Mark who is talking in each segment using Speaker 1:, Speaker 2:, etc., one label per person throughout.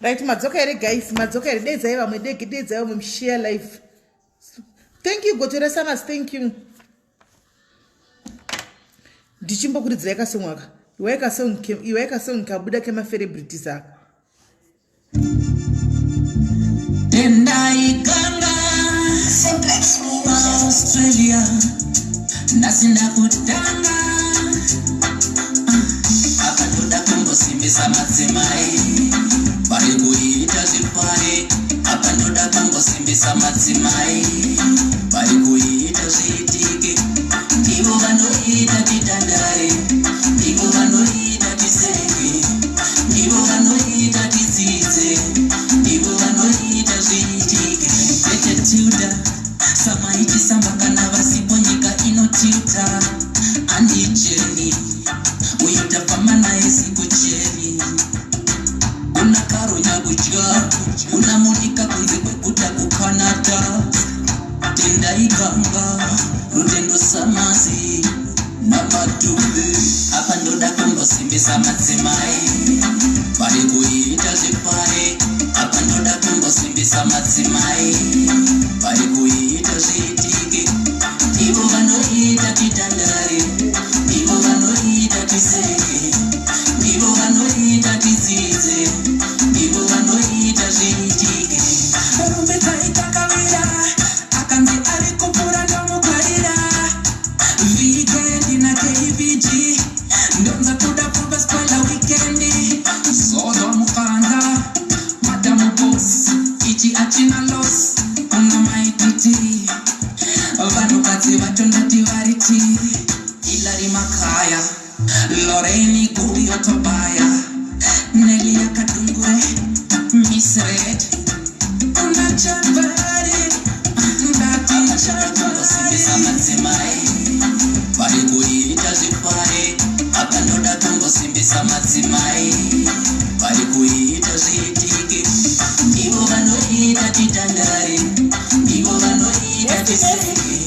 Speaker 1: Right, madzoka here guys? Madzoka here? Dedzai vamwe, dege dedzai vamwe share life. Thank you Gotere Samas, thank you. Ndichimbokuridzirai kasong aka. Iwai kasong iwai kasong kabuda kema celebrities aka.
Speaker 2: Tendai Ganga Simplex Australia nhasi ndakutanga ah, apa ndoda kumbosimbisa madzimai vari kuita zvipare apa ndoda kumbosimbisa madzimai vari kuita zviitike ndivo vanoita titandare ndivo vanoita tiseke ndivo vanoita tidzidze ndivo vanoita zviitike tete tilda samaichisamba kana vasipo nyika inotilta andicheni uyo tafamba naye sikucheni kuna karonya kudya kuna monika kunze kweguta kucanada tendai ganga rutendo samazi namadhumbe apa ndoda kumbosimbisa madzimai vari kuita zvipare apa ndoda kumbosimbisa madzimai vari kuita zviitike ndivo vanoita titandare ndivo vanoita tiseke ndivo vanoita tidzidze ndivo vanoita zviitike rumbidzai takawira akanzi ari kupfuura ndomugarira vikendi nakvg ndonza kuda pfumba spoiler wikendi zodwa mukanda madamu bos ichi achina los kuna maititi vanhukadzi vacho ndati variti ilari makaya loreni guyo tobaya neli yakadungure misred una chavari ndati chavari madzimai vari kuita zvipare apa ndoda kumbosimbisa madzimai vari kuita zviitike ndivo vanoita titandare ndivo vanoita tiseke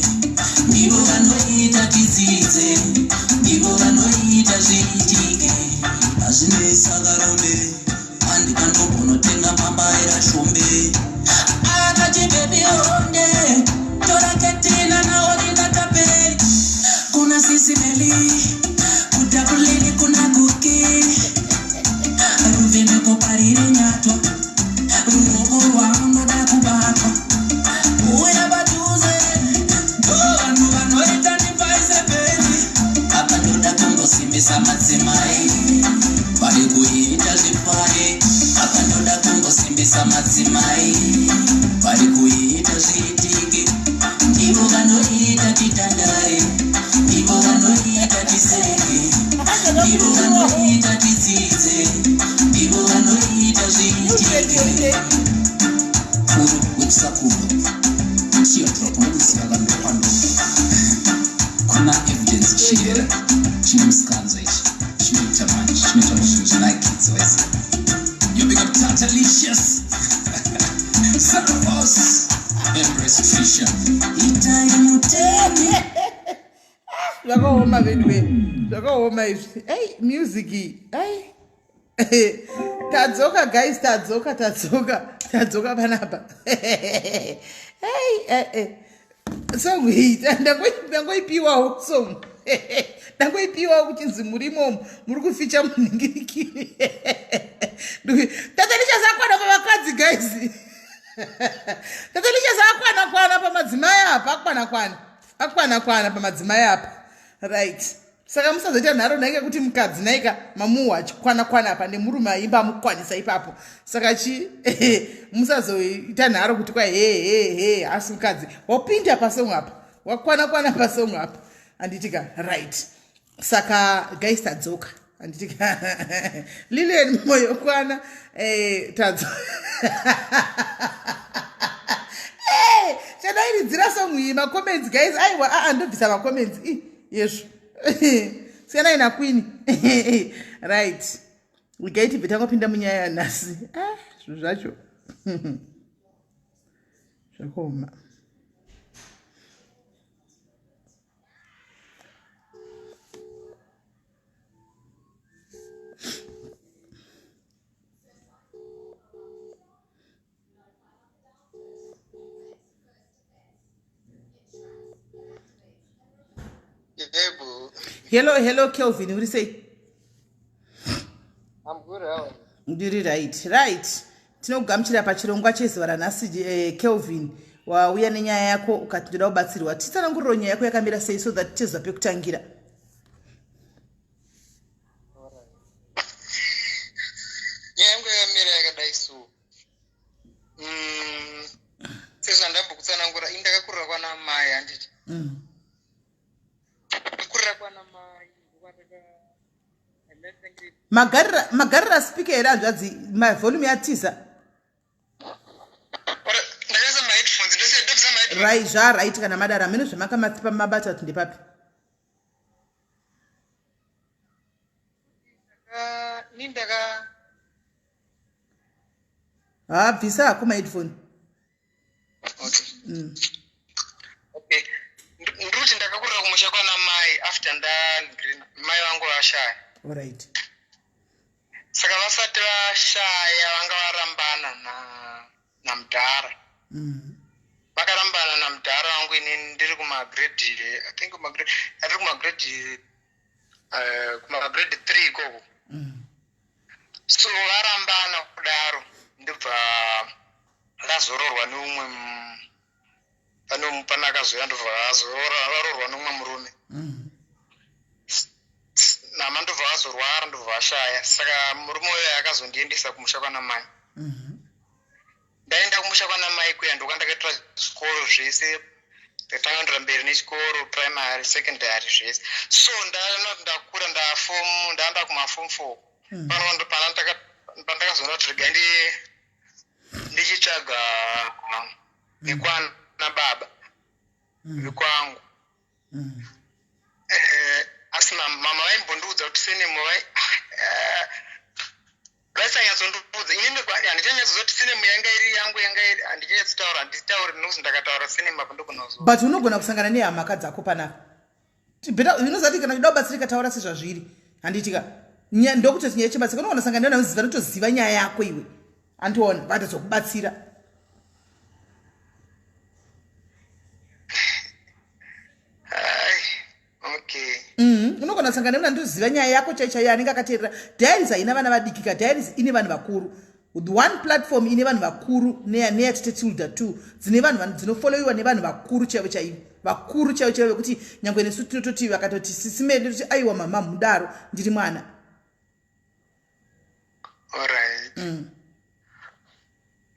Speaker 2: ndivo vanoita tidzidze ndivo vanoita zviitike hazvinei sakarombe andikandogonotenga mambaira shombe akati bebi honde tora ketina naolinda taperi kuna sisi meli kutakulili kuna kuki ruvheneko pariri nyatwa ruoko rwamunoda kubatwa uya padhuze ndo vanhu vanoita ndipaise pendi apa ndoda kumbosimbisa madzimai vari kuita zvipare apa ndoda kumbosimbisa madzimai vari kuita zviitike ndivo vanoita titandare ndivo vanoita tiseke ndivo vanoita tidzidze ndivo vanoita zviitike kuru wekusakurwa teardrop unomuziva kandokwando kuna evidence chiyera chine musikanzwa ichi chinoita manje chinoita kuti zvinhu zvinakidze wese you big up tatalicious Sarah Empress Trisha itai mutemi
Speaker 1: Zvakaoma veduwe, zvakaoma izvi. Ei, music iyi. Ei. Tadzoka guys, tadzoka, tadzoka, tadzoka panapa. Ei, eh, eh. Song iyi ndangoipiwawo song. Ndangoipiwawo kuchinzi murimo muri kuficha munhingirikiri. Tata lichazakwana pavakadzi guys. Tata lichazakwana kwana pamadzimai apa, akwana kwana. Akwana kwana pamadzimai apa. Right. Saka musazoita nharo nhaika kuti mukadzi nhaika mamuhwa achikwana kwana apa nemurume aimba amukwanisa ipapo. Saka chi musazoita nharo kuti kwa he he he asi mukadzi wapinda pasong apa. Wakwana kwana pasong apa. Handitika right. Saka guys tadzoka. Handitika Lilian moyo kwana eh tadzoka. Hey, chadairidzira song iyi macomments guys aiwa aa ndobvisa macomments i yezvo siyanai naqueen right regai tibve tangopinda munyaya yanhasi ah, zvinhu zvacho zvakaoma. Hello, hello Kelvin, uri sei? Ndiri right, right. Tinokugamuchira pachirongwa chezuva ranhasi eh, Kelvin. Wauya nenyaya yako ukati ndoda kubatsirwa. Titsananguriro nyaya yako yakamira sei so that tiziva pekutangira.
Speaker 3: Nyaya yangu yakamira yakadai so. Sezvandambokutsanangura, ini ndakakurira kwana mai handiti. Kurira kwana mai
Speaker 1: magarira magarira speaker here hanzvadzi mavolume yatiza right zvaright kana madara hameno zvamakamatipa mabata kuti ndepapi. Ha, bvisa hako maheadphone.
Speaker 3: Okay. Ndikuti ndakakurira kumusha kwana mai after nda mai vangu vashaya.
Speaker 1: Alright.
Speaker 3: Saka vasati vashaya vanga varambana na namudhara. Vakarambana namudhara wangu inini ndiri kumagrade, I think kumagrade, ndiri kumagrade kumagrade 3 ikoko. So varambana kudaro ndobva vazororwa neumwe pane pane akazouya ndobva varoorwa neumwe murume. Nama ndobva vazorwara ndobva vashaya. Saka murume uyo akazondiendesa kumusha kwana mai. Ndaenda kumusha kwana mai kuya ndokwandakaitira zvikoro zvese. Ndakatanga ndira mberi nechikoro, primary, secondary zvese. So ndakura ndafomu ndaenda kumaform 4. Pano pandakazoona kuti regai ndichitsvaga vekwana baba vekwangu. Asi mama vaimbondiudza kuti surname vaisanyatsondiudza inini handichanyatsoziva kuti surname yanga iri yangu yanga iri handichanyatsotaura handitauri nekuti ndakataura surname apa ndogona kuzo.
Speaker 1: But unogona kusangana nehamaka dzako panapa. Better unoziva kuti kana uchida kubatsirika taura sezvazviri. Handitika ndokutoti nyaya ichibatsirika unogona kusangana nevanhu vanotoziva nyaya yako iwe. Andiona vatozokubatsira.
Speaker 3: Okay.
Speaker 1: Unogona kusangana nemunhu anotoziva nyaya yako chai chaiyo anenge akateerera. Diaries haina vana vadiki ka, diaries ine vanhu vakuru. One platform ine vanhu vakuru neyatete Tilda 2 dzine vanhu dzinofollowiwa nevanhu vakuru chaivo chaivo. Vakuru chaivo chaivo vekuti nyangwe nesu tinototi vakatoti sisi medu toti aiwa mama mudaro ndiri mwana.
Speaker 3: Alright.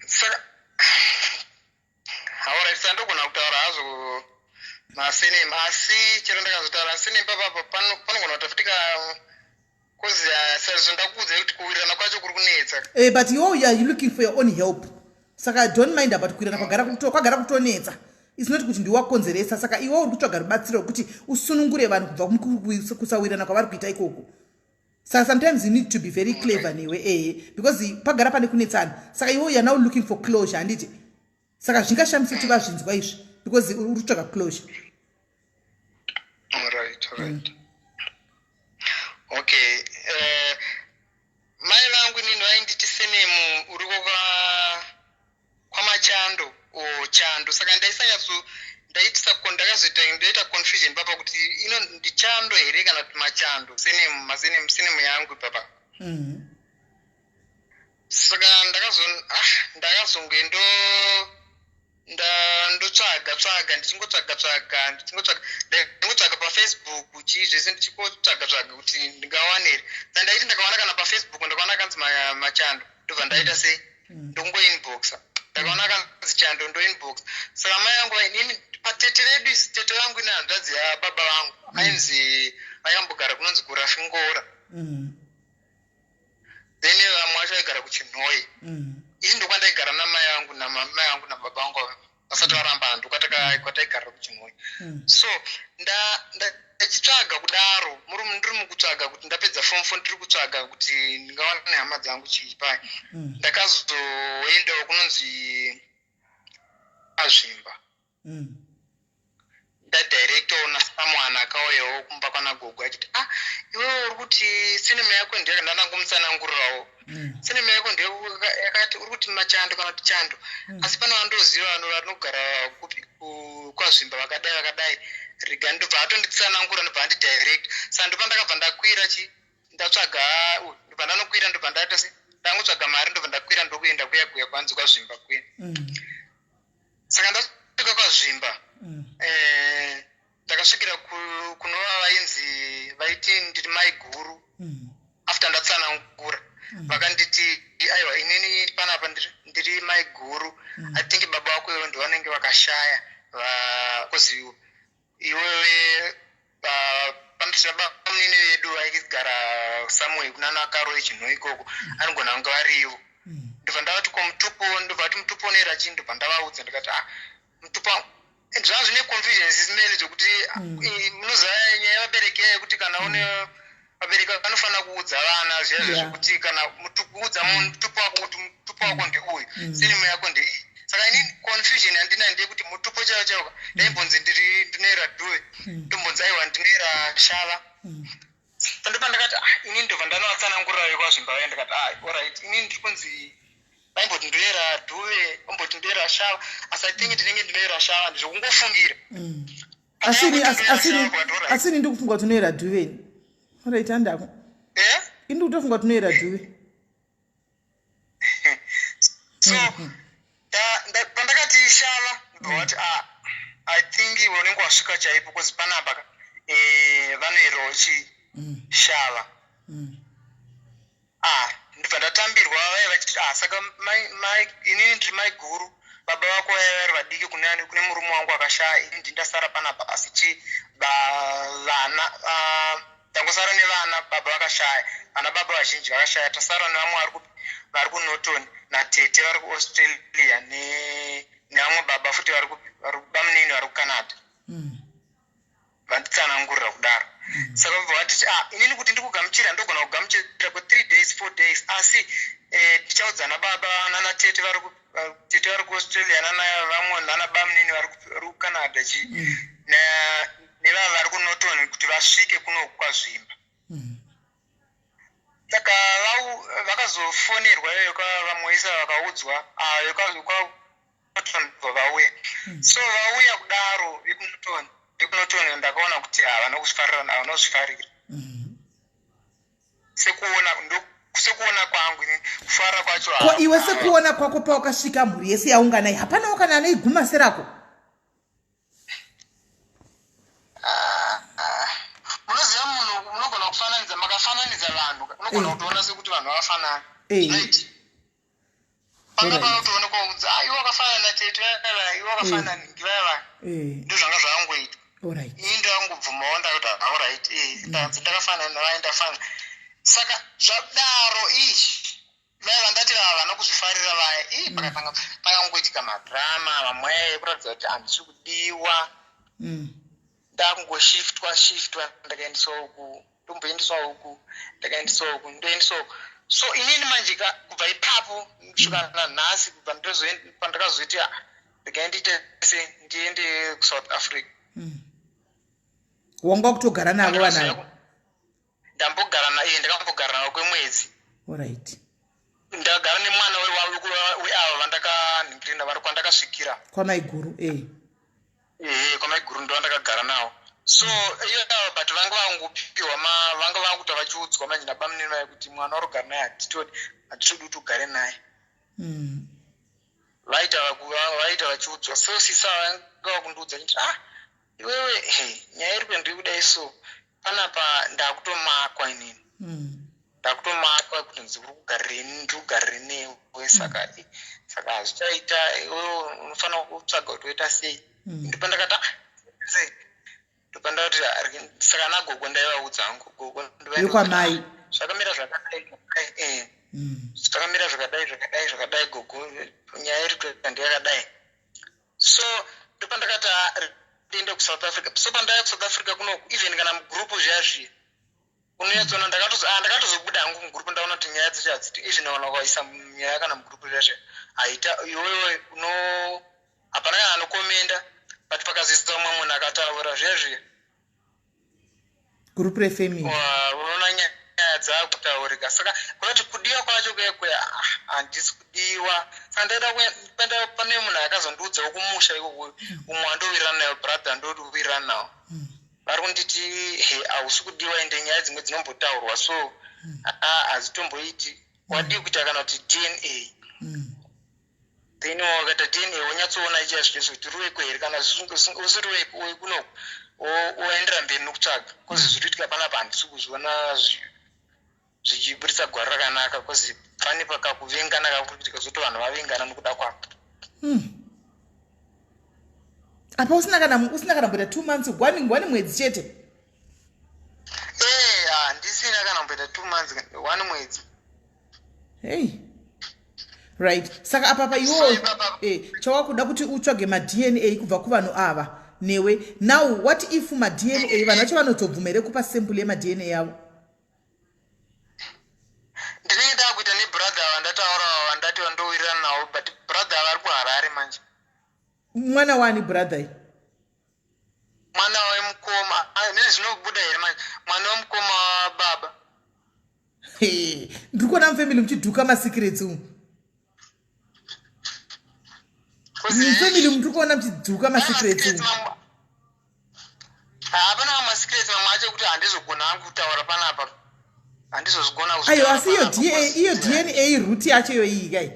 Speaker 3: Saka alright, saka ndogona kutaura hazvo masurname asi chero ndakazotaura surname papapo panogona kutafutika cause sezvo ndakuudzai kuti kuwirirana kwacho kuri kunetsa.
Speaker 1: But you are looking for your own help. Saka don't mind about kuwirirana kwagara kutonetsa. It's not kuti ndiwakonzeresa. Saka iwe uri kutsvaga rubatsiro rwekuti usunungure vanhu kubva kusawirirana kwavari kuita ikoko. Saka sometimes you need to be very clever newe ehe because pagara pane kunetsana. Saka iwe you are now looking for closure handiti. Saka zvingashamisa kuti vazvinzwa izvi because uri kutsvaga closure.
Speaker 3: Alright, alright. Okay. Mai vangu inini vainditi surname uriko kwaMachando o Chando. Saka ndaisanyatso ndaitisa ndakazoita ndoita confusion papa kuti ino ndichando here kana kuti Machando surname masurname surname yangu papa. Saka ndakazonge ndotsvaga tsvaga ndichingotsvaga tsvaga ndichingotsvaga ndingotsvaga paFacebook chii zvese ndichingotsvaga tsvaga kuti ndingawane here. Saka ndaiti ndakawana kana paFacebook ndakaona kanzi Machando ndobva ndaita sei ndongoinboxa. Ndakaona kanzi Chando ndoinbox. Saka mai vangu inini patete vedu tete vangu ine hanzvadzi yababa vangu ainzi vaimbogara kunonzi kuRafingora. Then vamwe vacho vaigara kuChinhoyi. Ini ndokwandaigara namai vangu namai vangu nababa vangu vasati varamba ndokwataigara kuChinhoyi. So ndichitsvaga kudaro ndiri mukutsvaga kuti ndapedza form 4 ndiri kutsvaga kuti ndingawana nehama dzangu chii pai. Ndakazoendawo kunonzi Azvimba. Ndadirectawo nasomeone akauyawo kumba kwana gogo achiti Iwewe uri kuti surname yako ndiye ndanangomutsanangurirawo. Surname yako ndiye yakati uri kuti Machando kana kuti Chando. Asi pane vandoziva vanogara kupi kwaZvimba vakadai vakadai. Rega ndobva atonditsanangura ndobva andidirect. Saka ndopandakabva ndakwira chi ndatsvaga ndobva ndanokwira ndobva ndaita se ndangotsvaga mari ndobva ndakwira ndokuenda kuya kuya kwanzi kwaZvimba kuya. Saka ndasvika kwaZvimba. Ndakasvikira kunova vainzi vaiti ndiri mai guru. After ndatsanangura vakanditi aiwa, inini panapa ndiri mai guru. I think baba vako ivo ndivanenge vakashaya kuzi iwewe panosina bamunini vedu vaigara somewhere kunana Karo echinhu ikoko, anogona kunge varivo. Ndobva ndavati ko mutupo, ndobva vati mutupo unoera chii, ndobva ndavaudza ndikati ah, mutupo and zvanga zvine confusion zimene zvekuti munoziva nyaya yevabereki iya yekuti kana une vabereki vanofanira kuudza vana zviya zvekuti kana kuudza mutupo wako kuti mutupo wako ndeuyu, surname yako ndeiyi. Saka ini confusion yandinayo ndeyekuti mutupo chaiwo chaiwo ndaimbonzi ndiri ndinoera Dhuve, ndombonzi aiwa, ndinoera Shava. Ndopa ndakati ah, ini ndobva ndanovatsanangurira vekwaZvimba vaya ndikati ah, alright, ini ndiri kunzi vaimboti ndoera Dhuve, omboti ndoera Shava, asi I think ndinenge ndinoera Shava, ndizvokungofungira.
Speaker 1: Asini ndikufunga kuti unoera Dhuveni. Alright, handako.
Speaker 3: Eh?
Speaker 1: Ini ndikutofunga kuti unoera Dhuve.
Speaker 3: So pandakati Shava ndobva ah, I think iwe unenge wasvika chaipo because panapa ka vanoerawo chi Shava. Ah, ndibva ndatambirwa vaya vachiti ah, saka inini ndiri mai guru, baba vako vaya vari vadiki kune murume wangu akashaya, ini ndindasara panapa, asi chi vana tangosara nevana, baba vakashaya, vana baba vazhinji vakashaya, tasara nevamwe vari kupi, vari kuNorton, natete vari kuAustralia, nevamwe baba futi vari kupi, vari bamunini vari kuCanada. Vanditsanangurira kudaro. Saka vabva vatiti ah, inini kuti ndikugamuchira ndogona kugamuchira kwe3 days, 4 days, asi tichaudzana baba nana tete vari tete vari kuAustralia, nana vamwe nana bamunini vari kuCanada chi nevava vari kuNorton kuti vasvike kuno kwaZvimba. Saka vakazofonerwa iyoyo vamwe vakaudzwa vekuNorton vauya. So vauya kudaro vekuNorton ndakaona kuti havana kuzvifarira, havana kuzvifarira. Sekuona kwangu ini, kufara kwacho
Speaker 1: Ko iwe sekuona kwako, pawakasvika mhuri yese yaunganai, hapanawo kana ane serako?
Speaker 3: Munoziva munhu unogona kufananidza, makafananidza vanhu unogona kutoona sekuti vanhu vakafanana. Right, panga panotoonekwa kunzi ah, iwe wakafanana natete vaya, iwe wakafanana ngivaya. Ndo zvanga zvakangoitwa. Ini ndangobvumawo, ndakuti alright, ndanzi ndakafanana navaya, ndafanana. Saka zvadaro izvi vaya vandati vava vana kuzvifarira vaya, ii, pakatanga pakangoitika madrama vamwe ekuratidza kuti handisi kudiwa. Ndakungoshiftwa shiftwa, ndakaendeswa uku, ndomboendeswa uku, ndakaendeswa uku, ndoendeswa uku. So inini manje kubva ipapo kusvika nanhasi, kubva pandakazoiti ah, regai ndiite se ndiende kuSouth Africa.
Speaker 1: Wanga kutogara navo vanayo?
Speaker 3: Ndambogara naye, ndakambogara navo kwemwedzi. Ndakagara nemwana weava vandakanhingirina vari kwandakasvikira.
Speaker 1: Kwamaiguru, e.
Speaker 3: Ehe, kwamaiguru ndo vandakagara navo. So iyo ava, but vanga vangopiwa vanga vakuta vachiudzwa manje nabamunini vaye kuti mwana warugara naye hatitodi, hatitodi kuti ugare naye. Vaita vachiudzwa. So sisa vanga vakundiudza chiti ah, iwewe he, nyaya iri kuenda kudai, so panapa ndakutomakwa inini. Ndakutomakwa kuti nzi uri kugarirei, ndiri kugarire newe, saka hazvichaita, iwewe unofanira kutsvaga kuti woita sei. Ndopandakati ah, sei, ndopandakati ah, saka nagogo ndaivaudza hangu gogo.
Speaker 1: Yekwamai.
Speaker 3: Zvakamira zvakadai zvakadai, zvakamira zvakadai zvakadai zvakadai gogo, nyaya iri kuita ndeyakadai. So ndopandakati ah, ndiende kuSouth Africa. So pandaya kuSouth Africa kunoku, even kana mugroup zviya zviya unonyatsoona ndakatozobuda hangu mugroup, ndaona kuti nyaya dzacho hadziti, even kana ukaisa nyaya kana mugroup zviya zviya haita, iwewe uno hapana kana anokomenda, but pakazoisa umwe munhu akataura zviya zviya
Speaker 1: Group refamily.
Speaker 3: zvinotaurika. Saka kunoti kudiwa kwacho kuya kuya, ah, handisi kudiwa. Saka ndaida kuenda pane munhu akazondiudzawo kumusha ikoko, umwe wandowirirana nayo, brother andowirirana nawo, vari kunditi, "He, hausi kudiwa, ende nyaya dzimwe dzinombotaurwa so hadzitomboiti. Wadii kuita kana kuti DNA?" Then wakaita DNA, wonyatsoona ichazvese kuti uri weko here. Kana usiri weko kunoku, woendera mberi nokutsvaga, cause zviri kuitika panapa handisi kuzviona zvichiburitsa gwaro rakanaka, cause pane pakakuvengana kakuri kuitika, zoti vanhu vavengana nokuda kwako.
Speaker 1: Apa usina kana kumboita 2 months, one mwedzi chete.
Speaker 3: Ee, handisina kana kumboita 2 months, one mwedzi.
Speaker 1: Hey, right, saka apapa iwowo chawakuda kuti utsvage maDNA kubva kuvanhu ava newe. Now, what if maDNA, vanhu vacho vanozobvuma here kupa sample yemaDNA yavo?
Speaker 3: Ndinenge ndakuita nebrother vandataura, vandati vandowirirana navo, but brother vari kuHarare manje.
Speaker 1: Mwana wani brother iyi?
Speaker 3: Mwana wemukoma. Nezvinobuda here manje, mwana wemukoma wababa.
Speaker 1: Ndiri kuona mufamily muchidhuka masecrets umu. Mufamily ndiri kuona muchidhuka masecrets umu.
Speaker 3: Hapana masecrets mamwe acho ekuti handizogona hangu kutaura panapa, handizozvigona.
Speaker 1: Ayo, asi iyo DNA route yacho iyo iyi kai,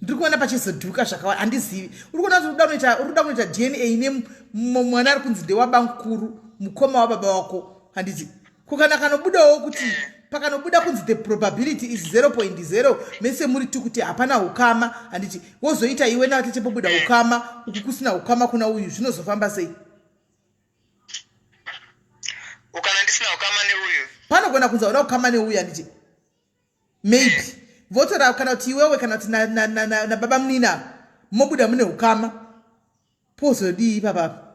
Speaker 1: ndiri kuona pachizodhuka zvakawanda. Handizivi, uri kuona kuti uri kuda kunoita DNA nemwana ari kunzi ndewabamukuru, mukoma wababa wako, handiti? Kukana kanobudawo kuti pakanobuda kunzi the probability is 0.0, mese muri tu kuti hapana ukama, handiti? Wozoita iwe navatete, pobuda ukama uku, kusina ukama kuna uyu, zvinozofamba sei?
Speaker 3: Ukana ndisina ukama neuyu?
Speaker 1: Panogona kunzi hauna ukama neuyu, handiti? Maybe votora kana kuti iwewe kana kuti nababa munina mobuda mune ukama, pozodii ipapapa?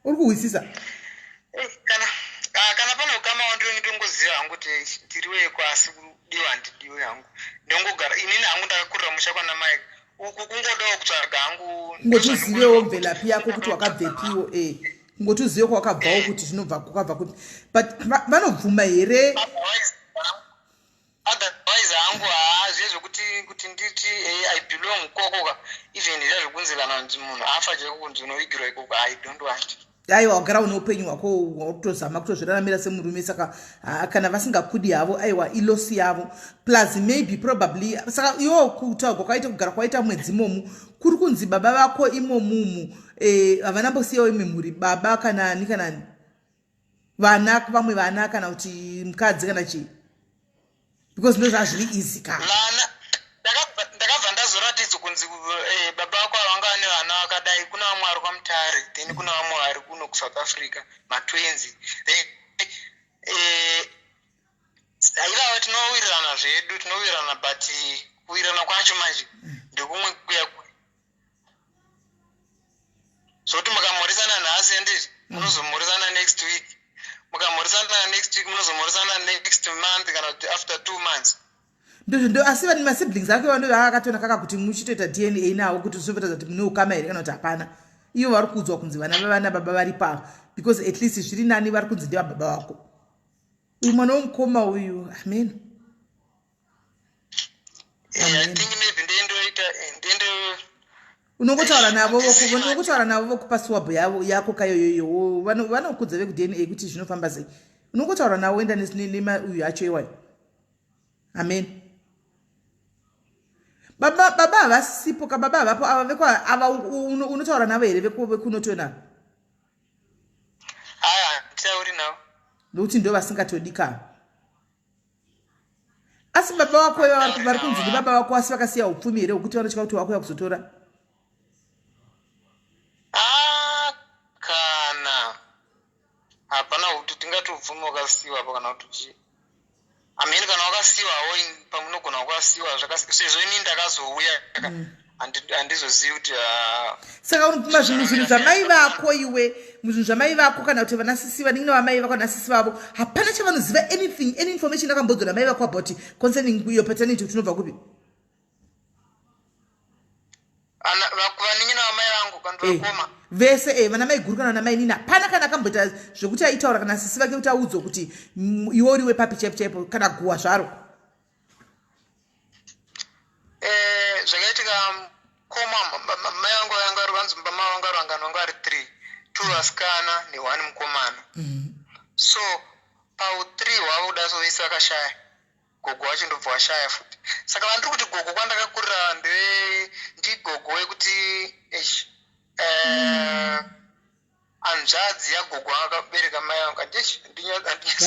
Speaker 1: Uri kuhwisisa?
Speaker 3: Kana kana pane ukama wandinenge ndongoziva hangu kuti ndiri weko, asi kudiwa handidiwi hangu. Ndongogara inini hangu, ndakakurira musha kwana mai uku, kungodawo kutsvaga hangu.
Speaker 1: Kungoti uzivewo mvelaphi yako, kuti wakabvepiwo, kungoti uzive kwawakabvawo, kuti zvinobva kwakabva kuti. But vanobvuma here?
Speaker 3: Otherwise hangu, haa, zviye zvokuti kuti nditi I belong kokoka, even zviya zvokunzi kana kunzi munhu afa chaiko, kunzi unovigirwa ikoko, I don't want.
Speaker 1: Aiwa, wagara une upenyu hwako, wakutozama kutozviraramira semurume. Saka kana vasingakudi havo, aiwa, iloss yavo. Plus maybe probably, saka iwo kutaurwa kwaita, kugara kwaita mwedzi imomu, kuri kunzi baba vako imomumu havana mbosiyawo imwe mhuri, baba kana ani, kana ani, vana, vamwe vana, kana kuti mukadzi kana chii? Because ndo zvazviri easy ka.
Speaker 3: Vana, ndakabva ndazoratidzwa kunzi baba vako vanga vane vana vakadai. Kuna vamwe vari kwaMutare, then kuna vamwe vari kuno kuSouth Africa, matwins. Then ivavo tinowirirana zvedu, tinowirirana, but kuwirirana kwacho manje ndekumwe kuya zvokuti mukamhoresana nhasi, handizvi, munozomhoresana next week. Mukamhoresana next week, munozomhoresana next month kana kuti after 2 months.
Speaker 1: Ndozvo, asi vane masiblings ake vando vaakatoona kaka kuti muchitoita DNA nawo kuti zvizotoratidza kuti mune ukama here kana kuti hapana. Ivo vari kuudzwa kunzi vana vavana baba vari pava, because at least zviri nani vari kunzi ndevababa vako. Uyu mwana womukoma uyu, amen.
Speaker 3: I think maybe ndendoita ndendo.
Speaker 1: Unongotaura navo vokupa swab yavo yako kayoyoyo. Vanokudza vekuDNA kuti zvinofamba sei. Unongotaura navo, oenda nemauyu acho iwayo. Amen. Baba havasipo ka, baba havapo ava vekwa ava. Unotaura navo here vekunotona?
Speaker 3: Aya, handitauri navo.
Speaker 1: Nokuti ndo vasingatodi ka. Asi baba vako vari kunzi ndibaba vako, asi vakasiya upfumi here hwekuti vanotya kuti wakuya kuzotora?
Speaker 3: Ah, kana hapana kuti tingati upfumi wakasiyiwa pa kana kuti chii. Amene kana wakasiyiwawo, pamunogona wakasiyiwa sezvo inini ndakazouya, handizozivi kuti
Speaker 1: Saka unopima zvinhu zvamai vako iwe, muzvinhu zvamai vako, kana kuti vanasisi, vanin'ina vamai vako, vanasisi vavo, hapana chavanoziva, anything, any information akambodzwa namai vako about concerning your paternity, kuti unobva kupi?
Speaker 3: Vanin'ina vamai vangu kana
Speaker 1: eh,
Speaker 3: vakoma
Speaker 1: vese e vana mai guru kana vana mai nini hapana kana akamboita zvekuti aitaura kana sisi vake kuti audzwe kuti iwe uri wepapi chaipo chaipo kana guwa zvaro.
Speaker 3: Eh, zvakaitika mukoma mai vangu vanga vari vanzi mama vanga vari vangani vanga vari three two vasikana neone mukomana. So pau three hwavo kuda so vese vakashaya. Gogo wacho ndobva washaya futi saka vandiri kuti gogo kwandakakurira ndeve ndigogo wekuti eish eh, hanzvadzi yagogo akabereka mai vangu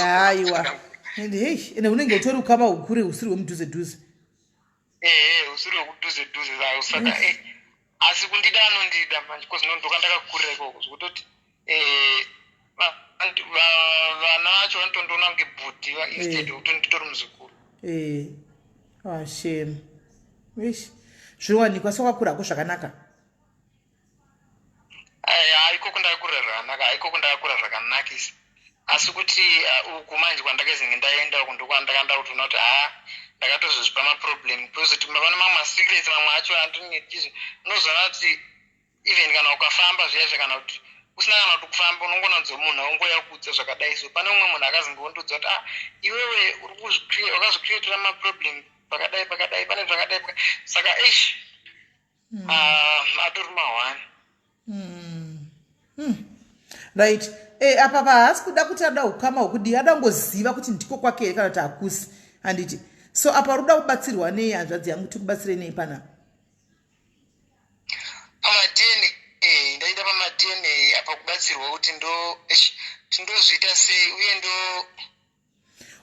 Speaker 1: Aiwa, ende hei, ende unenge utori ukama hukure husiri hwemudhuze dhuze.
Speaker 3: Ehe, usiri wekudhuze dhuze zvayo saka eh, asi kundida anondida manje cause ndokandakakurira ikoko zvekutoti eh, vana vacho vanotondiona kunge bhudhi instead yekuti nditori muzukuru.
Speaker 1: Eh. Ah, shame. Eish. Zvinowanikwa sewakakurako zvakanaka.
Speaker 3: Haikoko ndakakura zvakanaka, haikoko ndakakura zvakanakisa, asi kuti uku manje kwandakazinge ndaenda uku ndokwandakanda kutoona kuti haa ndakatozozvipa maproblem kuzoti pane mamwe masecrets mamwe acho andinetizvo unozoona kuti even kana ukafamba zviya zviya kana kuti usina kana kuti kufamba unongona kunzi munhu aungoya kuudza zvakadai. So pane umwe munhu akazinge wondiudza kuti ah iwewe uri wakazvicreatira maproblem pakadai pakadai pane zvakadai saka eish ah, atori mahwani.
Speaker 1: Right, e, apa pahaasi kuda kuti ada ukama hwekudii, ada kungoziva kuti ndiko kwake here kana kuti hakusi, handiti? So apa uri kuda kubatsirwa nei, hanzvadzi yangu? Tikubatsire nei panapa?
Speaker 3: PamaDNA, ndaida pamaDNA apa kubatsirwa kuti ndo eish, kuti ndozviita sei uye ndo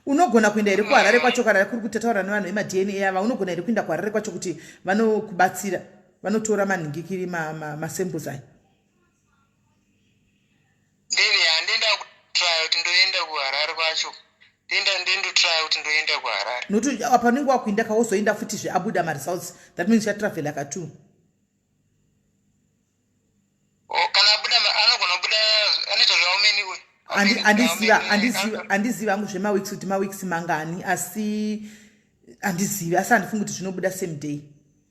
Speaker 1: Unogona kuenda here kuHarare kwacho kana kuri kutataura nevanhu vemaDNA ava? Unogona here kuenda kuHarare kwacho kuti vanokubatsira, vanotora manhingikiri masamples aya?
Speaker 3: Ndeve handienda kutraya kuti ndoenda kuHarare kwacho, ndenda ndendotraya kuti ndoenda kuHarare.
Speaker 1: Nokuti apa unenge wakuinda kawozoenda futizve abuda maresults, that means uchatravhela ka two.
Speaker 3: Oh, kana abuda anogona kubuda anoita zvaumeni uyu.
Speaker 1: Handiziva, handiziva, handizivi hangu zvemaweeks kuti maweeks mangani, asi handizivi, asi handifungi kuti zvinobuda same day.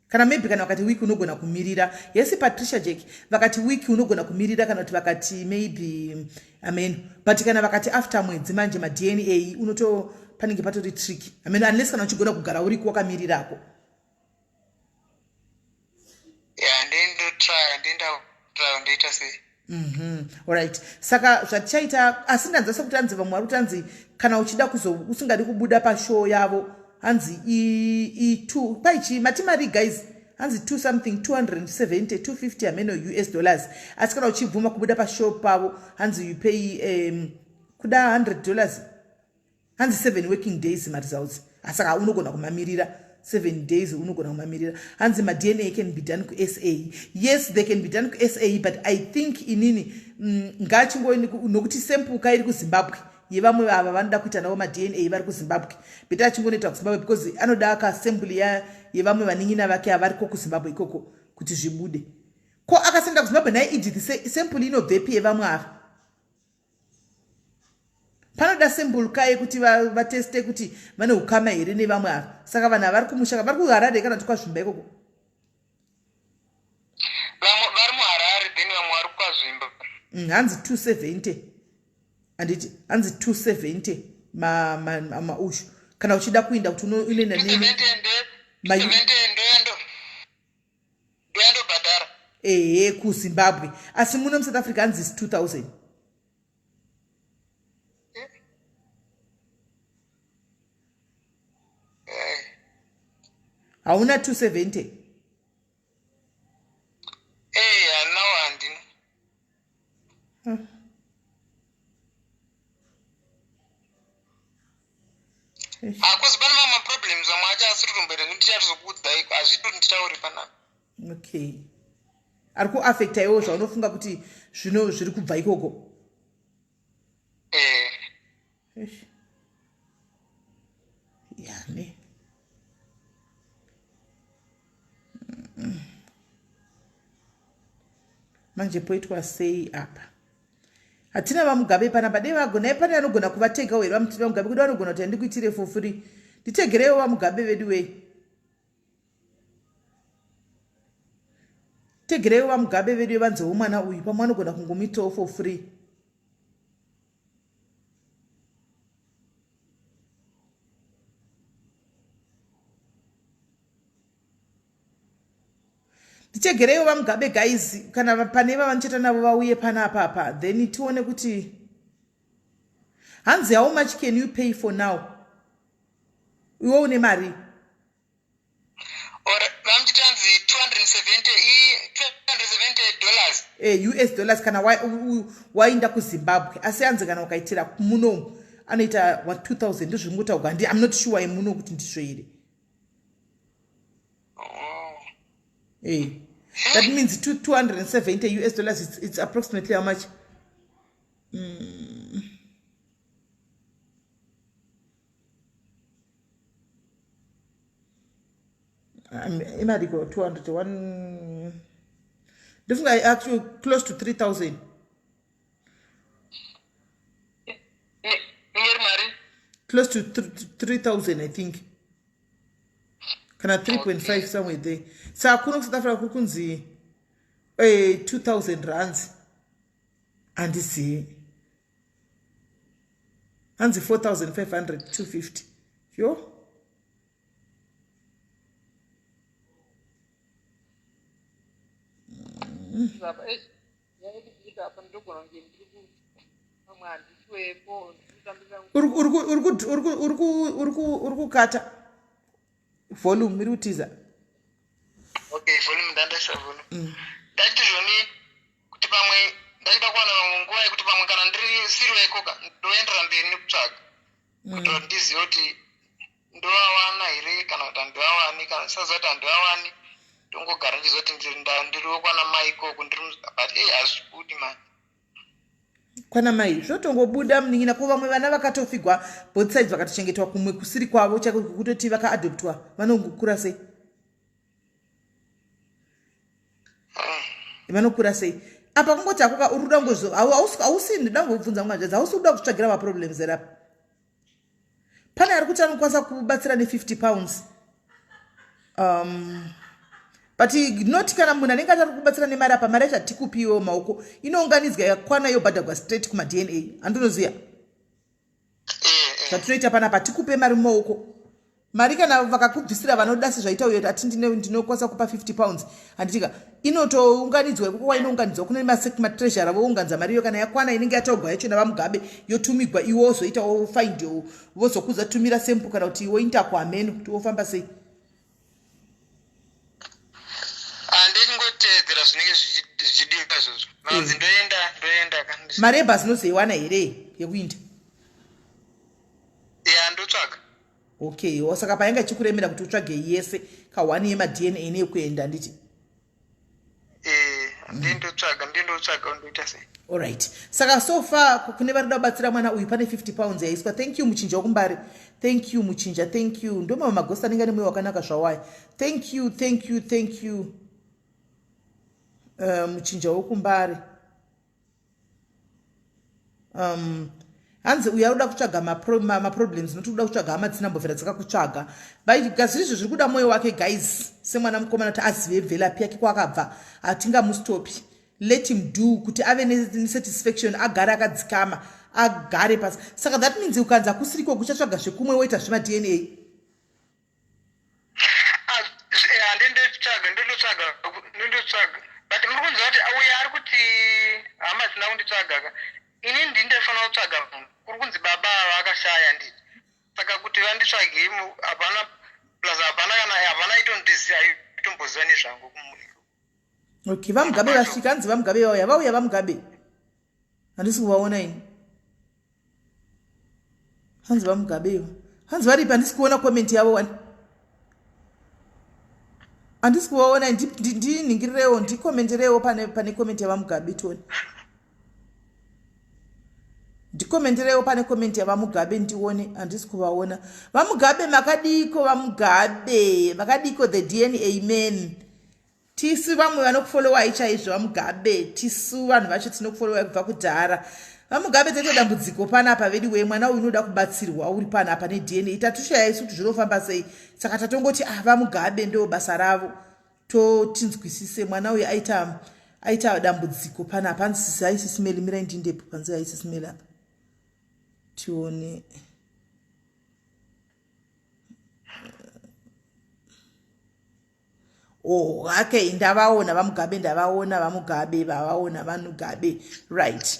Speaker 1: Kana maybe kana vakati week unogona kumirira. Yes, Patricia Jack, vakati week unogona kumirira, kana kuti vakati maybe amen, but kana vakati after mwedzi manje maDNA unoto panenge patori trick amen, unless kana uchigona kugara uriko wakamirirako.
Speaker 3: Ya, ndindotraya, ndinda kutraya, ndoita sei?
Speaker 1: Alright, saka zvatichaita, asi ndanzwa sekuti hanzi vamwe vari kuti hanzi kana uchida kuzo usingadi kubuda pashow yavo, hanzi i two paichi mati mari guys, hanzi two something, 270, 250 ameno US dollars, asi kana uchibvuma kubuda pashow pavo hanzi you pay kuda $100. Hanzi 7 working days maresults, saka unogona kumamirira 7 days, unogona kumamirira. Hanzi maDNA can be done kuSA. Yes, they can be done kuSA, but I think inini ngachingo nokuti sample ka iri kuZimbabwe yevamwe ava vanoda kuita navo maDNA vari kuZimbabwe, better achingonoita kuZimbabwe because anoda kasample yevamwe vanin'ina vake avariko kuZimbabwe ikoko kuti zvibude. Ko akasenda kuZimbabwe naye Edith, sample inobvepi yevamwe ava? Panoda sample ka yekuti vateste kuti vane ukama here nevamwe ava. Saka vanhu ava vari kumusha, vari kuHarare kana kuti kwaZvimba ikoko?
Speaker 3: Vamwe vari muHarare, then vamwe vari kwaZvimba.
Speaker 1: Hanzi 270, handiti? Hanzi 270 maushu kana uchida kuinda kuti unoenda nini.
Speaker 3: 270 ndoyandobhadhara?
Speaker 1: Ehe, kuZimbabwe, asi muno muSouth Africa hanzi is 2000. Hauna 270?
Speaker 3: Eh, hanawo, handina. Hakuzi pane mamwe maproblems amwe acho asiri kutomboita zvekuti tichatozokuudzai, hazviti kuti nditaure panapa.
Speaker 1: Okay, ari kuafecta iwo zvaunofunga kuti zvino zviri kubva ikoko?
Speaker 3: Eh.
Speaker 1: Eish. Yani manje poitwa sei apa? Hatina vaMugabe panapa, dei vagona pane anogona kuvategawo here vaMugabe kuda vanogona kuti handikuitire for free, nditegereiwo vaMugabe vedu wei. Tegereiwo vaMugabe vedu vanzewo mwana uyu pamwe anogona kungomuitawo for free. Nditegereiwo vaMugabe guys, kana pane vavanocheta navo vauye panapa apa then tione kuti hanzi how much can you pay for now? Iwe une mari?
Speaker 3: Or vamuchiti hanzi 270 270 dollars.
Speaker 1: US dollars kana wainda kuZimbabwe, asi hanzi kana ukaitira muno anoita 2000 ndozvingotaurwa. I'm not sure yemuno kuti ndizvo here.
Speaker 3: Oh.
Speaker 1: That means 270 US dollars, it's approximately how much? Imariko 201 ndofunga actually close to 3000.
Speaker 3: Ingeri mari?
Speaker 1: Close to 3000 I think, kana 3.5. Somewhere there. Saka kuno kuSouth Africa kuri kunzi 2000 rands, handizivi, hanzi 4500 250 yo.
Speaker 3: Apa yaikuita apa ndogona kunge ndiri pamwe handisiwepo ndikutambisa.
Speaker 1: Uri kukata, volume iri kutiza.
Speaker 3: Okay, volume, ndandaisa volume. Ndachiti zvoni kuti pamwe ndachida kuwana vamwe nguva yekuti pamwe kana ndiri siriweko ka ndoendera mberi nekutsvaga kuitira kuti ndizive kuti ndovawana here kana kuti handivawani. Kana ndisaziva kuti handivawani, ndongogara ndichiziva kuti ndiriwo kwana mai ikoko ndiri but ei, hazvibudi mani.
Speaker 1: Kwana mai zvotongobuda munin'ina. Ko vamwe vana vakatofigwa both sides, vakatochengetwa kumwe kusiri kwavo chako, kutoti vakaadoptwa, vanongokura sei? Vanokura sei? Apa kungoti akoka uri kuda ngozo, hausi, ndoda ngobvunza mwanzvadzi, hausi kuda kutsvagira maproblems here apa? Pane ari kuti anokwanisa kubatsira ne50 pounds, but not kana munhu anenge achari kubatsira nemari apa. Mari yacho hatikupiwo maoko, inounganidzwa yakwana yobhadhagwa straight kumaDNA, handinoziva. Zvatinoita panapa, tikupe mari mumaoko. Mari kana vakakubvisira vanoda sezvaita uyo ati ndinokwanisa kupa 50 pounds, handitika? Inotounganidzwa ikoko kwainounganidzwa kune matreasurer, vounganidza mari iyo. Kana yakwana inenge yataurwa yacho navaMugabe, yotumigwa. Iwe wozoitawo find, vozokuza tumira sample kana kuti woinda kuhameno kuti wofamba sei.
Speaker 3: Handichingoteedzera zvinenge zvichidiwa izvozvo, manzi ndoenda, ndoenda ka.
Speaker 1: Mari yebhasi inozoiwana here yekuinda?
Speaker 3: Ya, ndotsvaga.
Speaker 1: Okay, saka painga ichikuremera kuti utsvage yese kahwani yemaDNA neyekuenda, handiti?
Speaker 3: Ndindotsvaga, ndindotsvaga, ndoita sei.
Speaker 1: Alright, saka so far kune vari kuda kubatsira mwana uyu, pane 50 pounds yaiswa. Thank you, Muchinja wekuMbare. Thank you, Muchinja, thank you. Ndo mamwe magosi anenge ane mwoyo wakanaka zvawaya. Thank you, thank you, thank you, Muchinja wekuMbare. Hanzi uyo ari kuda kutsvaga maproblems, noti kuda kutsvaga hama dzisina mbovhera dzakakutsvaga. Gaziri izvo zviri kuda mwoyo wake guys, semwana mukomana kuti azive mvelapi yake kwaakabva. Hatingamustopi, let him do kuti ave nesatisfaction, agare akadzikama, agare pasi. Saka that means ukanzi hakusiriko, kuchatsvaga zvekumwe, woita zvemaDNA.
Speaker 3: Handindotsvaga, ndondotsvaga, ndondotsvaga, but muri kunzwa kuti uyo ari kuti hama dzina kunditsvaga ka. Ini ndini ndaifanira kutsvaga munhu kuri kunzi baba ava akashaya nditi, saka kuti vanditsvage hapana, plus hapana kana hapana aitondiziva, aitomboziva nezvangu.
Speaker 1: Okay, VaMugabe vasvika. Hanzi VaMugabe vauya, vauya VaMugabe, handisi kuvaona ini. Hanzi VaMugabe ivo, hanzi varipi? Handisi kuona comment yavo wani, handisi kuvaona. Ndiningirirewo, ndikomenderewo pane comment yaVaMugabe tione. Ndikomenderewo pane comment yaVaMugabe ndione, handisi kuvaona. VaMugabe, makadiko? VaMugabe, makadiko? The DNA man. Tisu vamwe vanokufollowai chaizvo, VaMugabe. Tisu vanhu vacho tinokufollowai kubva kudhara, VaMugabe. Taita dambudziko panapa vedu wee, mwana uyu unoda kubatsirwa, uri panapa neDNA. Tatushaya isu kuti zvinofamba sei, saka tatongoti ah, VaMugabe ndo basa ravo. Totinzwisise mwana uyu aita aita dambudziko panapa. Hanzi sisi haisi smell, mirai ndindepo panzi haisi smell apa. Tione. Oh, okay, ndavaona vaMugabe, ndavaona vaMugabe, vavaona vaMugabe. Right.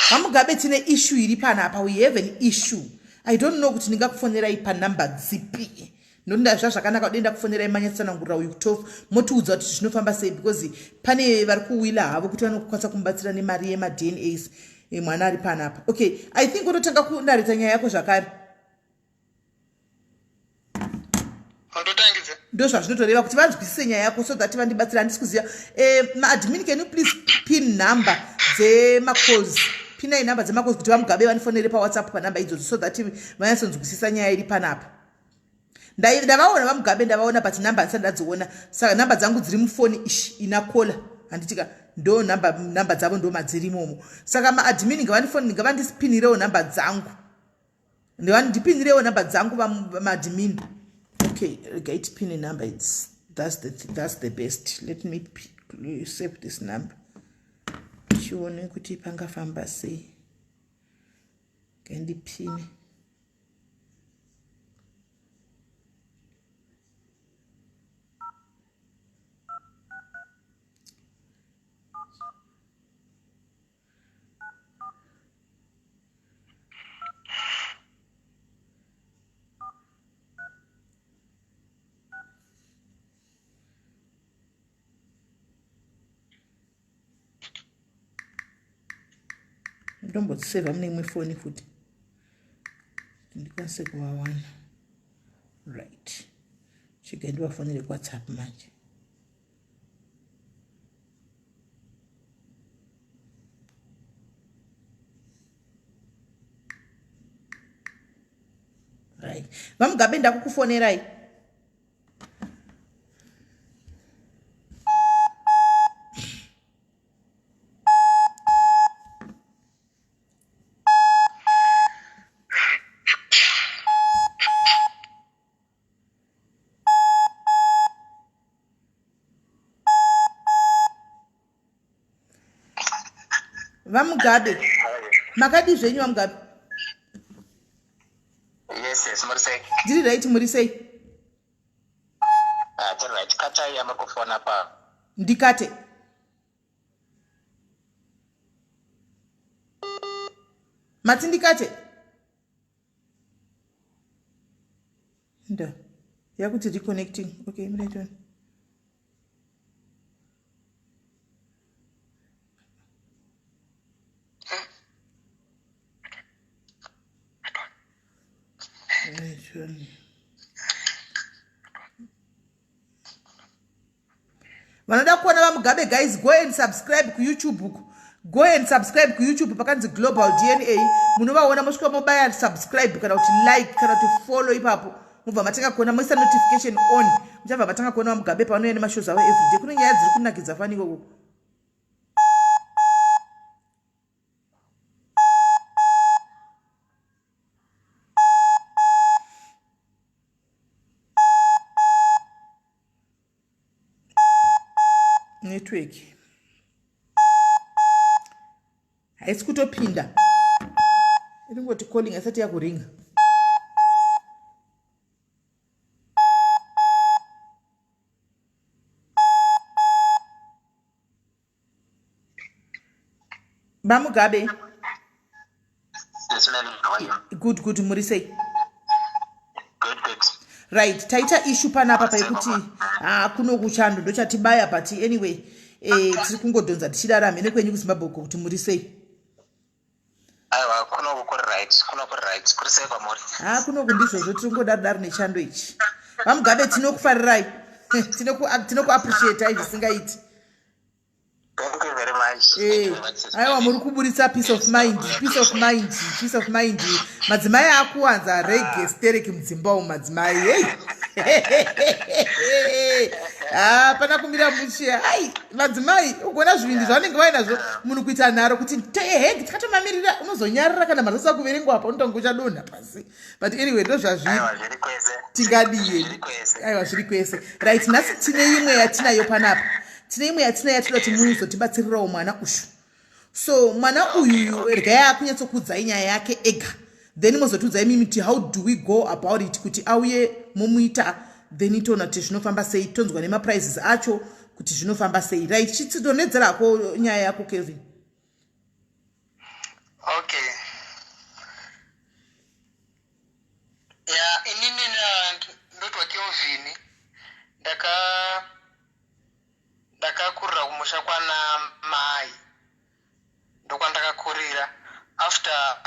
Speaker 1: VaMugabe, tine issue iri panapa. We have an issue. I don't know kuti ndingakufonerai panumber dzipi. Ndoda zvazvakanaka kudai ndakufonerai manyatsanangurira uyu kutof motiudza kuti zvinofamba sei because pane vari kuwila havo kuti vanokwanisa kumubatsira nemari yemaDNAs eh, mwana ari panapa. Okay, I think unotanga kunareta nyaya yako zvakare. Ndozvazvinotoreva kuti vanzwisise nyaya yako so that vandibatsira. Handisi kuziva eh, maadmin, can you please pin number dzemacalls? Pinai number dzemacalls kuti vaMugabe vandifonere paWhatsApp panumber idzodzo so that vanyatsonzwisisa nyaya iri panapa. Ndavaona vaMugabe, ndavaona, but number handisati ndadziona. Saka number dzangu dziri mufoni ishi ina kola handitika ndo number dzavo ndo madziri imomo. Saka maadmin ngavandifoni, ngavandispinirewo number dzangu, ndipinirewo number dzangu maadmin. Okay, regai tipine number. Its that's the best. Let me save this number tione kuti pangafamba sei. Ngandipine. Ndombotseva mune imwe foni futi ndikwanise kuvawana. Right, chiga ndivafonere kuWhatsApp manje. Right, vaMugabe, ndakukufonerai. VaMugabe, makadi zvenyu vaMugabe?
Speaker 4: Yes, muri sei?
Speaker 1: Ndiri right, muri sei?
Speaker 4: Ah, tiri right. Katai yamuri kufona pa.
Speaker 1: Ndikate. Mati ndikate? Nda. Yakuti reconnecting. Okay, mira. Vanoda kuona vaMugabe, guys, go and subscribe kuYouTube uku. Go and subscribe kuYouTube pakanzi Global DNA, munovaona. Mosvika mobaya subscribe kana kuti like kana kuti follow ipapo, mobva matanga kuona, moisa notification on, muchabva matanga kuona vaMugabe pavanouya nemashows avo everyday. Kune nyaya dziri kunakidza fani ikoko. Network haisi kutopinda, iringoti calling, asati yakuringa. VaMugabe.
Speaker 4: Yes, ma'am. How are you?
Speaker 1: Good, good. Muri sei?
Speaker 4: Good, good.
Speaker 1: Right, taita issue panapa paikuti, ah, kuno kuchando ndochatibaya, but anyway, tiri kungodhonza tichidara. Mhene kwenyu kuZimbabwe uko kuti muri sei?
Speaker 4: Aiwa, kunoku kuri right, kuno kuri right. Kuri sei kwamuri?
Speaker 1: Ha, kunoku ndizvozvo, tiri kungodaro daro nechando ichi. VaMugabe, tinokufarirai, tinokuappreciatai zvisingaiti.
Speaker 4: Thank you very much. Thank you very much, Sis
Speaker 1: Aiwa,
Speaker 4: Melly.
Speaker 1: Muri kuburitsa peace of mind, peace of mind, peace of mind. Madzimai akuwanza rege stereki mudzimba umu, madzimai, hei. Hapana kumira mushe. Ai, madzimai, ugoona zvivindi zvavanenge vainazvo, munhu kuita nharo kuti teheg takatomamirira, unozonyarara kana mazosa kuverengwa apa unotonge uchadonha pasi. But anyway, ndozvazviri. Tingadii? Aiwa, zviri kwese. Right, nhasi tine imwe yatinayo panapa. Tine imwe yatinayo yatinoda kuti muzotibatsirirawo mwana ushu. So mwana uyu regai akunyatsokuudzai nyaya yake ega, then mozotiudzai mimi kuti how do we go about it kuti auye momuita, then toona kuti zvinofamba sei, tonzwa nemaprices acho kuti zvinofamba sei. Right, chitsidonedzerako nyaya yako, Kelvin.
Speaker 3: Okay, ya, inini ndotwa Kelvin, ndakakurira kumusha kwana mai, ndokwandakakurira after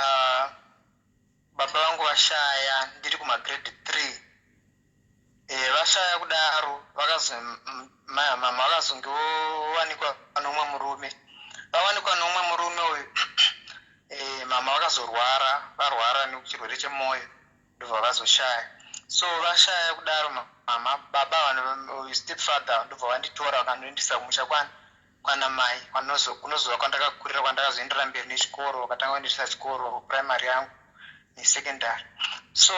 Speaker 3: baba vangu vashaya ndiri kumagrade 3. Vashaya kudaro, mama vakazonge vowanikwa nomumwe murume. Vawanikwa nomumwe murume uyu, mama vakazorwara, varwara nechirwere chemwoyo, ndobva vazoshaya. So vashaya kudaro mama, baba vanhu, step father, ndobva vanditora vakandoendesa kumusha kwana mai, kunozova kwandakakurira, kwandakazoendera mberi nechikoro. Vakatanga kuendesa chikoro, primary yangu nesecondary. So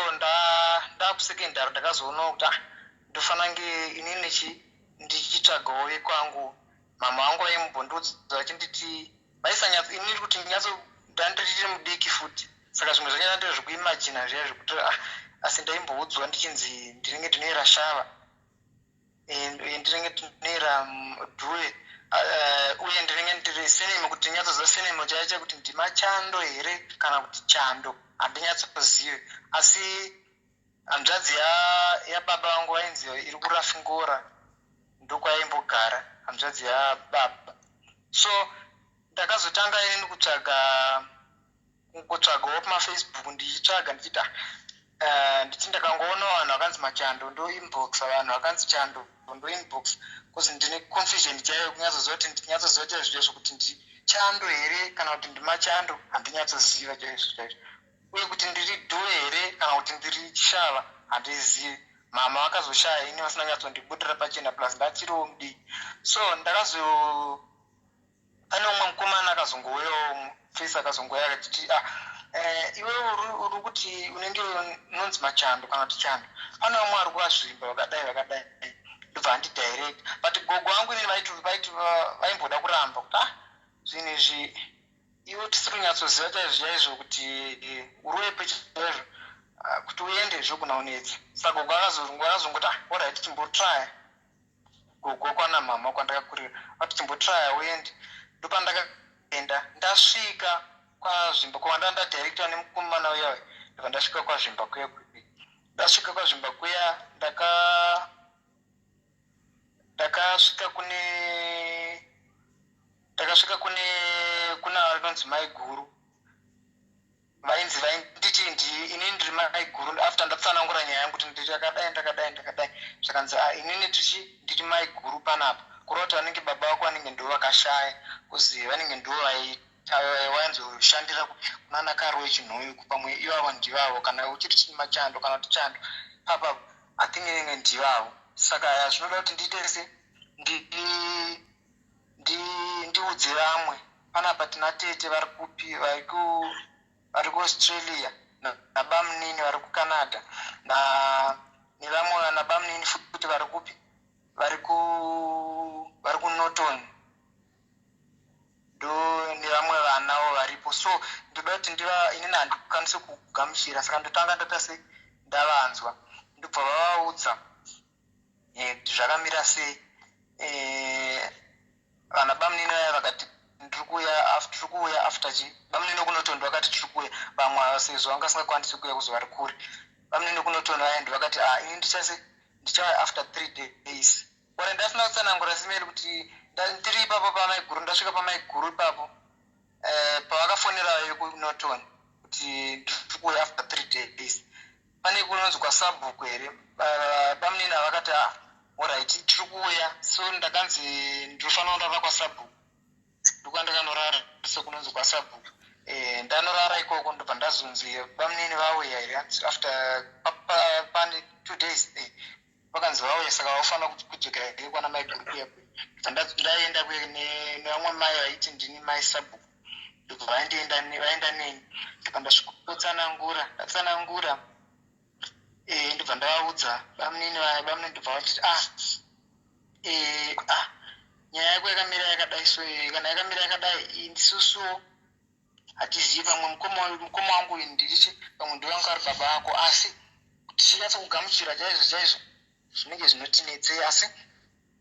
Speaker 3: ndakusecondary ndakazoonawo kuti, ah, ndofanira nge inini ndichitsvagawo vekwangu. Mama vangu vaimbondiudza vachinditi vaisanyatso inini kuti nyatso ndandiri mudiki futi, saka zvimwe zvacho ndandiri zvekuimagina zviya zvekuti, ah, asi ndaimboudzwa ndichinzi ndinenge ndinoera shava, ndinenge ndinoera dhuve, uye ndinenge ndiri surname, kuti nyatsoziva surname chaicho chekuti ndimachando here kana kuti Chando, handinyatsozive. Asi hanzvadzi yababa vangu vainzi iri kuRafingora, ndokwaimbogara hanzvadzi yababa. So ndakazotanga inini kutsvagawo pamafacebook, ndichitsvaga ndichiti, ndichi ndakangoona vanhu vakanzi Machando, ndoinboxa vanhu vakanzi Chando, ndoinbox, because ndine confusion chaiyo kunyatsoziva kuti ndinyatsoziva chaizvo chaizvo kuti ndiChando here kana kuti ndiMachando, handinyatsoziva chaizvo chaizvo, uye kuti ndiri Dhuwe here kana kuti ndiri Shava, handizivi. Mama vakazoshaya ini vasina nyatsondibudira pachena, plus ndachiriwo mudiki. So ndakazo pane umwe mukomana akazongouyawo face, akazongouya akachiti, ah, iwe uri kuti unenge unonzi Machando kana kuti Chando, pane vamwe vari kuvazvimba vakadai vakadai, ndobva andidirect. But gogo vangu inini vaiti vaimboda kuramba kuti, ah, zvinhu izvi iwe tisiri kunyatsoziva chaizvo chaizvo kuti uri wepi chaizvo, kuti uende zvogona kunetsa. Saka gogo akazongoti, ah, alright, chimbotraya. Gogo kwana mama kwandakakurira vati, chimbotraya uende. Ndopandakaenda, ndasvika kwaZvimba kwanda ndadirectwa nemukomana uyawe, ndobva ndasvika kwaZvimba kuya. Ndasvika kwaZvimba kuya, ndakasvika kune ndakasvika kune kuna rinonzi mai guru, vainzi vainditi inini ndiri mai guru. After ndatsanangura nyaya yangu kuti ndakadai, ndakadai, ndakadai, zvakanzi, ah, inini ndiri mai guru panapa, kureva kuti vanenge baba vako vanenge ndo vakashaya, kuzi vanenge ndo vaiwanzoshandira kunana Karoi Chinhoyi, pamwe ivavo ndivavo. Kana uchiti Machando kana kuti Chando papa, I think inenge ndivavo. Saka zvinoda kuti ndiite se ndiudze vamwe panapa. Tina tete vari kupi? Vari kuAustralia, nabamunini vari kuCanada, nevamwe nabamunini futi vari kupi? Vari kuNorton, ndo nevamwe vanawo varipo. So ndoda kuti ndiva inini handikwanisi kugamuchira, saka ndotanga ndota se ndavanzwa, ndobva vavaudza kuti zvakamira sei. Vana bamunini vaya vakati, tiri kuuya after chi bamunini kuNorton vakati tiri kuuya. Vamwe sezvo vanga vasingakwanisi kuuya kuzi vari kure, bamunini kuNorton vaendi vakati, ah, ini ndichauya after 3 days. Ore ndasina kutsanangura simeri kuti ndiri ipapo pamaiguru. Ndasvika pamaiguru ipapo, pavakafonera vekuNorton kuti ndiri kuuya after 3 days, pane kunonzi kwasabhuku here, bamunini avakati, ah, alright, tiri kuuya. So ndakanzi ndinofanira kurara kwasabhuku, ndokwandakanorara sekunonzi kwasabhuku. Ndanorara ikoko, ndobva ndazonzi bamunini vauya here after pane 2 days. Vakanzi vauya, saka vafanira kudzokera ke kwana maiguru kuya kuya. Ndobva ndaenda kuya nevamwe mai vaiti ndini mai sabhuku. Ndobva vaendienda vaenda neni, ndobva ndasvikotsanangura, ndatsanangura, ndobva ndavaudza bamunini vaya. Bamunini ndobva vachiti, "Ah, ah, nyaya yako yakamira yakadai." So kana yakamira yakadai, ndisusuwo hatizivi, pamwe mukoma wangu uyu ndirichi, pamwe ndivangu ari baba ako, asi tichinyatsa kugamuchira chaizvo chaizvo zvinenge zvinotinetsei. Asi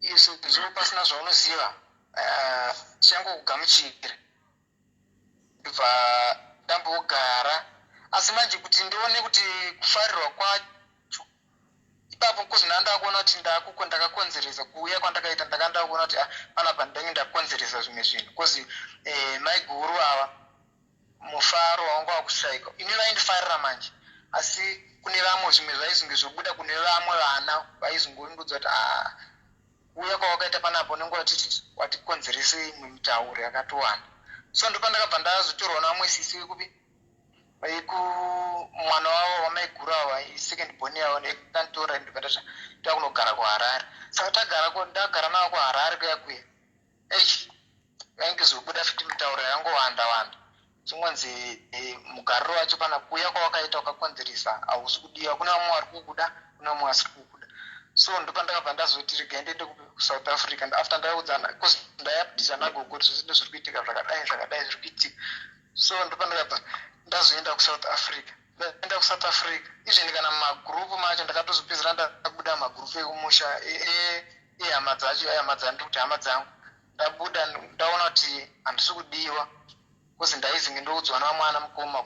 Speaker 3: iye sezvo pasina zvaunoziva, tichangokugamuchira. Ndobva ndambogara, asi manje kuti ndione kuti kufarirwa kwacho ipapo, kuzi ndandakuona kuti ndakuko ndakakonzeresa kuuya kwandakaita. Ndaka ndakuona kuti, ah, panapa ndenge ndakonzeresa zvimwe zvinhu, because maiguru ava mufaro wanga wakushaika. Ini vaindifarira manje, asi kune vamwe zvimwe zvaizonge zvobuda kune vamwe vana, vaizongondudza kuti, "Ah, kuuya kwawakaita panapa unenge watiti watikonzerese imwe mitauro yakatowanda." So ndopandakabva ndazotorwa navamwe sisi vekupi, veku mwana wavo wamaiguru ava, second born yavo, nekanditora. Ndobva takunogara kuHarare. Saka tagara, ndagara navo kuHarare kuya kuya, eish, vainge zobuda futi mitauro yangowanda wanda, chingonzi mugariro wacho pana kuuya kwawakaita wakakonzeresa, hausi kudiwa. Kune vamwe vari kukuda, kune vamwe vasiri kukuda. So ndopandakabva ndazoti regai ndiende kuSouth Africa, after ndaudzana, because ndaiupdata nagogo kuti zvese ndozviri kuitika, zvakadai zvakadai zviri kuitika. So ndopandakabva ndazoenda kuSouth Africa. Ndaenda kuSouth Africa, even kana mumagurupu macho ndakatozopedzera ndabuda mumagurupu ekumusha, ehama dzacho, ehama dzandiri kuti hama dzangu. Ndabuda ndaona kuti handisi kudiwa, because ndaizinge ndoudzwa navamwe ana mukoma,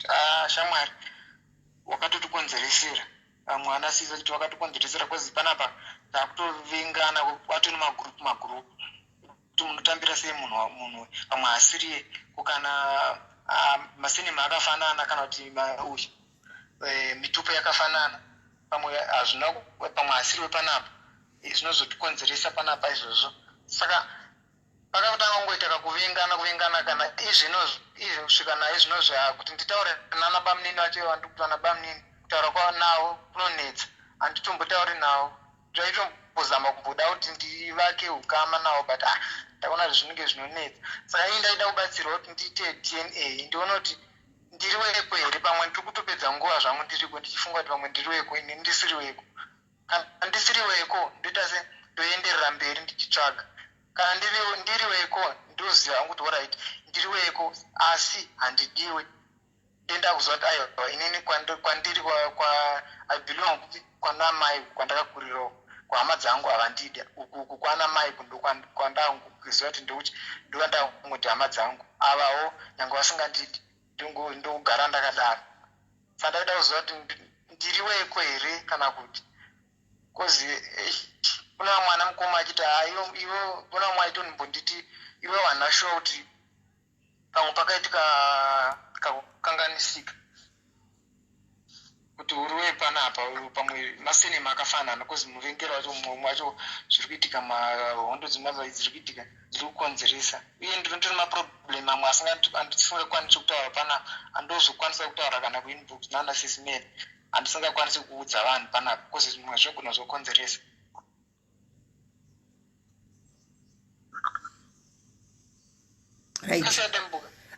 Speaker 3: "Ah, shamwari, wakatotikonzeresera." Vamwe ana sisi kuti wakatikonzeresera, cause panapa takutovengana, kwato nemagurupu magurupu, kuti munotambira sei munhu, munhu pamwe asiriye ko, kana masinema akafanana, kana kuti mitupo yakafanana, pamwe hazvina, pamwe asiriwe panapa, zvinozotikonzeresa panapa izvozvo. Saka pakatanga kungoita kakuvengana kuvengana, kana izvinozvi izvi kusvika naye zvinozvi kuti nditaure nana bamunini vacho, vandiri kuti vana bamunini, kutaura kwavo navo kunonetsa. Handitombotauri navo. Ndaitombozama kumboda kuti ndivake ukama navo, but, ah, ndakaona kuti zvinenge zvinonetsa. Saka ii ndaida kubatsirwa kuti ndiite DNA, ndione kuti ndiri weko here. Pamwe ndiri kutopedza nguva zvangu ndiriko ndichifunga kuti pamwe ndiri weko, ini ndisiri weko. Kana ndisiri weko, ndoita se ndoenderera mberi ndichitsvaga. Kana ndiri weko, ndoziva hangu kuti alright, ndiri weko, asi handidiwe. Ndenda kuziva kuti aiwa, inini kwandiri kwa I belong kupi? Kwana mai kwandakakurirawo, kuhama dzangu havandidi. Uku kwana mai kwandanguziva kuti ndouchi, ndovandangoti hama dzangu avawo, nyange vasingandidi, ndogara ndakadaro. Saka ndaida kuziva kuti ndiri weko here kana kuti, cause kuna vamwe ana mukoma achiti, "Ha, iwe." Kuna vamwe aitombonditi, "Iwe wana sure kuti pamwe pakaitika kakukanganisika kuti uri wepanapa, pamwe masenema akafanana," cause muvengero wacho mumwe wacho zviri kuitika, mahondo dzimazai dziri kuitika, dziri kukonzeresa. Uye ndinotori maproblem amwe andisingakwanisi kutaura panapa, andozokwanisa kutaura kana kuinbox nana sisimene, handisingakwanisi kuudza vanhu panapa, cause zvimwe zvogona zvokonzeresa.
Speaker 1: Right,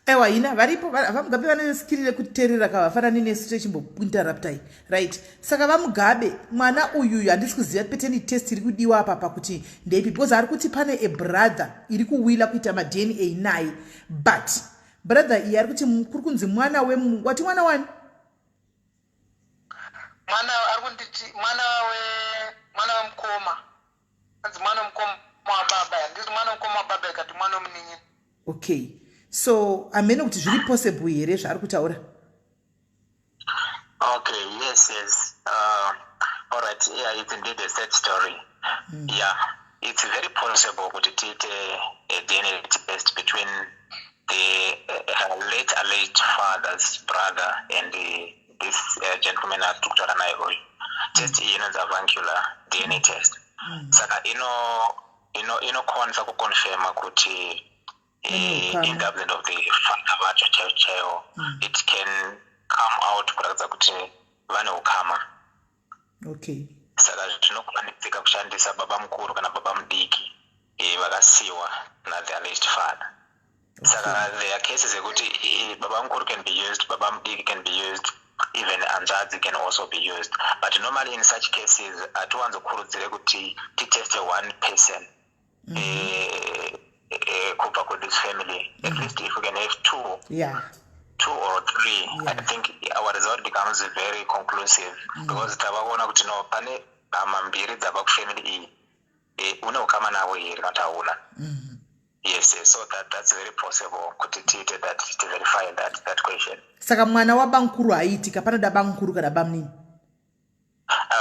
Speaker 1: aiwa, hina varipo vaMugabe vane skiri rekuteerera, kavafanani nesu techimbointerruptai. Right, saka vaMugabe, mwana uyuyu handisi kuziva paternity test iri kudiwa apa pakuti ndeipi, because ari kuti pane a brother iri kuwila kuita maDNA naye, but brother iyi ari kuti kuri kunzi mwana we, wati mwana wani?
Speaker 3: Mwana ari kunditi mwana we mwana wemukoma, anzi mwana wemukoma wababa. Handiti mwana wemukoma wababa, ikati mwana wemunin'ina.
Speaker 1: Okay, so hamene kuti zviri possible here zvaari kutaura?
Speaker 4: Okay, yes. All right, yeah, it's indeed a sad story. Yeah, it's very possible kuti tiite a DNA test between the late alleged father's brother and this gentleman ari kutaura naye uyu. Test iyi inonzi avuncular DNA test. Saka inokwanisa kuconfirma kuti in the absence of the father vacho chaivo chaivo, it can come out kuratidza kuti vane ukama.
Speaker 1: Okay.
Speaker 4: Saka zvinokwanisika kushandisa baba mukuru kana baba mudiki vakasiyiwa na the alleged father. Saka there are cases ekuti baba mukuru can be used, baba mudiki can be used, even hanzvadzi can also be used. But normally in such cases hatiwanzokurudzire kuti titeste one person kubva kuthis family. At least if we can have two, two or three, I think our result becomes very conclusive, because tava kuona kuti no, pane hama mbiri dzabva kufamily iyi, une ukama navo here kana kuti hauna. Yes, so that's very possible kuti tiite that, to verify that question.
Speaker 1: Saka mwana wabamukuru haiitika, panoda bamukuru kana bamunini?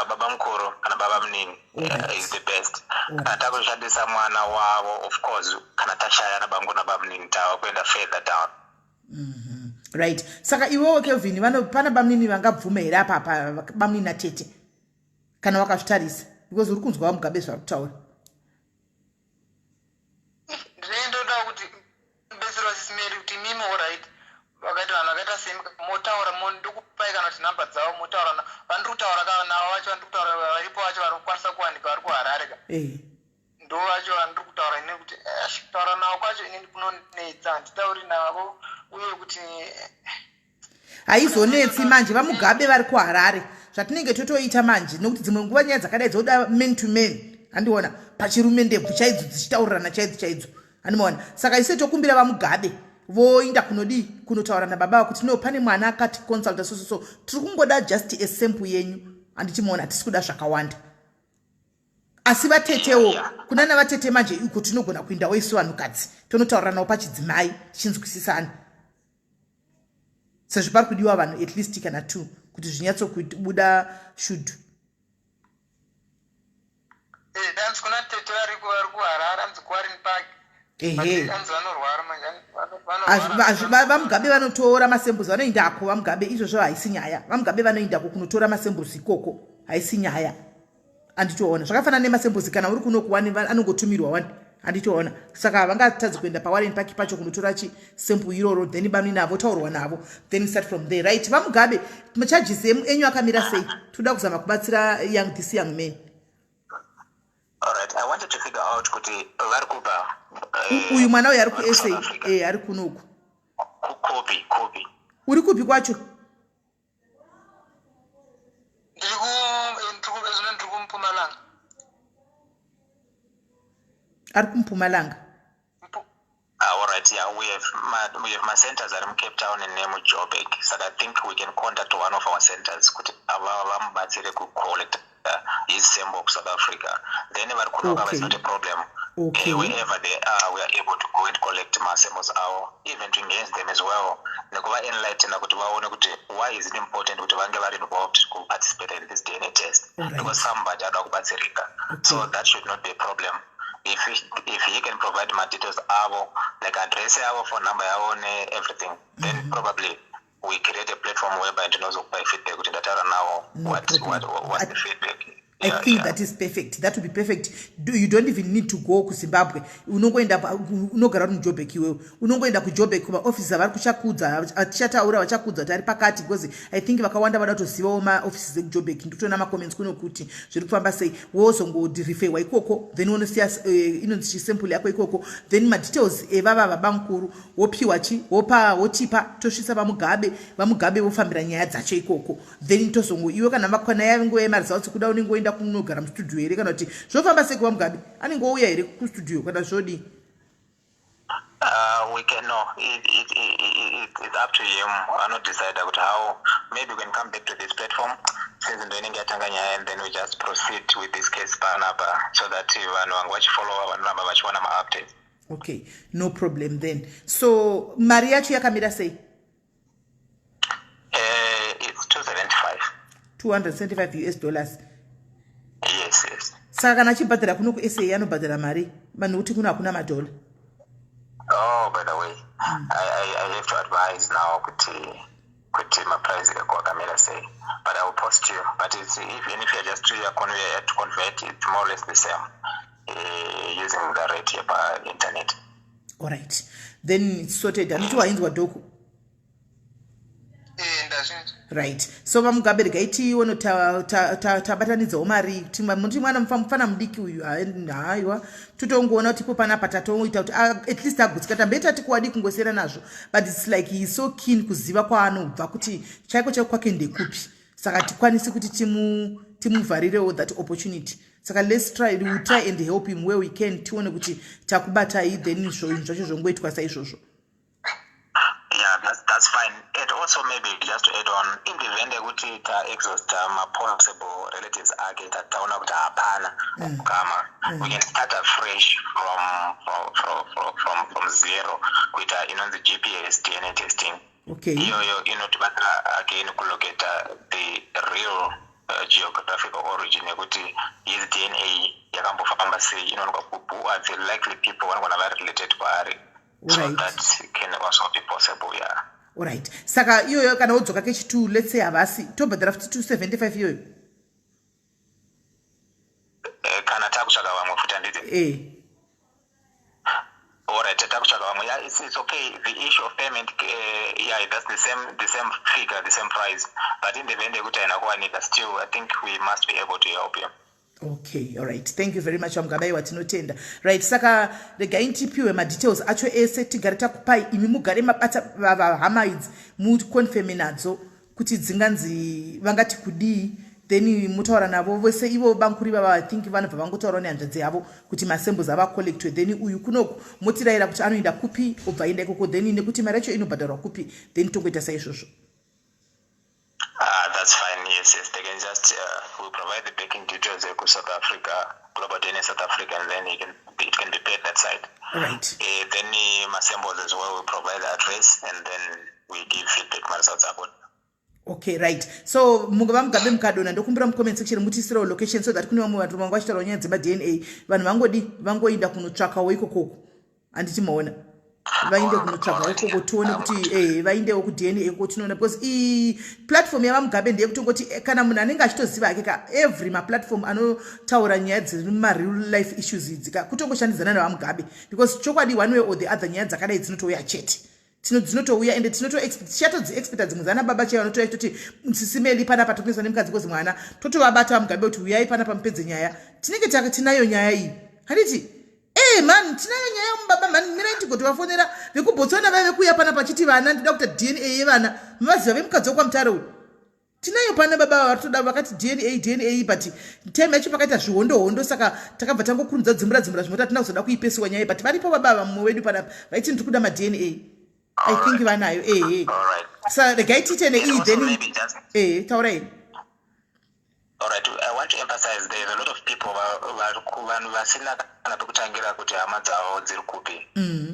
Speaker 4: Baba mukuru kana baba munini is the best. Kana takushandisa mwana wavo, of course kana tashaya nabamukuru nabamunini, tava kuenda further down.
Speaker 1: Right, saka iwewo Kelvin, pana bamunini vangabvuma here apapa, bamunini natete, kana wakazvitarisa? Because uri kunzwa vaMugabe zvari kutaura.
Speaker 3: Ndinenge ndoda kuti kubetserwa, Sis Melly, kuti imimi, alright, vakati vanhu vakaita semi motaura, ndokupai kana kuti nhamba dzavo, motaura vandiri kutaura ka navo vacho, vandiri kutaura varipo vacho vari kukwanisa kuwanika vari kuHarare ka. Ndo vacho vandiri kutaura inini, kuti kutaura navo kwacho inini kunonetsa, handitauri navo uye kuti
Speaker 1: Haizonetsi manje, vaMugabe vari kuHarare. Zvatinenge totoita manje, nokuti dzimwe nguva nyaya dzakadai dzoda man to man, handiona, pachirume ndebvu chaidzo dzichitaurirana chaidzo chaidzo, handimaona. Saka ise tokumbira vaMugabe voinda kunodii, kunotaura nababa kuti no, pane mwana akati consulta so so so, tiri kungoda just a sample yenyu, handichimaona, hatisi kuda zvakawanda. Asi vatetewo, kunana vatete manje iko tinogona kuindawo isu vanhukadzi, tonotaurira navo pachidzimai tichinzwisisana, sezvo pari kudiwa vanhu at least kana two kuti zvinyatsokubuda shudhu.
Speaker 3: Hanzi kuna tete vari kuHarare, hanzi kuWarren Park. Hanzi vanorwara manje.
Speaker 1: VaMugabe vanotora masamples, vanoendako vaMugabe, izvozvo haisi nyaya. VaMugabe vanoendako kunotora masamples ikoko, haisi nyaya, handitoona. Zvakafanana nemasamples, kana uri kunoku wani anongotumirwa wani, handitoona. Saka vangatadzi kuenda paWarren Park pacho kunotora chisample iroro, then bamwe navo taurwa navo, then start from there. Right, vaMugabe, macharges enyu akamira sei? Toda kuzama kubatsira this young man.
Speaker 4: Alright, I wanted to figure out kuti vari kubva
Speaker 1: Uyu mwana uyu ari kuSA, ari kunoku.
Speaker 4: Kupi kupi?
Speaker 1: Uri kupi kwacho?
Speaker 3: Zvino ndiri kuMpumalanga.
Speaker 1: Ari kuMpumalanga.
Speaker 4: All right, yeah, we have my centers are in Cape Town and nemuJoburg. So I think we can contact one of our centers kuti vamubatsire kucollect his sample South Africa. Then vari kunoka, it's not a problem. Wherever they are, we are able to go and collect masamples avo, even to engage them as well. Nekuva enlighten kuti vaone kuti why is it important kuti vange vari involved to participate in this DNA test. Because somebody ada kubatsirika. So that should not be a problem. If he can provide my details avo, like address yavo, phone number yavo ne-everything, then probably we create a platform whereby ndinozokupa feedback kuti ndataura navo,
Speaker 1: No problem.
Speaker 4: What's the feedback.
Speaker 1: I think that is perfect. That would be perfect. You don't even need to go kuZimbabwe. Unongoenda unogara uri muJobek iwewe. Unongoenda kuJobek kumaofisi avari kuchakudza, tichataura, vachakudza kuti ari pakati, because I think vakawanda vada kutozivawo maofisi ekuJobek. Ndikutoona macomments kuno kuti zviri kufamba sei. Wozongoreferwa ikoko, then wonosiya inonzi chisample yako ikoko, then madetails evava vabamukuru wopiwa chi wopa, wotipa, tosvitsa vaMugabe, vaMugabe vofambira nyaya dzacho ikoko. Then tozongo iwe kana vakwana yave nguva yemaresults kuda, unenge woenda kunogara mustudio here, kana kuti zvofamba sei kuvaMugabe? Anenge ouya here kustudio kana zvodii?
Speaker 4: We can, no, it's up to him. Anodecide kuti how. Maybe we can come back to this platform since ndo inenge yatanga nyaya, and then we just proceed with this case panapa so that vanhu vange vachifollowa, vanoramba vachiwana maupdates.
Speaker 1: Okay, no problem then. So mari yacho yakamira sei?
Speaker 4: It's 275.
Speaker 1: 275 US dollars?
Speaker 4: Yes.
Speaker 1: Saka kana achibhadhara kuno kuSA anobhadhara mari vanhu, kuti kuno hakuna madhola?
Speaker 4: Oh, by the way, I have to advise now kuti maprice eko akamira sei, but I will post you. But it's even if you're just you are to convert, it's more or less the same, using the rate yepa internet.
Speaker 1: Alright, then it's sorted. Handiti wainzwa, Doc?
Speaker 3: Eh, ndazvinzwa. Hazvinzwi.
Speaker 1: Right, so VaMugabe, regai tione tabatanidzawo mari kuti muti mwana mufana mudiki uyu, haiwa, totongoona kuti ipo panapa tatoita kuti at least agutsika. Tambe tati kuwadi kungosiyana nazvo, but it's like he is so keen kuziva kwaanobva, kuti chaiko chaiko kwake ndekupi. Saka tikwanisi kuti timuvharirewo that opportunity. Saka let's try, we will try and help him where we can. Tione kuti takubatai, then zvinhu zvacho zvongoitwa saizvozvo.
Speaker 4: Yeah, that's fine. And also maybe just to add on, in the event yekuti ta-exhaust ma-possible relatives ake, taona kuti hapana kukama, we can start afresh from zero, kuita inonzi GPS DNA testing. Iyoyo inotibatsira again kulocata the real geographical origin, yekuti his DNA yakambofamba sei, inoonekwa kupi, who are the likely people vanogona vari related kwaari. So that can also be possible, yeah.
Speaker 1: Alright, saka iyoyo kana wodzoka kechi2, let's say havasi, tobhadhara futi 275 iyoyo?
Speaker 4: Kana takutsvaga vamwe futi, handiti?
Speaker 1: E.
Speaker 4: Alright, takutsvaga vamwe, yeah, it's okay. The issue of payment, yeah, that's the same figure, the same price, but in the event yekuti haina kuwanika, still I think we must be able to help you.
Speaker 1: Okay, alright, thank you very much, VaMugabe, tinotenda. Right, saka regai tipiwe madetails acho ese, tigare takupai, imi mugare mabata hama idzi, muconfirme nadzo kuti dzinganzi vangati kudii, then mutaura navo vose ivo bankuri vava. I think vanobva vangotaurawo nehanzvadzi yavo kuti masamples ava collectwe, then uyu kunoku motirayira kuti anoenda kupi, obva aenda ikoko, then nekuti mari yacho inobhadharwa kupi, then tongoita saizvozvo.
Speaker 4: Ah, that's fine. Yes. They can just we provide the banking details to South Africa, Global DNA South Africa, and then it can be paid that side. Then masamples as well, we provide the address, and then we give feedback results about.
Speaker 1: Okay, right, so mungava Mugabe mukadona, ndokumbira mucomment section mutiisirewo location, so that kune vamwe vanhu vanga vachitaurawo nyaya dzemaDNA, vanhu vangodi vangoinda kunotsvakawo ikokoko, handiti maona? Vainde kunotsvagawo ikoko, tione kuti vaindewo kuDNA ikoko, tinoona, because i platform yavaMugabe ndeyekutongoti kana munhu anenge achitoziva hake ka, every maplatform anotaura nyaya dziri mumareal life issues idzi ka, kutongoshandidzana navaMugabe, because chokwadi, one way or the other, nyaya dzakadai dzinotouya chete. Dzinotouya, ende tichatodziexpecta dzimwe dzana baba chaivo vanotouya toti sisimeli panapa tokuneswa nemukadzi kozi mwana, totovabata VaMugabe kuti uyai panapa mupedze nyaya. Tinenge tinayo nyaya iyi, handiti? E man, tinayo nyaya mubaba mani, mirai tigotovafonera vekuBotswana vaive kuuya panapa achiti vana, ndida kuita DNA yevana. Mavaziva vemukadzi wekwaMutare uyu? Tinayo pana baba varitoda, vakati DNA, DNA, but time yacho pakaita zvihondo hondo, saka takabva tangokurumidza dzimbura dzimbura zvimota, hatina kuzoda kuipesiwa nyaya, but varipo baba vamwe wedu panapa vaiti ndiri kuda maDNA. I think vanayo, ehe. Sa regai tiite neiyi, then ehe, taurai.
Speaker 4: All right, I want to emphasize there's a lot of people, vanhu vasina kana pekutangira kuti hama dzavo dziri kupi.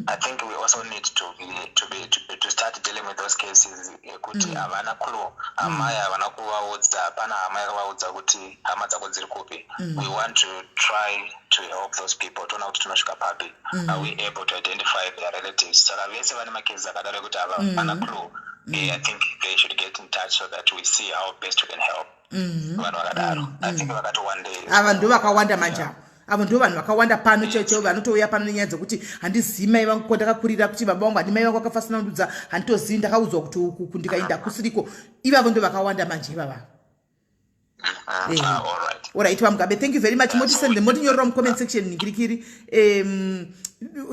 Speaker 4: I think we also need to start dealing with those cases ekuti havana clue, amai havana kuvaudza, hapana hama yakavaudza kuti hama dzako dziri kupi. We want to try to help those people, toona kuti tinosvika papi. Are we able to identify their relatives? Saka vese vane macases akadaro ekuti havana clue, I think they should get in touch so that we see how best we can help vanhu vakadaro. I think vakati one day.
Speaker 1: Ava ndo vakawanda manje avo. Avo ndo vanhu vakawanda pano chaivo chaivo, vanotouya pano nenyaya dzekuti handizivi mai vangu, kwandakakurira, kuti baba vangu handi mai vangu vakafasina ndudza, handitozivi, ndakaudzwa kuti uku ndikaenda kusiriko. Ivavo ndo vakawanda manje ivava.
Speaker 4: Ah, alright.
Speaker 1: Alright, VaMugabe, thank you very much. Motisende, motinyorera mucomment section ningirikiri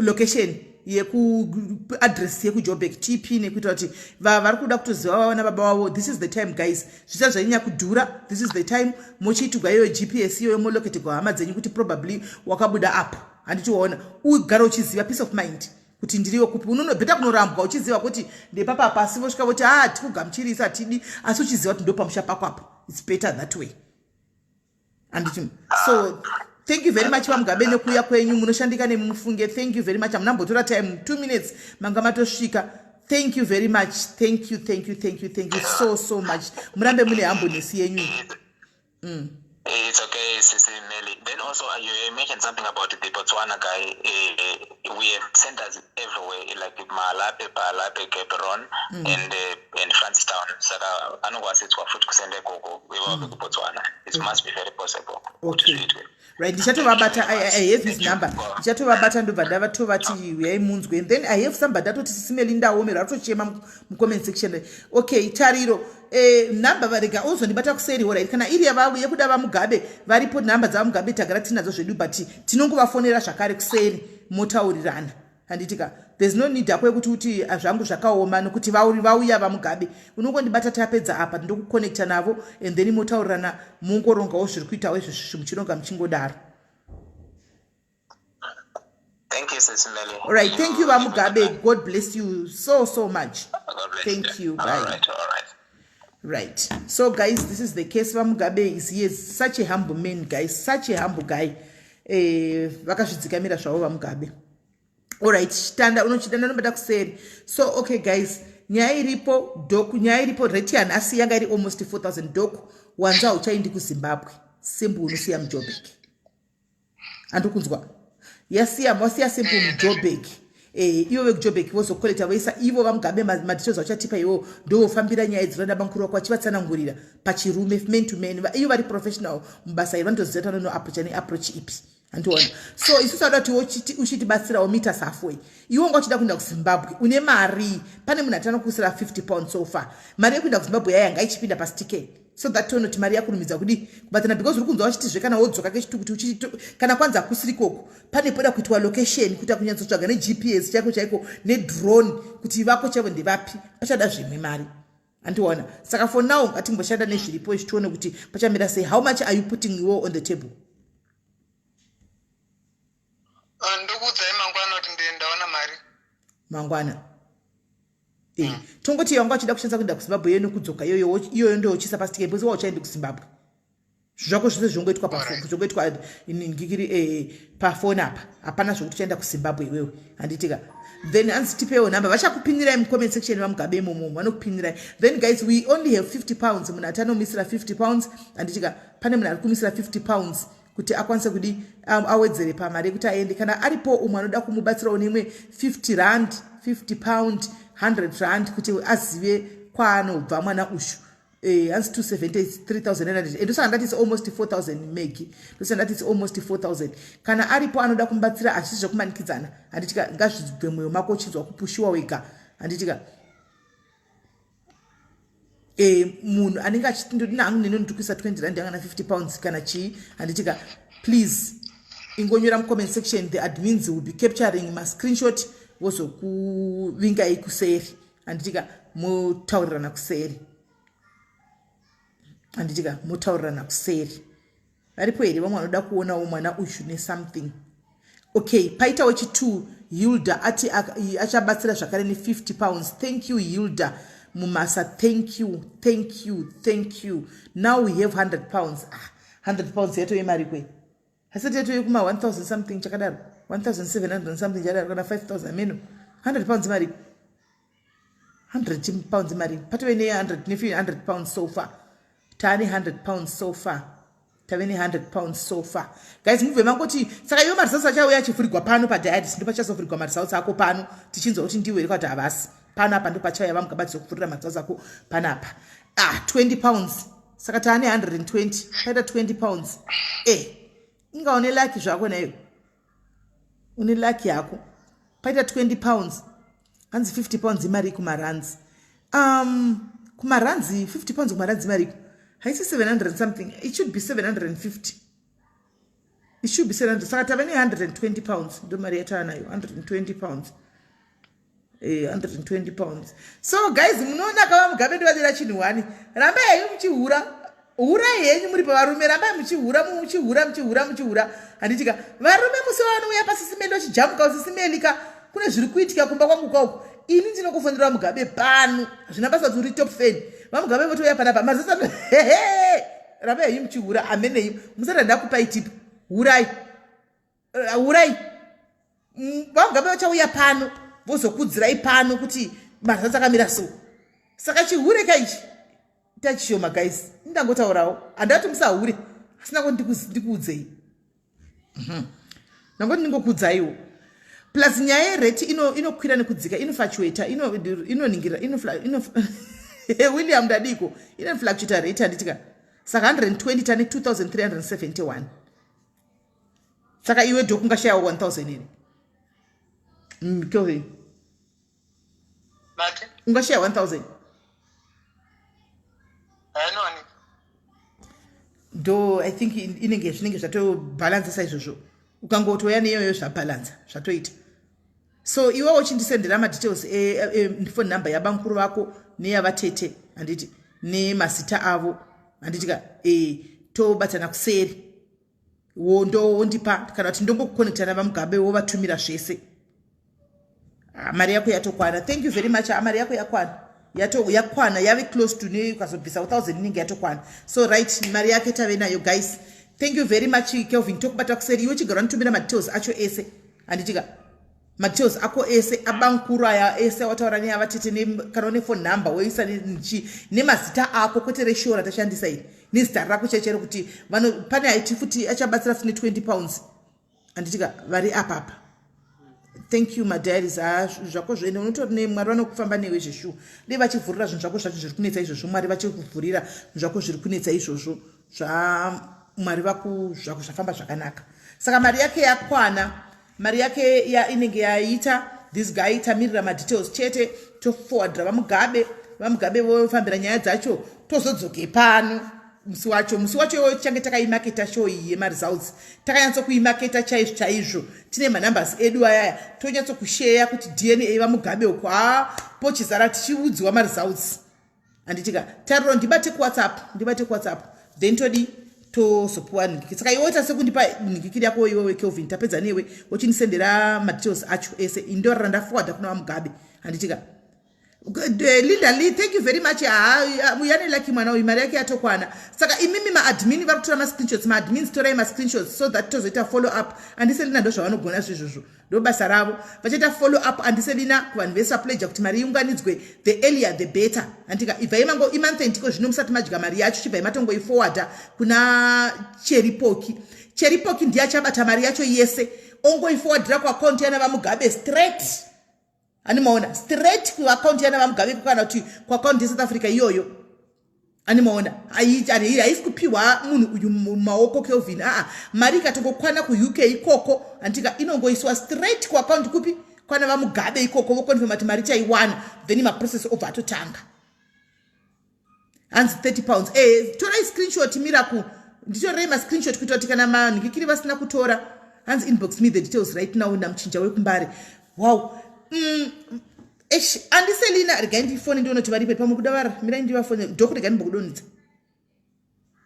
Speaker 1: location yekuaddress yekuJoburg tp, nekuita kuti vari kuda kutoziva vavana baba vavo. This is the time, guys, zvisati zvanyanya kudhura. This is the time mochiitigwa iyoyo GPS iyoyo, molocategwa hama dzenyu kuti probably wakabuda apo, handiti? Waona, ugara uchiziva, peace of mind, kuti ndiriwo kupi. Unonobheta kunorambwa uchiziva kuti ndepapa pasi, vosvika voti a tikugamuchirisa hatidi, asi uchiziva kuti ndopamusha pako apo. It's better that way, handiti? So thank you very much, VaMugabe, nekuuya kwenyu. Munoshandika nemufunge. Thank you very much. Hamunambotora time, 2 minutes manga matosvika. Thank you very much. Thank you, thank you, thank you, thank you so so much. Murambe mune humbleness yenyu.
Speaker 4: It's okay, Sisi Melly. Then also, you mentioned something about the Botswana guy. We have centers everywhere, like Mahalapye, Palapye, Gaborone, and Francistown. Saka anongoasitswa futi kusenda ikoko ivo vekuBotswana. It must be very possible kuti zviitwe.
Speaker 1: Right, ndichatovabata. I have his number, ndichatovabata, ndobva ndavatovati uyai munzwe. And then I have somebody atoti, "Sisi Melly, ndaomerwa," atochema mucomment section. Okay, Tariro, namba varega uzondibata kuseri. Alright, kana iri yekuda VaMugabe, varipo nhamba dzaVaMugabe, tagara tinadzo zvedu, but tinongovafonera zvakare kuseri, motaurirana, handitika? There's no need ako yekuti uti, "Ah, zvangu zvakaoma," nokuti vauya VaMugabe. Unongondibata tapedza apa, ndokuconnecta navo and then motaurirana, mungorongawo zviri kuitawo izvozvo, muchironga muchingodaro.
Speaker 4: Thank you, Sisi Melly.
Speaker 1: All right, thank you, VaMugabe. God bless you so so much.
Speaker 4: God bless.
Speaker 1: Thank you.
Speaker 4: All
Speaker 1: Bye.
Speaker 4: right, all right.
Speaker 1: Right, so guys, this is the case. VaMugabe is, he is such a humble man, guys, such a humble guy. Vakazvidzikamira zvavo VaMugabe. Alright, chitanda unochitanda unobata kuseri. So okay guys, nyaya iripo, doc, nyaya iripo, rate yanhasi yanga iri almost 4000. Doc, wanza hauchaendi kuZimbabwe, simple, unosiya muJobek. Andikunzwa? Yasiya, wasiya simple muJobek. Ivo vekuJobek vozokoleta, voisa ivo VaMugabe madetails vachatipa iwo, ndovofambira nyaya dzinoda bamukuru wako vachivatsanangurira pachirume, man to man. Ivo vari professional mubasa iri, vanotoziva kuti vanonoapproacha neapproach ipi, handiona? So isusu ada kuti uchitibatsirawo meet us halfway. Iwe unga uchida kuenda kuZimbabwe, une mari, pane munhu atana kukusira £50 so far. Mari yekuenda kuZimbabwe yaya ngaichipinda pastike, so that tione kuti mari yakurumidza kudi kubatana, because uri kunzwa vachitizve kana wodzoka kechitu kuti kana kwanzi hakusiri ikoko, pane poda kuitwa location, kuita kunyatsotsvaga neGPS chaiko chaiko nedrone kuti vako chaivo ndevapi, pachada zvimwe mari, andiona? Saka for now ngatimboshanda nezviripo izvi, tione kuti pachamira sei. How much are you putting iwo on the table?
Speaker 3: Ah, ndokuudzai mangwana kuti ndaona mari.
Speaker 1: Mangwana. Tongoti wanga uchida kushandisa kuenda kuZimbabwe iyoyo nekudzoka iyoyo, iyoyo ndoyochisa pasitike, because wauchaendi kuZimbabwe, zvako zvese zvongoitwa zvongoitwa ngikiri pafoni apa, hapana zvokuti uchaenda kuZimbabwe iwewe, handitika? Then hanzi tipewo nhamba, vachakupinirai mucomment section VaMugabe imomo, vanokupinirai. Then guys, we only have £50. Munhu ati anomisira £50, handitika? Pane munhu ari kumisira £50 kuti akwanise kudi awedzere pamari yekuti aende. Kana aripo umwe anoda kumubatsirawo neimwe R50, £50, R100, kuti azive kwaanobva mwana ushu. Hanzi 270, 3900, and ndosaka ndati it's almost 4000 megi, ndosaka ndati it's almost 4000. Kana aripo anoda kumubatsira, hazvisi zvekumanikidzana, handitika? Ngazvibve mwoyo mako uchinzwa kupushiwa wega, handitika? Munhu anenge achiti, "Ndodina hangu neno, ndiri kuisa R20 yanga na£50 kana chii," handitika? Please ingonyora mucomment section, the admins will be capturing mascreenshot, vozokuvingai kuseri, handitika? Motaurirana kuseri, handitika? Motaurirana kuseri. Varipo here vamwe vanoda kuonawo mwana uyu nesomething? Okay, paitawo chi2, Hilda ati achabatsira zvakare ne£50. Thank you, Hilda Mumasa. Thank you, thank you, thank you. Now we have £100. Ah, £100 yatove mari kwe, hasati yatove kuma 1000 something chakadaro, 1700 something chakadaro, kana 5000 meno. £100 mariko, £100 mari, patove ne100 ne£100 so far. Taane £100 so far, tave ne£100 so far. Guys, mubve mangoti saka iwo maresults achauya achivhurigwa pano padiaris, ndo pachazovhurigwa maresults ako pano, tichinzwa kuti ndiwe here kuti havasi. Pano apa ndo pachauya VaMugabe kuvhurira maresults ako panapa. Ah, £20, saka taane 120, paita £20. Inga une lucky zvako naiyo, une lucky yako, paita £20. Hanzi £50 imari kumaranzi, kumaranzi £50, kumaranzi mariko haisi 700 something, it should be 750, it should be 700. Saka tava ne£120, ndo mari yatava nayo, £120, £120. So guys, munoona kava Mugabe ndovadira chinhu one, rambai henyu muchihura, hurai henyu muri pavarume, rambai muchihura, muchihura, muchihura, muchihura, handitika? Varume musi wavanouya paSisi Melly vachijamuka, "Sisi Melly ka, kune zviri kuitika kumba kwangu kauku," ini ndinokufonera Mugabe pano, hazvina basa kuti uri top fan. VaMugabe votouya panapa mazisa. Rambai henyu muchihura, amenei musati ndakupai tipu, hurai, hurai. VaMugabe vachauya pano vozokudzirai pano kuti maresults akamira so. Saka chihure kaichi tachishoma guys, ndangotaurawo, handati musahure, asina kuti ndikuudzei. Nangoti ndingokuudzaiwo. Plus nyaya yerate inokwira nekudzika, inofluctuata, inoningira, William ndadiko, inofluctuata rate, handitika? Saka 120 tane 2371. Saka iwe dok ungashayawo 1000 here? Kelvin.
Speaker 3: Mati?
Speaker 1: Ungashaya 1000?
Speaker 3: Hainowanika.
Speaker 1: Do I think inenge zvinenge zvatobhalansa saizvozvo. Ukangotouya neiyoyo zvabhalansa zvatoita. So iwewo uchindisendera madetails efone number yabamukuru vako neyavatete handiti nemazita avo handiti ka tobatana kuseri. Wondo wondipa kana kuti ndongokuconnecta navaMugabe wovatumira zvese. Mari yako yatokwana. Thank you very much. Mari yako yakwana. Yakwana yave close to ne ukazobvisa 1000 inenge yatokwana. So right, mari yake tave nayo guys. Thank you very much Kelvin. Tokubata kuseri. Iwe chigara nitumira madetails acho ese. Handiti ka madetails ako ese abankuru aya ese wataura neavatete kana une phone number woisa nemazita ako kwete reshow ratashandisa iri nezita rako chaichairo kuti pane aiti futi achabatsira futi ne20 pounds handitika vari apapa. Thank you madiaries. Zvako zvoenda unotori neMwari vanokufamba newe zveshuwa. Dei vachivhurira zvinhu zvako zvacho zviri kunetsa izvozvo. Mwari vachikuvhurira zvinhu zvako zviri kunetsa izvozvo zvaMwari vaku zvako zvafamba zvakanaka. Saka mari yake yakwana, mari yake inenge yaita. This guy tamirira madetails chete, toforwardira vaMugabe, vaMugabe vofambira nyaya dzacho, tozodzoke pano musi wacho. Musi wacho iwoyo tichange takaimaketa show iyi yemaresults, takanyatsokuimaketa chaizvo chaizvo, tine manumbers edu ayaya, tonyatsokusheya kuti DNA vaMugabe uko ha pochizara tichiudziwa maresults handitika. Tariro, ndibate kuWhatsApp, ndibate kuWhatsApp, then todi tozopuwa nhingiki. Saka iwe oita sekundipa nhingikiri yako iwewe Kelvin, tapedza newe wochindisendera madetails acho ese, indorara ndaforwarda kuna vaMugabe handitika. Linda Lee, thank you very much. Uyane lucky mwana uyu, mari yake yatokwana. Saka imimi maadmin vari kutora mascreenshots, maadmins torai mascreenshots so that tozoita follow up. Andiselina ndo zvavanogona zvezvozvo, ndo basa ravo. Vachaita follow up andiselina kuvanhu vesapledger kuti mari iunganidzwe, the earlier the better. Andika ibvai mango imonth ndiko zvino musati madya mari yacho, chibvai matongoiforwarda kuna Cheripoki. Cheripoki ndiye achabata mari yacho yese, ongoiforwardira kuakaunti yana vaMugabe straight. Animaona straight kuakaunti yana vaMugabe kana kuti kuakaunti yeSouth Africa iyoyo. Animaona haisi kupiwa munhu uyu mumaoko Kelvin. Aa, mari ikatongokwana kuUK ikoko andika inongoiswa straight kuakaunti kupi kwana vaMugabe ikoko, vokonfirma kuti mari chaiwana, then maprocess obva atotanga. Hanzi 30 pounds. Torai screenshot miracle, nditorei mascreenshot kuitira kuti kana manhikikiri vasina kutora. Hanzi inbox me the details right now namuchinja wekuMbare. Wow. Esh, andiselina regai ndifone ndione kuti varipo pamwe kuda vara mirai ndivafone dhoku, regai ndimbokudonhedza,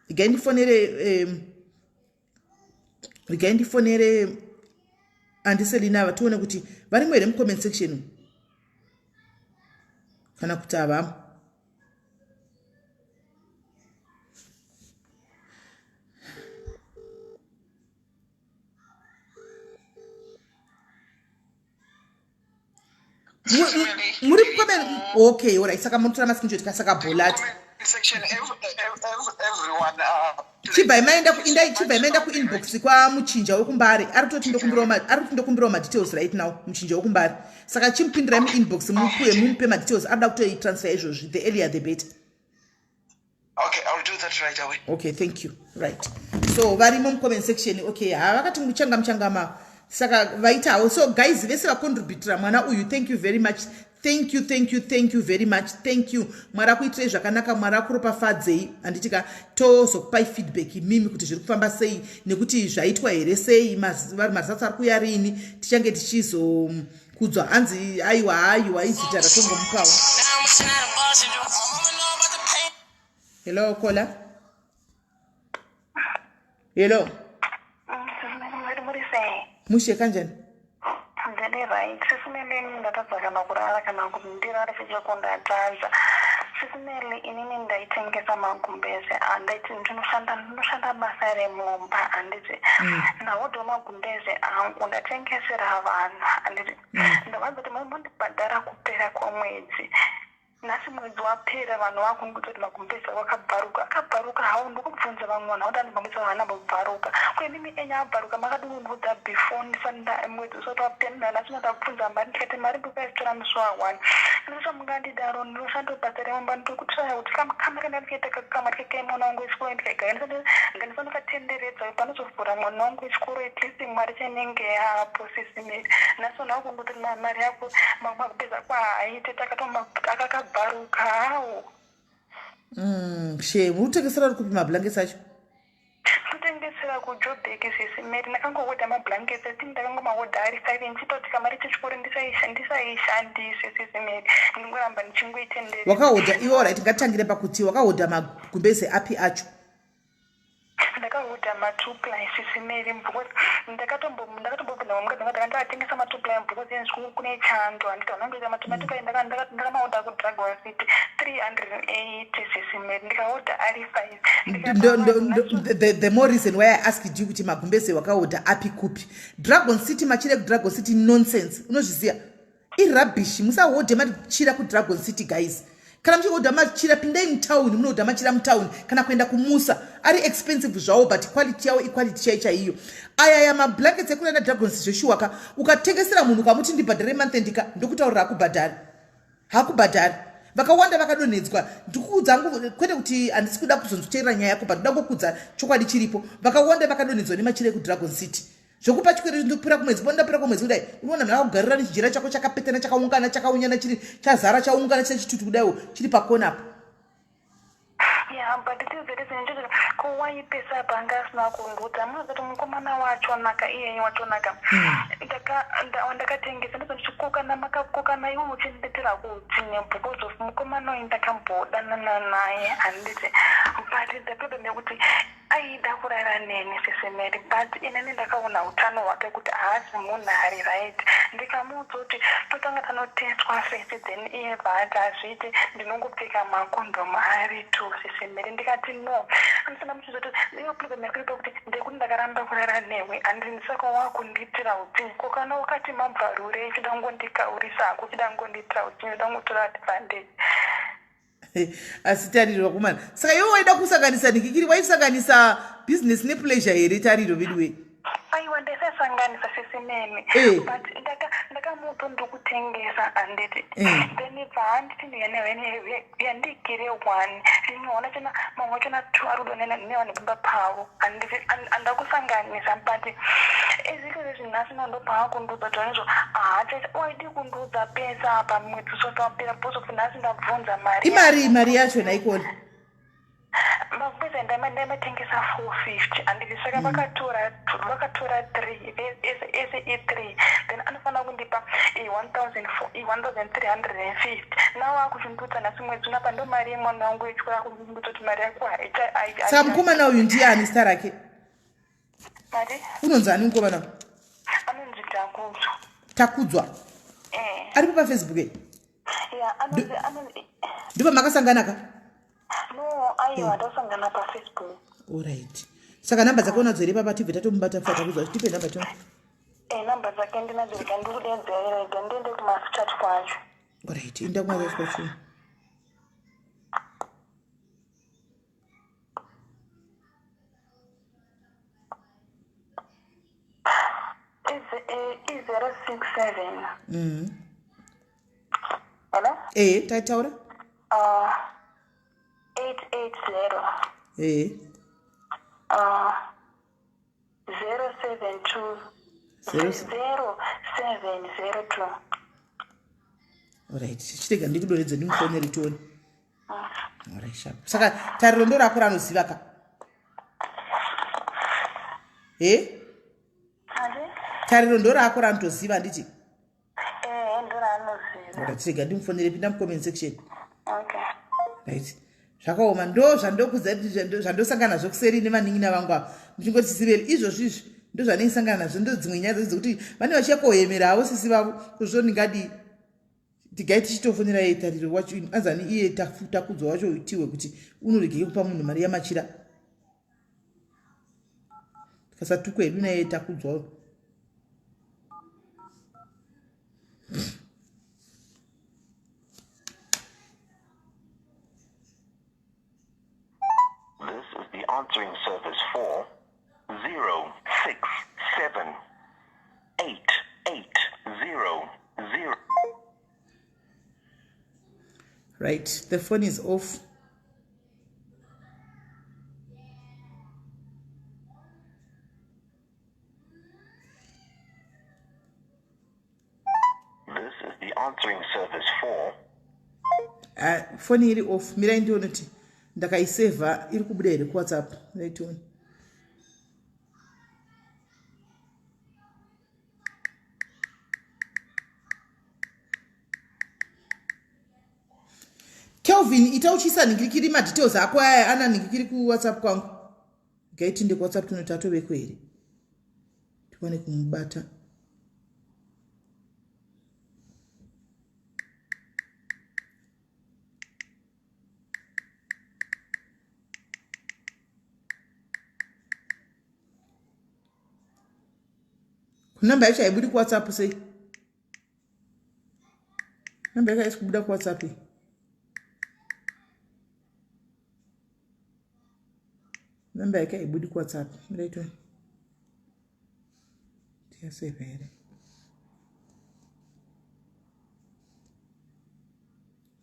Speaker 1: regai ndifonere regai ndifonere andiselina ava tione kuti varimo here mucomment section kana kuti havamo. Muri mucomment? Okay, alright. Saka munotora mascreenshot kasaka bolat. Chibvai maenda indai, chibvai maenda kuinbox kwamuchinja wekuMbare. Ari kutoti ndokumbirawo madetails right now, muchinja wekuMbare. Saka chimupindirai muinbox mupuwe mumupe madetails, arida kutoitransfer izvozvi, the earlier the better.
Speaker 3: Okay, I'll do that right away.
Speaker 1: Okay, thank you. Right. So varimo mucomment section. Okay, ha vakati muchanga muchangama. Saka vaitawo. So guys, vese vacontributira mwana uyu, thank you very much. Thank you, thank you, thank you very much. Thank you. Mwari akuitirei zvakanaka, Mwari akuropafadzei. Handiti ka tozokupai feedback imimi kuti zviri kufamba sei nekuti zvaitwa here sei, maresults ari kuuya rini, tichange tichizokudzwa. Hanzi aiwa aiwa izita ratongomupawo. Hello caller. Hello.
Speaker 5: Muri sei?
Speaker 1: Mushe kanjani?
Speaker 5: Ndiri right. Sisimeli, ndatadza kana kurara kana kuti ndirare sechekundatadza. Sisimeli, inini ndaitengesa magumbeze, andaiti ndinoshanda basa remumba handiti. Ndahodhawo magumbeze angu ndatengesera vanhu handiti. Ndavanza kuti mondibhadhara kupera kwemwedzi. Nhasi mwedzi wapera, vanhu vakundiudza kuti magumbeze ako akabvaruka, akabvaruka hawo. Ndokubvunza vamwe vanhu vakuti magumbeze avo haana kumbobvaruka. Ko imimi enyu abvaruka, makadii kundiudza before ndisati mwedzi usati wapera? Nhasi ndabvunza mari ndikati mari ndikuitora musi wa1. Ndinosa mungandidaro ndinoshandobhadhara mumba ndikutraya kuti kamari kandandikaita kakamari kekai mwana wangu wechikoro ndikaigaandisanokatenderedza panozovhura mwana wangu wechikoro at least mari chainenge yapo sisimeri nhasi vanhu vakungoti mari yako makupedza kwaaite akakabvaruka hawo.
Speaker 1: Shame. Uri kutengesera uri kupi mablankets acho?
Speaker 5: Kutengesera kuJobek sisimeri. Ndakangohodha mablankets, I think ndakangomahodha ari 5 ndichiita kuti kamari chechikoro ndisaishandise sisimeri, ndingoramba ndichingoitenderera.
Speaker 1: Wakahodha iwe? Alright, ngatitangire pakuti wakahodha magumbeze api acho?
Speaker 5: Ndakahodha ma2 ply sisimeri because ndakatombopinda mumukadzi ndakatengesa ma2 ply because enzvi kune chando handiti vanongoita ma2 ply. Ndakamahodha kuDragon City 380 sisimeri, ndikahodha ari 5.
Speaker 1: The more reason why I asked you kuti magumbeze wakahodha api, kupi. Dragon City, machira ekuDragon City nonsense, unozviziva, irubbish. Musahodhe machira kuDragon City, guys. Kana muchihodha machira, pindai mutauni, munohodha machira mutauni kana kuenda kuMusa. Ari expensive zvawo but quality yawo iquality chai chaiyo. Ayaya mablankets ekunana Dragon City zveshuwaka, ukatengesera munhu ukamuti ndibhadhare month end ka, ndokutaurira hakubhadhari, hakubhadhari. Vakawanda vakadonhedzwa. Ndikuudza hangu, kwete kuti handisi kuda kuzonzoteerera nyaya yako, but ndoda kukudza chokwadi chiripo. Vakawanda vakadonhedzwa nemachira ekuDragon City. Zvokupa chikwereti, ndopira kumwedzi, pondapira kumwedzi kudai, unoona munhu akakugarira nechijira chako chakapetana, chakaungana, chakaunyana, chiri chazara, chaungana, chine chitutu kudaiwo, chiri pakona apo.
Speaker 5: Yeah, but it is the reason nditi ko waipesa panga asina kundiudza. Munozoti mukomana wachonaka iyenyu wachonaka. Wandakatengesa ndizo ndichikokana makakokana iwe uchinditira kutsinye because of mukomana uyu ndakambodanana naye handiti, but the problem yekuti aida kurara neni sisimeri, but inini ndakaona utano hwake kuti haasi munhu ari right. Ndikamuudza kuti totanga tanotestwa first, then iye bvaati hazviiti, ndinongopfeka makondomu ari two sisimeri. Ndikati no, andisana muchizoti iyo problem yako iripo kuti ndekuti ndakaramba kurara newe handini, saka wakundiitira utsinye. Ko kana wakati mabvarure uchida kungondikaurisa hako, uchida kungondiitira utsinye, uchida kungotora advantage.
Speaker 1: Asi Tariro, vakomana, saka iwe waida kusanganisa nikikiri, waisanganisa business nepleasure here, Tariro veduwe?
Speaker 5: Aiwa, ndaisasanganisa sisimemi. But ndakamupa ndokutengesa handiti. Then bva handiti yandigire one rimwe chona mamwe chona two ari kuda nevanhu pamba pavo handiti, andakusanganisa. But ezviko zvezvi nhasi nondobva kundiudza kuti vanizvo haachaita, waidi kundiudza pesa apa mwedzi usati wapera because of nhasi ndabvunza mari.
Speaker 1: Imari, mari yacho naikoni?
Speaker 5: Magumbeze ndaimatengesa 450 handiti, saka vakatora 3 ese ese i3, then anofanira kundipa 1350. Now akuchindudza nhasi mwedzi unapa ndo mari yemwana wangu yechikoro, akundudza kuti mari yako
Speaker 1: Saka mukomana uyu ndiani zita rake?
Speaker 5: Mari?
Speaker 1: Unonzi ani mukomana?
Speaker 5: Anonzi Takudzwa.
Speaker 1: Takudzwa?
Speaker 5: Eh.
Speaker 1: Aripo paFacebook e?
Speaker 5: Ya, anonzi
Speaker 1: Ndipo makasangana ka?
Speaker 5: No, aiwa, tasangana paFacebook.
Speaker 1: Alright, saka namba dzake unadzo here papa, tibve tatomubata fa Takudzwa? Tipe namba to.
Speaker 5: Eh, namba dzake ndinadzo, rega ndikudedzere, rega ndiende kumachat kwacho.
Speaker 1: Alright, inda kumachat kwacho.
Speaker 5: I067. Hello?
Speaker 1: Eh, taitaura.
Speaker 5: 880. 072. 0702.
Speaker 1: Alright, chitega ndikudonhedze, ndimufonere tione. Alright, sharp. Saka Tariro ndo rako ranoziva ka e?
Speaker 5: Andi?
Speaker 1: Tariro ndo rako ranotoziva handiti?
Speaker 5: Eh, ndo raanoziva.
Speaker 1: Alright, chitega ndimufonere. Pinda mucomment section.
Speaker 5: Okay.
Speaker 1: Right, zvakaoma. Ndo zvandokudza, zvandosangana nazvo kuseri nevanin'ina vangu ava. Muchingoti sisiveri izvozvo izvi ndo zvandaisangana nazvo, ndo dzimwe nyaya dzacho dzekuti vane vachiya kohemera havo sisi vavo kuzvo ndingadii. Tigai tichitofonera iye Tariro wacho, anzani iye Takudzwa wacho, tiwe kuti unoregei kupa munhu mari yamachira, tikasatukwa hedu naiye Takudzwa.
Speaker 4: This is the answering service for 067 8 8 0 0.
Speaker 1: Right, the phone is off.
Speaker 4: This is the answering service for
Speaker 1: Foni iri off. Mirai ndione kuti ndakaisevha iri kubuda here kuWhatsApp. Mirai tione. Kelvin, ita uchiisa nhingirikiri madetails ako aya ana nhingirikiri kuWhatsApp kwangu. Gaitinde kuWhatsApp tinoti atoveko here, tiwane kumubata. Namba yacho haibudi kuWhatsApp sei? Namba yake haisi kubuda kuWhatsApp iyi. Namba yake haibudi kuWhatsApp. Miraitoni tiyasevha here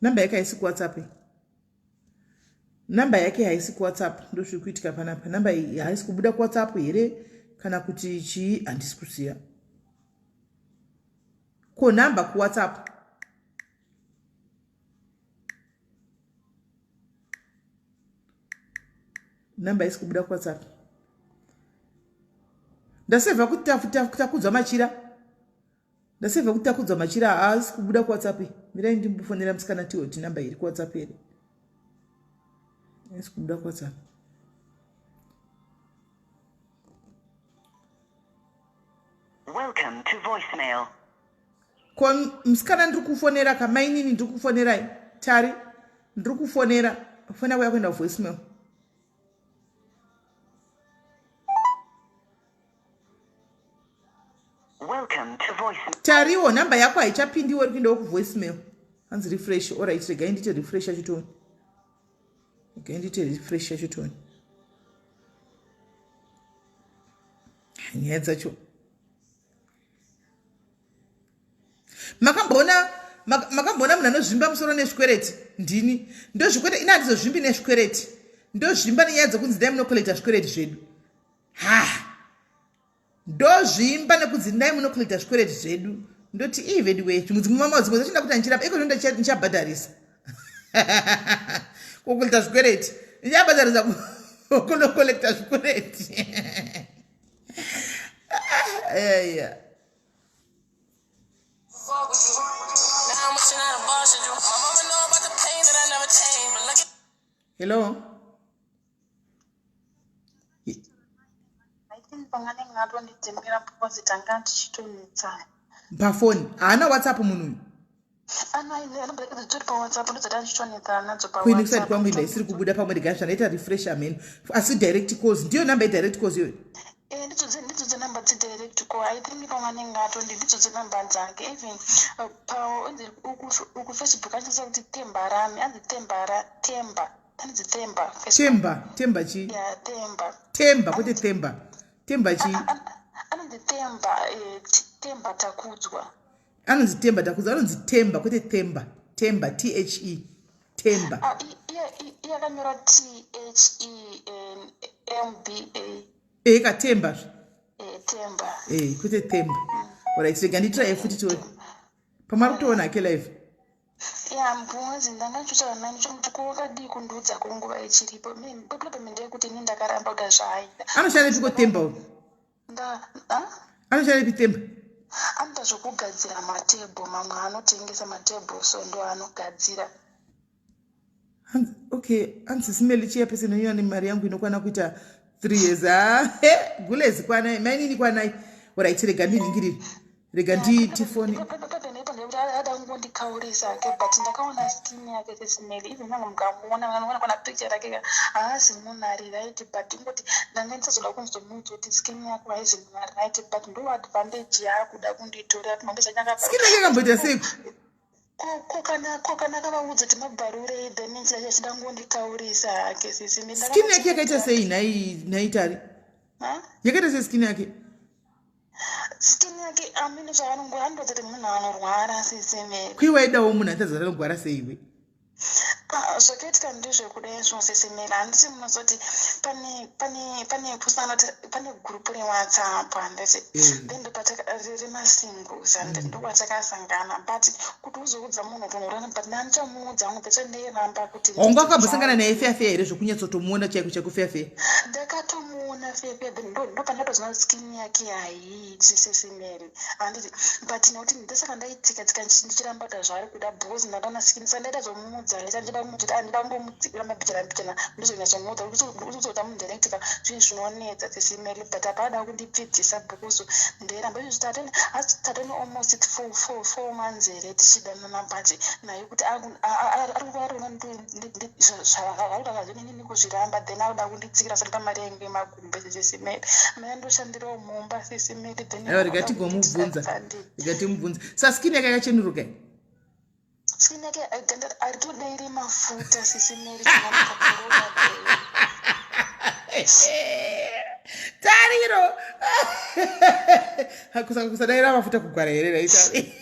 Speaker 1: namba yake? Haisi kuWhatsApp iyi. Namba yake haisi kuWhatsApp. Ndozviri kuitika panapa. Namba iyi haisi kubuda kuWhatsApp here kana kuti chii? Handisi kuziva. Ko nhamba kuWhatsApp? Namba haisi kubuda kuWhatsApp. Ndasevha kuti takudzwa machira. Ndasevha kuti takudzwa machira haasi kubuda kuWhatsApp. Mirai ndimbofonera musikana tiwe kuti namba iri kuWhatsApp here. Haisi kubuda kuWhatsApp.
Speaker 4: Welcome to voicemail.
Speaker 1: Ko musikana ndiri kufonera kamainini, ndiri kufonerai Tari, ndiri kufonera. Fona kuya kuenda voicemail.
Speaker 4: Welcome to voice.
Speaker 1: Tariwo, nhamba yako haichapindiwo, iri kuendawo kuvoicemail. Hanzi refresh. Alright, regai ndiite refresh yacho tione. Regai ndiite refresh yacho tione nyaya dzacho. Makamboona, makamboona munhu anozvimba musoro nezvikwereti? Ndini ndozvikwereti. Ina handizozvimbi nezvikwereti, ndozvimba nenyaya dzekunzi dai munokolekta zvikwereti zvedu. Ha, ndozvimba nekunzi dai munokolekta zvikwereti zvedu. Ndoti ii vedu wee, zvimwe dzimwe mama dzimwe dzacho ndakuti handichirapa iko zvino ndichabhadharisa kukolekta zvikwereti, ndichabhadharisa kunokolekta zvikwereti. Yeah. Hello.
Speaker 5: I think panganenge atondidzimira because tanga tichitonetsana.
Speaker 1: Pafoni haana WhatsApp munhu uyu. Kuini kuside kwangu inda isiri kubuda pamwe. Regai zvandaita refresh ameno, asi direct calls ndiyo namba yedirect calls iyoyo.
Speaker 5: Eh, ndidzo dzenamba dzedirect call. I think pamwe anenge atondi ndidzo dzenamba dzake. Even pa uku Facebook anoshandisa kuti Temba Rami, anzi Temba ra Temba, anzi Temba Facebook.
Speaker 1: Temba, Temba chii?
Speaker 5: Ya, Temba.
Speaker 1: Temba kwete Temba. Temba chii?
Speaker 5: Anonzi Temba, Temba Takudzwa.
Speaker 1: Anonzi Temba Takudzwa. Anonzi Temba kwete Themba. Temba, t h e, Temba.
Speaker 5: Ah, iye akanyora T H E M B A.
Speaker 1: Eka Temba.
Speaker 5: Temba.
Speaker 1: Kwete Themba. Alright, rega nditiraye futi tione pamwe ari kutoona hake live.
Speaker 5: Ya, mbunzi ndanga ndichitaura naye ndichomuti ko wakadii kundiudza ko nguva ichiripo. Problem ndeyekuti ini ndakaramba kuda zvaaida.
Speaker 1: Anoshanda ipiko Temba uyu?
Speaker 5: Nda ah?
Speaker 1: Anoshanda ipi Temba?
Speaker 5: Anoita zvokugadzira matebho, mamwe anotengesa matebho, so ndo anogadzira.
Speaker 1: Okay, hanzi simeli chiya pese inonyora nemari yangu inokwana kuita 3 years. Ah, he gulezi kwanai, mainini kwanai. Alright, rega ndiningirire, rega nditifone.
Speaker 5: Ada kungondikaurisa hake, but ndakaona skin yake sesimeli. Even nange mukamuona, vanoona kana picture rake, haasi munhu ari right, but ingoti ndanga ndisazoda kunzomuudza kuti skin yako haizi munhu ari right, but ndo advantage yaakuda kunditorera timambesanyaka.
Speaker 1: Skin yake yakamboita seiko?
Speaker 5: Ko kana akavaudza kuti mabvarurei, then achida ngondikaurisa hake sisi.
Speaker 1: Skin yake yakaita sei nhai, nhai Tari? Yakaita sei skin yake?
Speaker 5: Skin yake amene zvaanongo anototi munhu anorwara sisimeli.
Speaker 1: Kuiwaidawo munhu atadza anogwara seiwe.
Speaker 5: Ah, zvakaitika ndezvekudai zvinosesemera handiti munozoti pane pane pane kusanoti pane gurupu rewhatsapp handiti mm. then remasingles handiti mm. ndokwatakasangana but kuti uzoudza munhu kuti unorana but ndandichamuudza hangu becha ndeiramba kuti
Speaker 1: hongu akambosangana naye feya feya here zvokunyatsotomuona chaiko chaiko feya feya
Speaker 5: ndakatomuona feya feya then ndopandatozoona skin yake haiiti sesemeri handiti but nekuti ndosaka ndaitika tika ndichiramba kuita zvaari kuda because ndakaona skin saka ndaita zvomuudza leta ndichida kumuti andida kungomudzikira mapichana pichana ndozonyatsomuudza uzoita munhu ndaitika zvinhu zvinonetsa sesimeli but apa ada kundipfidzisa because ndairamba izvi tatone asi tatone almost 4 months here tichidanana, but naye kuti ari kuona zvaari kuzviramba, then akuda kunditsikira sati pamari yangu yemagumbeze, sesimeli. Maya ndoshandirawo mumba, sesimeli, then
Speaker 1: Aiwa, rega tigomubvunza, rega timubvunze. Sa skin yake yakachenuruka?
Speaker 5: Skin yake ganda aritodairi mafuta, sesimeli.
Speaker 1: Tariro, kusadaira mafuta kugwara here raitari?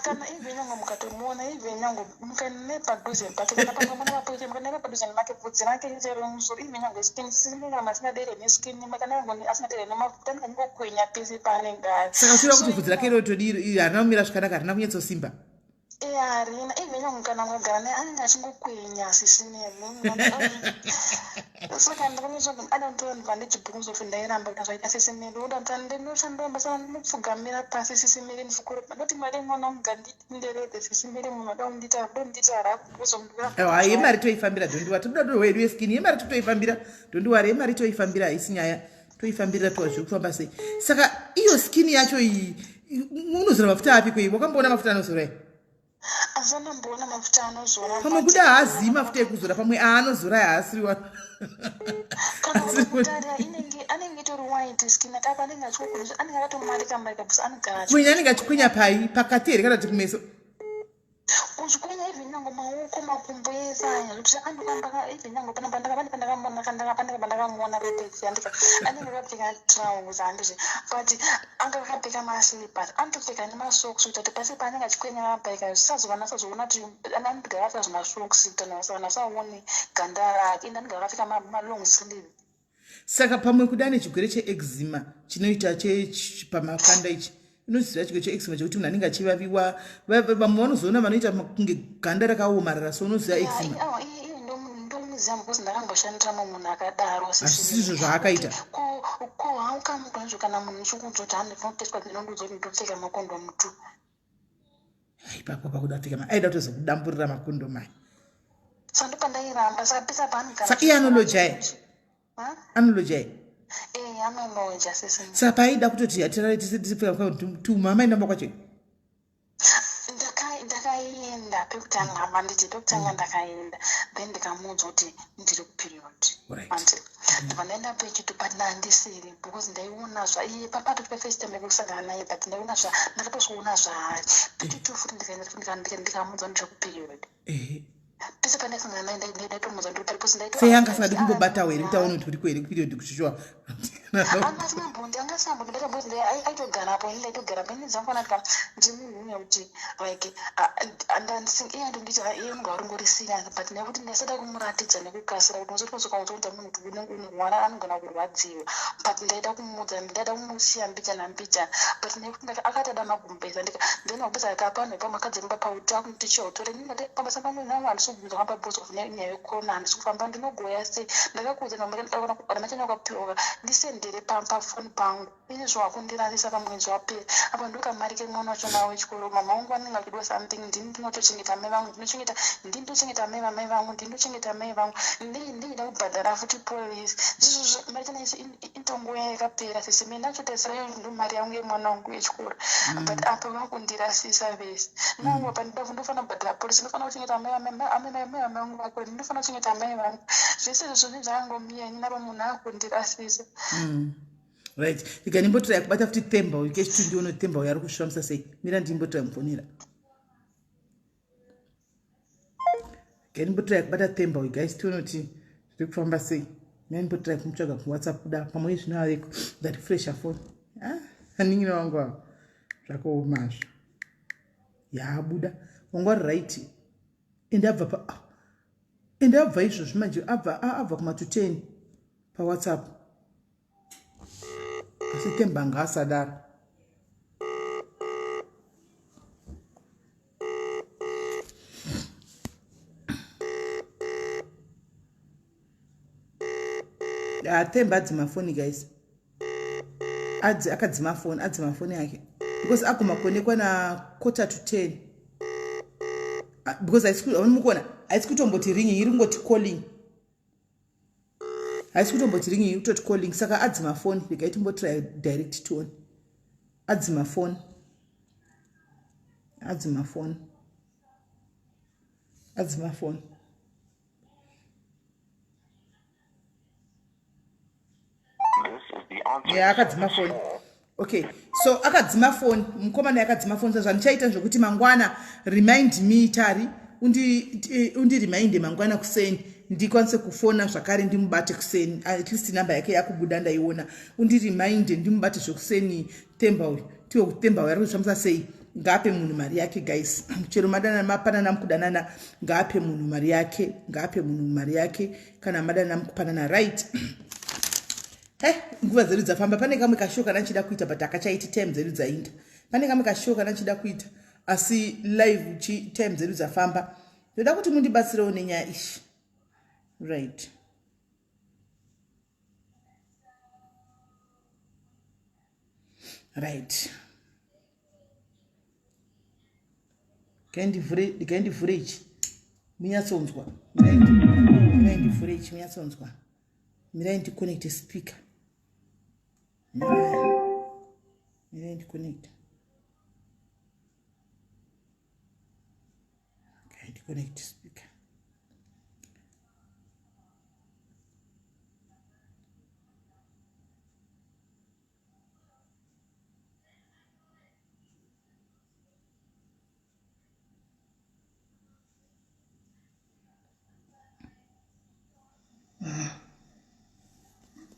Speaker 5: Kana even nyange mukatomuona, even nyange mukane padhuze pake, kana pangamona mapoite, mukaneva padhuze nemake, bvudzi rake chero musoro, even nyange skin sinenge asingadere neskin, kana nyange asingadere nemafuta, anenge angokwenya pese paanenge ari.
Speaker 1: Saka uchireva kuti bvudzi rake irotodi harina kumira zvakanaka, harina kunyatsosimba?
Speaker 5: Iye harina. Even nyange kana mukagara naye, anenge achingokwenya sisinemi. Saka ndakanotoa ndechibhunzo kuti ndairamba kuti zvaita sisimeri oda kuti ndinoshanda basa, ndinopfugamira pasi, sisimeri, ndifukure, ndoti mari mwana wangu ngandinderede, sisimeri, munhu ada kundiita ndondiita rakubuzo.
Speaker 1: Aiwa, yemari toifambira, don't worry. Toda hwedu yeskin, yemari totoifambira, don't worry. Yemari toifambira, haisi nyaya, toifambirira. Toa zviri kufamba sei? Saka iyo skin yacho iyi, unozora mafuta api kwei? Wakamboona mafuta anozora here?
Speaker 5: Asanamboona mafuta anozora.
Speaker 1: Pamwe kuda haazii mafuta ekuzora, pamwe aanozora haasiriwa.
Speaker 5: Kana kutarira, inenge anenge itori white skin akapa, anenge achikokuruza, anenge akatomarika marika because anogara.
Speaker 1: Kwenya, anenge achikwenya pai? Pakati here kana kuti kumeso?
Speaker 5: Kuzvikwenya, even nyange maoko, makumbo ese aya, zvekuti andofamba. Even nyange pane pandakamuona pepesi, andika anenge akapfeka trouser, handizvi, but anga akapfeka maslippers, anotopfeka nemasocks kuita kuti pasi paanenge achikwenya akapfeka zvisazovana sazoona kuti anogara akapfeka zvimasocks kuti vanhu vasaone ganda rake, ende anogara akapfeka malong sleeve.
Speaker 1: Saka pamwe kuda nechirwere cheeczema chinoita pamakanda ichi. Unoziva chirwere cheeczema chekuti munhu anenge achivaviwa, vamwe vanozoona vanoita kunge ganda rakaomarara? So unoziva eczema?
Speaker 5: Ndomuziva because ndakamboshandiramo munhu akadaro.
Speaker 1: Hazvisizvo zvaakaita.
Speaker 5: Ko haukamutonzvo kana munhu uchikuudza kuti hande ndinotestwa, ndinondiudza kuti ndopfeka makondomu two.
Speaker 1: Ipapo pakuda kupfeka, aida kutozokudamburira makondomu aya.
Speaker 5: Saka ndopandairamba, saka pesa paanogara.
Speaker 1: Saka iye anoloja, anoloja?
Speaker 5: Eh, anoloja, sisi.
Speaker 1: Saka paaida kutoti hatirare tise tisipfeka tuma, maindamba kwacho?
Speaker 5: Ndakaenda pekutanga, manditi pekutanga ndakaenda, then ndikamuudza kuti ndiri kuperiod. Ndobva ndaenda pechito, but ndandisiri because ndaiona zva iye papato pefirst time yekusangana naye, but ndaiona zva ndakatozviona zvaari. Pechitu futi ndikaenda futi, ndikamuudza kuti ndiri kuperiod. Pese pandaisangana naye ndaitomuudza ndiri because ndaito
Speaker 1: Sei anga asingadi kumbobatawo here kuti aone kuti uri kuhere kuperiod kuchishuwa?
Speaker 5: Anga asingambondi, anga asingambondi bata because aitogarapo, ini ndaitogarapo. Ini dzangu kuti ndimunhu uya kuti like iye andonditi iye unonga uringori serious, but nekuti ndaisada kumuratidza nekukasira kuti unozoti ukazoudza munhu kuti unenge unorwara, anogona kurwadziwa, but ndaida kumuudza, ndaida kumusiya mbichana mbichana, but nekuti akati ada magumbeza, ndika then magumbeza akapa vanhu vepamakadzi emba pauti akuti chiutore pabasa pamwe nangu handisi kubvunza kwamba because of nenyaya yecorona handisi kufamba, ndinogoya sei? Ndakakuudza namachanya ukapiwa ndisendere pafoni pangu izvo wakundirarisa pamwedzi wapera apa, ndokamari kemwana wacho nawo wechikoro. Mama vangu vanenge vachidiwa something, ndini ndinotochengeta mai vangu, ndinochengeta, ndini ndochengeta mai vamai vangu, ndini ndochengeta mai vangu, ndinoda kubhadhara futi polisi izvozvo. Mari chana itonguva yakapera sese mene ndachotarisira iyo ndo mari yangu yemwana wangu yechikoro, but apa vakundirasisa vese nangu apa ndofanira kubhadhara polisi, ndofanira kuchengeta mai vamai vangu vakure, ndinofanira kuchengeta mai vangu, zvese izvozvo zvinhu napa munhu akundirasisa.
Speaker 1: Right, ika ndimbotiraya kubata futi Themba uyu kechitu, ndione kuti Themba uyu ari kuzvifambisa sei. Mira, ndimbotiraya mufonera ka, ndimbotiraya kubata Themba uyu, guys, tione kuti zviri kufamba sei. Mira, ndimbotiraya kumutsvaga kuWhatsApp, kuda pamwe zvino aveko. Ndarefresha foni. Ah, anin'ina wangu ava, zvakaomazvo, yaabuda wanga uri right. Ende abva pa ah, ende abva izvozvi manje abva ah, abva kuma to 10 pawhatsapp. Asi Themba ngaasadaro. Ah, Themba adzima foni guys. Adzi akadzima foni, adzima foni yake. Because aguma kuonekwa na quarter to 10. Ah, because haisi mukuona haisi kutomboti ringing iri kungoti calling. Haisi kutomboti ringing iri kutoti calling saka adzima foni regai timbotry direct tone. Adzima foni. Adzima foni. Adzima foni. Yeah, akadzima foni. Okay, so akadzima foni, mukomana akadzima foni. Zvandichaita zvekuti mangwana remind me Tari, undi undi remind mangwana kuseni ndikwanise kufona zvakare ndimubate kuseni. At least number yake yakubuda ndaiona. Undi remind ndimubate zvekuseni Themba uyu. Tiwe kuThemba uyu ari kuzvifambisa sei? Ngaape munhu mari yake guys. Chero madanana mapanana mukudanana ngaape munhu mari yake, ngaape munhu mari yake kana madanana mukupanana right. Hey, nguva dzedu dzafamba. Pane kamwe kashow kana ndichida kuita but akachaiti time dzedu dzainda. Pane kamwe kashow kana ndichida kuita asi live chi time dzedu dzafamba. Ndoda kuti mundibatsirewo nenyaya iyi. Right. Right. Ndikai ndivhure ichi munyatsonzwa. Mirai ndivhure ichi munyatsonzwa. Mirai ndiconnecte speaker. Mirai ndiconnecte. Okay, ndiconnecte speaker.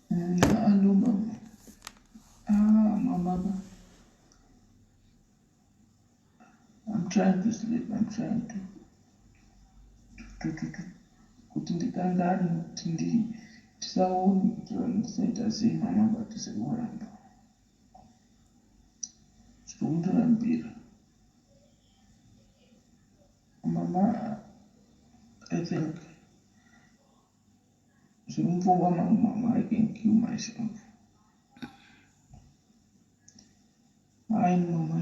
Speaker 6: Hello, mama. Ah, mama. I'm trying to sleep. I'm trying to kuti ndikanganwe kuti ndisaone kuti vandisaita sei mama but sekuramba zviri kundirambira mama. I think zviri mupfungwa mangu mama, I can kill myself. Ai mama,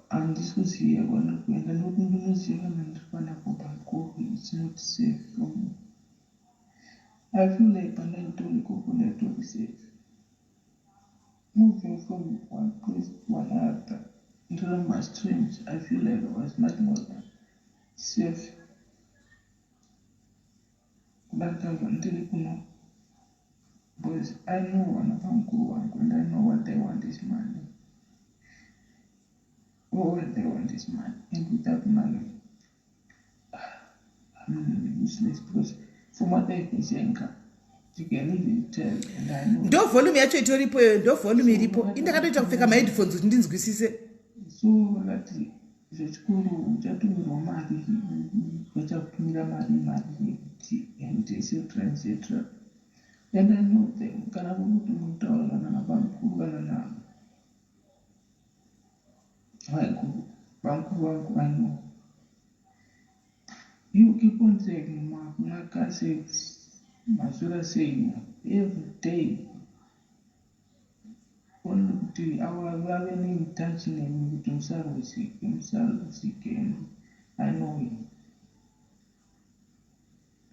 Speaker 6: handisi kuziva kwandiri kuenda nekuti ndinoziva kana ndiri panapa pamukuru it's not safe for me. I feel like pandaitori ikoko ndaitori safe. Moving from one place to another ndiri mastrange, I feel like I was much more than safe kudarika zvandiri kuno because I know vana vamukuru vangu and I know what they want is money. All they want is money, and without money I'm useless because from what they've been saying you can easily tell and I know.
Speaker 1: Ndo volume yacho itoripo iyoyo, ndo volume iripo. Indakatoita kupfeka maheadphones kuti ndinzwisise.
Speaker 6: So vakati zvechikoro uchatumirwa mari, vachakutumira mari mari yekuti and etc etc and I know them. Kana kuri kuti munotaura kana nabamukuru kana na vaiguru bamukuru vangu, I know you keep on saying makase maswera sei every day only kuti ava vave neintouch nemi kuti musarwisike musarwisike. And I know him,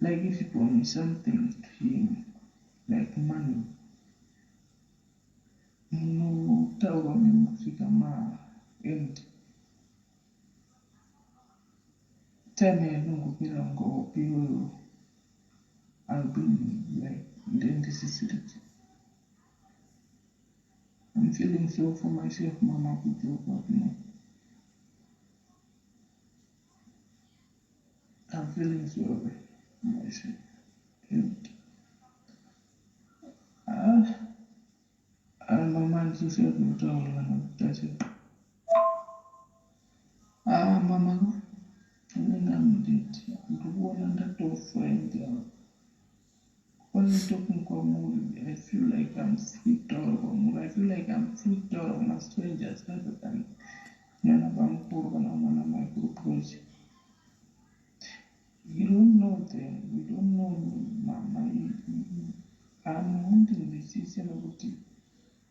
Speaker 6: like if you promise something to him like money, munotaura nemi kusvika ma and time yainongopera ungaopi iyoyo, I'll be like ndendisisiri. I'm feeling sorry for myself mama, kudzoka kuno I'm feeling sorry for myself and ah, ah mama, handisisiya kutaura kana kuita sei. Ah mama, Only talking kwamuri, I feel like I'm free kutaura kwamuri. I feel like I'm free kutaura kuma-strangers rather than nana bamukuru kana mwana maikuru because you don't know them, you don't know mama. Hamundinzwisise nekuti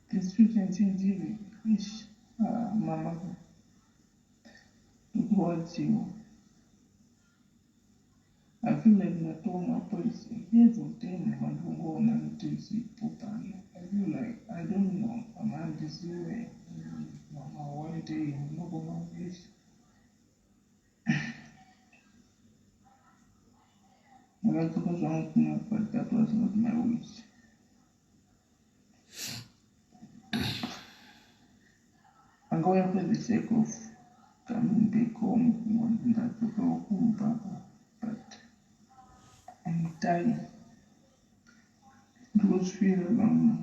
Speaker 6: this weekend chinjiri ish ah, mama ndikurwadziwa. I feel like ndatomwa poison every day mama ndikungoona ndisipo pano. I feel like I don't know mama handizive mama one day ndinogona kuish ndakadzoka zvangu kuno but that was not my wish. Angauya for the sake of coming back home kungonzi ndadzokawo kumba but I'm dying. Ndozvira mama.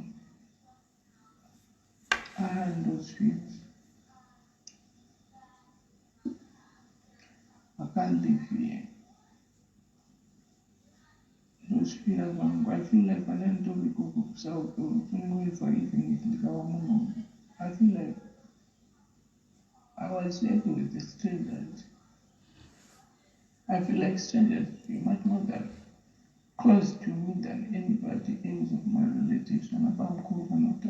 Speaker 6: Ah, ndozvira. I can't live here. Ndozvipira zvangu. I feel like pane nditori ikoko kusouth or somewhere even if ndikava munhu. I feel like I was happy with the strangers. I feel like strangers be much more than close to me than anybody else of my relatives vana bamukuru kana kuti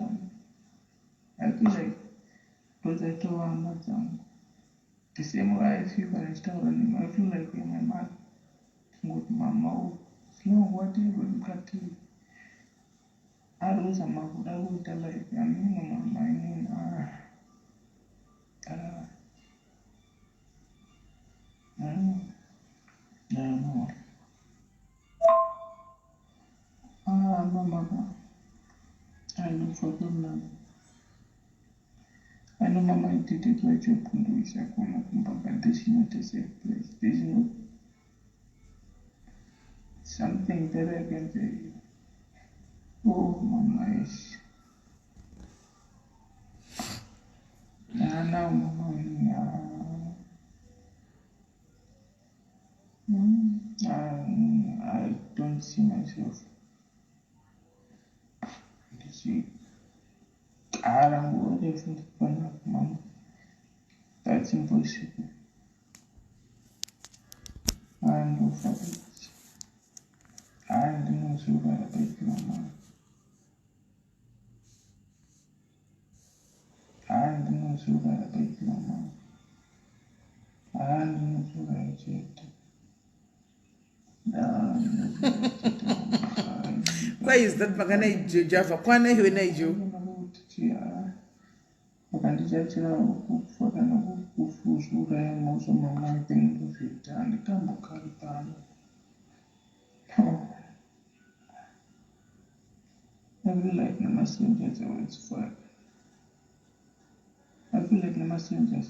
Speaker 6: I feel like ndodzaitova hama dzangu. The same way I feel kana ndichitaura nemi, I feel like you're my mother. Kungoti mama as long whatever mukati ari kuzama kuda kuita like amino mama inini ah ah I don't know. Ah, mama, I know for them now. I know mama did it like your kunduisha kuno kumba, but this is not a safe place. This is not something that I can say. Oh, mama is. Nah, now, mama, nah. I don't see myself. Ndichigara nguva refu ndiri panapa mama. That's impossible. Ah, ndofa bedzi. Ah, ndinozviuraya bedzi mama. Ah, ndinozviuraya bedzi mama. Ah, ndinozviuraya chete. Ah, ndinozviuraya chete mama.
Speaker 1: Why is that makana Java? Kwana iwe naijo.
Speaker 6: Vakandichachira kufa kana kuzviuraya mhosva mama I think ndozviita handikambogari pano. I feel like nemastrangers it's fine. I feel like nemastrangers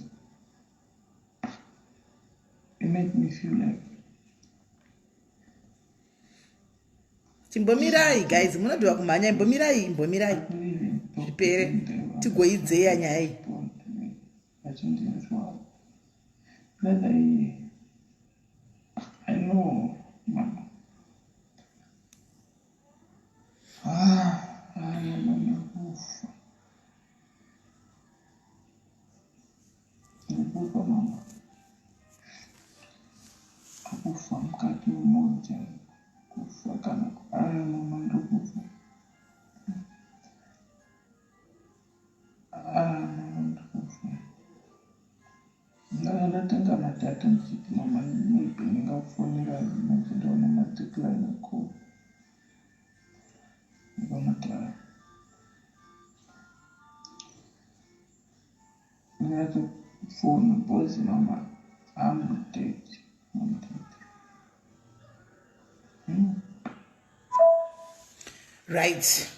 Speaker 6: it made me feel like
Speaker 1: Chimbomirai guys, munodiwa kumhanya imbomirai, imbomirai. Zvipere tigoidzeya nyaya iyi.
Speaker 6: Vachindinzwa rather I know mama. Ah, ah mama ndakufa. Ndikufa mama. Kufa mukati memwoyo chaiko. Kufa kana ah mama ndokufa. Ah mama ndokufa. Ndanga ndatenga madata ndichiti mama maybe ndingakufonera manje ndaona madecline call. Ndikaona kuti ah ndinyatsofona because mama I'm dead. I'm dead.
Speaker 1: Right.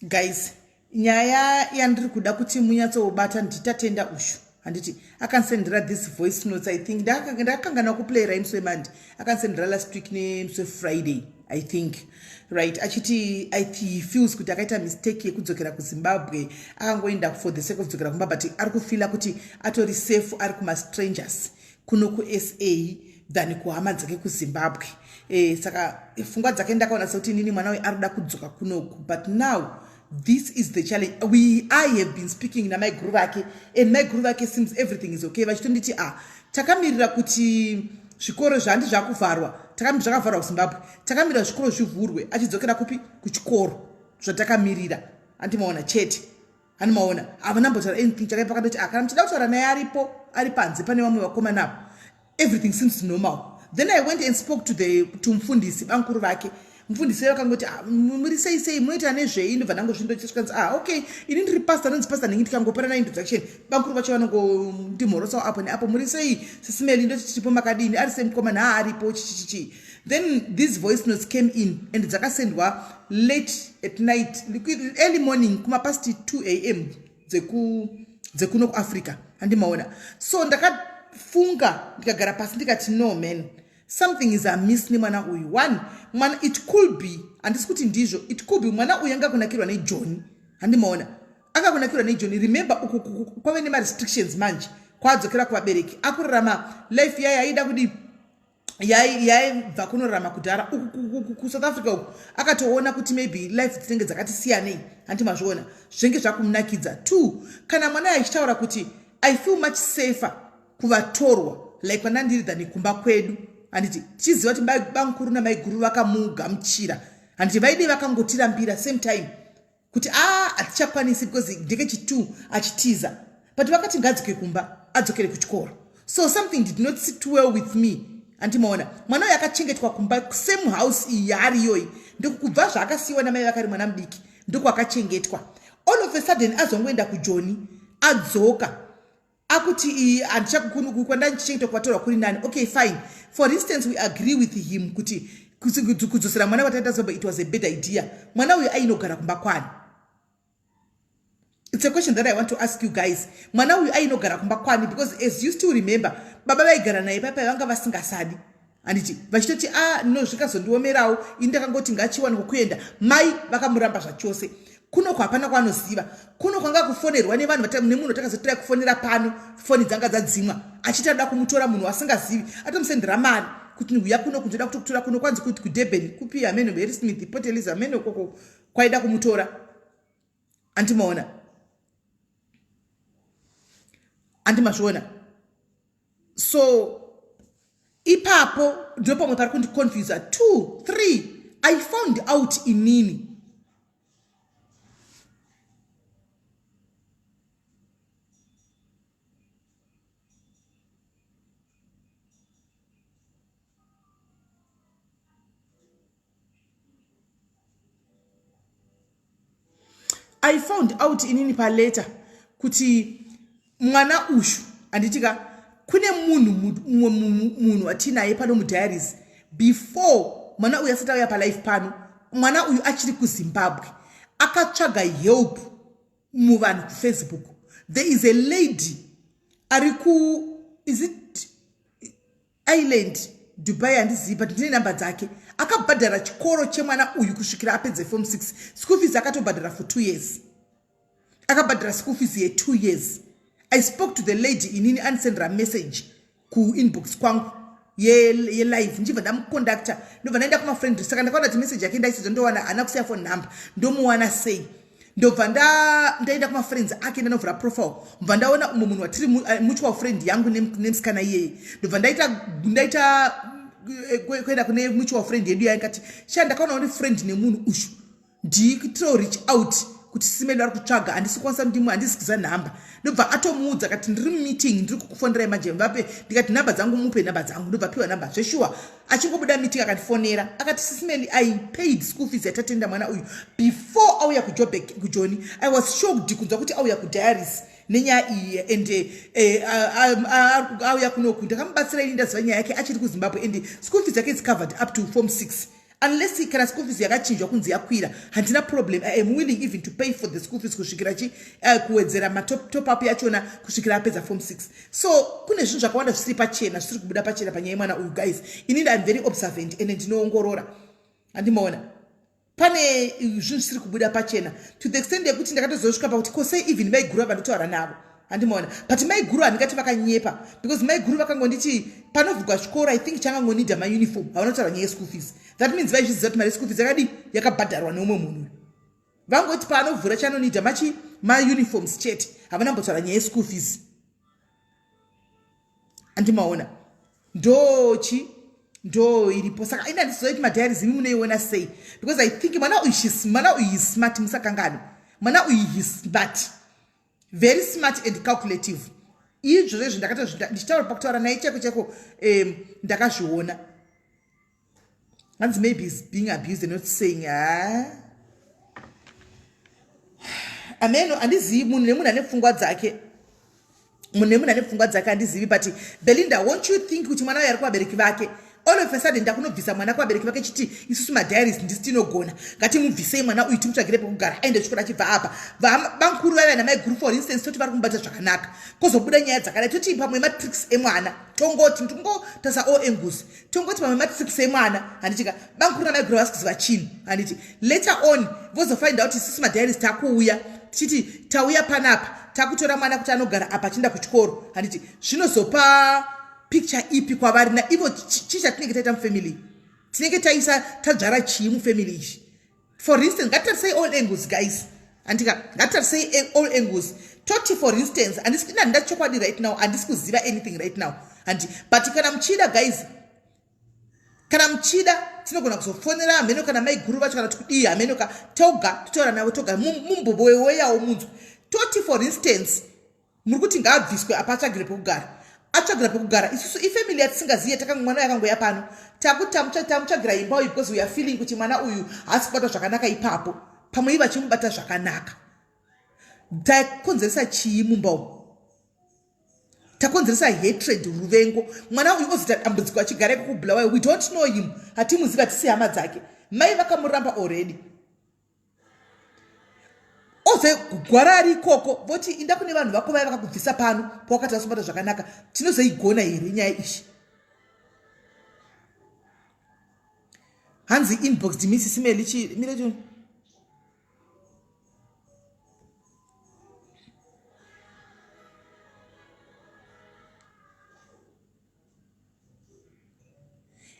Speaker 1: Guys, nyaya yandiri kuda kuti munyatsoubata ndiTatenda ushu handiti akansendera this voice notes. I think ndakakangana kuplayera imusi wemandi akansendera last week nemusi wefriday I think, right? Achiti he feels kuti akaita mistake yekudzokera kuZimbabwe, akangoenda for the sake of kudzokera kumba, but ari kufila kuti atori safe ari kumastrangers kuno kuSA. than kuhama dzake kuZimbabwe. E, saka pfungwa dzake ndakaona sekuti inini mwana uyu ari kuda kudzoka kunoku, but now this is the challenge. I have been speaking namaiguru vake, and maiguru vake seems everything is okay, vachitonditi ah, takamirira kuti zvikoro zvandi zvakuvharwa, zvakavharwa kuZimbabwe, takamirira zvikoro zvivhurwe, achidzokera kupi? Kuchikoro, zvatakamirira. Andimaona chete, handimaona havana mbotaura anything chakaipa. Kandoti ah, kana muchida kutaura naye aripo, ari panze pane vamwe vakomana avo. Everything seems normal. Then I went and spoke to mufundisi, bankuru vake. Mufundisi vakangoti, ah, muri sei sei, munoita nezvei? Ndobva ndangozvindochisvikanzi, ah, okay, ini ndiri pastor, anonzi pastor nhingi. Ndikangopera naintroduction, bankuru vacho vanongondimhorosawo apo neapo, muri sei Sisi Meli? Ndoti tiripo, makadini? Ari sei mukomana? Ha, aripo, chichichichi. Then these voice notes came in and dzakasendwa late at night, early morning, kumapast 2 a.m. Dzekuno kuAfrica, handimaona. So ndakafunga, ndikagara pasi, ndikati no man, something is amiss nemwana uyu. One, mwana, it could be, handisi kuti ndizvo, it could be mwana uyu anga kunakirwa nejoni, handimaona, akakunakirwa nejoni. Remember, uku kwave nemarestrictions manje, kwaadzokera kuvabereki, akurarama life yayo aida kudii, yaibva kunorarama kudhara kuSouth Africa uku. Akatoona kuti maybe life dzinenge dzakati siyanei, handi mazviona, zvinenge zvakumunakidza. Two, kana mwana achitaura kuti I feel much safer kuvatorwa, like kwandandiri, than kumba kwedu, handiti? Tichiziva kuti bankuru namaiguru vakamugamuchira, handiti? Vaidei vakangotirambira same time kuti a ah, hatichakwanisi because ndeke chi2 achitiza, but vakati ngaadzoke kumba, adzokere kuchikoro. So something did not sit well with me, andimaona. Mwana uyu akachengetwa kumba, same house iyi yaari iyoyi, ndokubva zvaakasiyiwa namai vakari mwana mudiki, ndokwakachengetwa. All of a sudden azongoenda kujoni, adzoka akuti handichakwandandichengetwa, kuvatorwa kuri nani. Okay, fine, for instance we agree with him kuti kudzosera mwana kwataita Zimbabwe, it was a bad idea. Mwana uyu ainogara kumba kwani? It's a question that I want to ask you guys. Mwana uyu ainogara kumba kwani? Because as you still remember, baba vaigara naye paipai vanga vasingasadi, handiti? Vachitoti a ah, no, zvikazondiomerawo ini, ndakangoti ngachiwanikwa kuenda. Mai vakamuramba zvachose. Kunoko hapana kwaanoziva. Kuno kwanga kufonerwa nevanhu, nemunhu watakazotirai kufonera pano, foni dzanga dzadzimwa, achiti anoda kumutora, munhu wasingazivi, atomusendera mari kuti uya kuno, kundoda kutokutora kuno. Kwanzi kuti kuDurban, kupi hameno, Harrismith, Port Elizabeth, hameno koko kwaida kumutora. Andimaona, andimazviona. So ipapo ndo pamwe pari kundiconfusa. Two, three, I found out inini I found out inini paleta kuti mwana uyu, handitika, kune munhu mumwe munhu watinaye pano mudiaries. Before mwana uyu asati auya palife pano, mwana uyu achiri kuZimbabwe, akatsvaga help muvanhu kuFacebook. There is a lady ari ku, is it Ireland, Dubai, handizivi, but ndine namba dzake. Akabhadhara chikoro chemwana uyu kusvikira apedze form 6. School fees akatobhadhara for 2 years, akabhadhara school fees ye2 years. I spoke to the lady inini, andisendera message kuinbox kwangu yelive, ndichibva ndamucontacta, ndobva ndaenda kumafriend. Saka ndakaona kuti message yake ndaisidzo, ndowana haana kusiya phone number, ndomuwana sei? Ndobva ndaenda kumafriends ake, ndanovhura profile, mbva ndaona umwe munhu watiri mutual friend yangu nemusikana iyeye. Ndobva ndaita kuenda kune mutual friend yedu yaingati sha, ndakaona uri friend nemunhu uyu, nditiro reach out kuti simedo ari kutsvaga, handisi kukwanisa, ndimwe handisi kuziva nhamba. Ndobva atomuudza akati, ndiri mumeeting, ndiri kukufonerai manje, vape. Ndikati nhamba dzangu, mupe nhamba dzangu. Ndobva piwa nhamba. Zveshuwa, achingobuda meeting akandifonera, akati, Sisi Meli, I paid school fees yaTatenda mwana uyu before auya kuJobek, kujoni. I was shocked kunzwa kuti auya kudiaries nenyaya iyi, and auya kunoku. Ndakamubatsira ini, ndaziva nyaya yake achiri kuZimbabwe, and school fees yake is covered up to form 6, unless kana school fees yakachinjwa kunzi yakwira. Handina problem, I am willing even to pay for the school fees kusvikira chi kuwedzera matop up yachona kusvikira apedza form 6. So kune zvinhu zvakawanda zvisiri pachena, zvisiri kubuda pachena panyaya yemwana uyu. Guys, inini I'm very observant and ndinoongorora, handimaona. Pane zvinhu zvisiri kubuda pachena to the extent yekuti ndakatozosvika pakuti kosei even vaiguru vandotaura navo. Handimaona, but maiguru handingati vakanyepa because maiguru vakangonditi panovhugwa chikoro, I think changangonida mauniform, havana kutaura nyaya yeschool fees. That means vaizviziva kuti mari yeschool fees yakadii, yakabhadharwa neumwe munhu. Vangoti paanovhura chanonida machi mauniforms chete, havana mbotaura nyaya yeschool fees. Andimaona, ndochi ndo iripo. Saka ini handiziva kuti madiaries imi munoiona sei, because I think mwana uyu, mwana uyu is smart. Musakangano, mwana uyu is smart, very smart and calculative. Izvozvo izvo ndakata ndichitaura pakutaura naye chaiko chaiko, ndakazviona. Hanzi maybe is being abused and not saying. Ha, ameno, handizivi. Munhu nemunhu ane pfungwa dzake, munhu nemunhu ane pfungwa dzake, handizivi. But Belinda, won't you think kuti mwana uyo ari kuvabereki vake, all of a sudden ndakunobvisa mwana kuvabereki vake, chiti isusu madiaries ndisi tinogona, ngatimubvisei mwana uyu, timutsvagire pekugara, aende chikoro achibva apa. Vankuru vaiva namaiguru, for instance, toti vari kumubata zvakanaka, kwozobuda nyaya dzakadai, toti pamwe matricks emwana. Tongoti ndingotasa all angles, tongoti pamwe matricks emwana, handitika? Bankuru namaiguru havasi kuziva chinhu, handiti? Later on vozofind out isusu madiaries takuuya tichiti tauya panapa, takutora mwana kuti anogara apa achienda kuchikoro, handiti? Zvinozopa picture ipi kwavari naivo? Chii chatinenge taita mufamily? Tinenge taisa, tadzvara chii mufamily ichi? For instance, ngatitarisei all angles, guys, handika? Ngatitarisei all angles. Toti for instance, handisi ina, handina chokwadi right now, handisi kuziva anything right now, handi? But kana muchida, guys, kana muchida, tinogona kuzofonera hameno kana maiguru vacho kana kuti kudii, hameno ka, toga totaura navo toga, mumboweyawo munzwa. Toti for instance, muri kuti ngaabviswe apa, atsvagire pekugara, atsvagira pekugara. Isusu ifamily yatisingaziye, mwana uyu akangoya pano, takuti tamutsvagira imba uyu because we are feeling kuti mwana uyu haasi kubatwa zvakanaka ipapo. Pamwe ivo vachimubata zvakanaka. Takonzeresa chii mumba umu? Takonzeresa hatred, ruvengo. Mwana uyu ozoita dambudziko achigara iko kuBulawayo. We don't know him, hatimuzivi, hatisi hama dzake. Mai vakamuramba already. Oze gwara ari ikoko, voti inda kune vanhu vako vaya vakakubvisa pano pawakati vasibata zvakanaka. Tinozoigona here nyaya iyi? Hanzi inbox dimisisi melichi mire.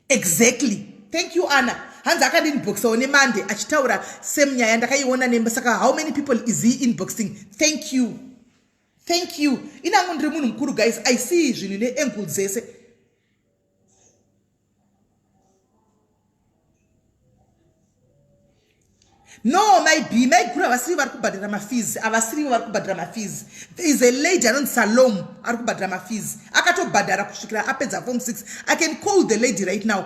Speaker 1: Exactly, thank you, Anna. Hanzi akandinboxawo nemande achitaura same nyaya ndakaiona nemba. Saka how many people is he inboxing? Thank you, thank you. Inangu ndiri munhu mukuru, guys, I see zvinhu neangle dzese. No, maybe maiguru havasirivo vari kubhadhara mafees, havasirivo vari kubhadhara mafees. There is a lady anonzi Salom ari kubhadhara mafees, akatobhadhara kusvikira apedza form 6. I can call the lady right now,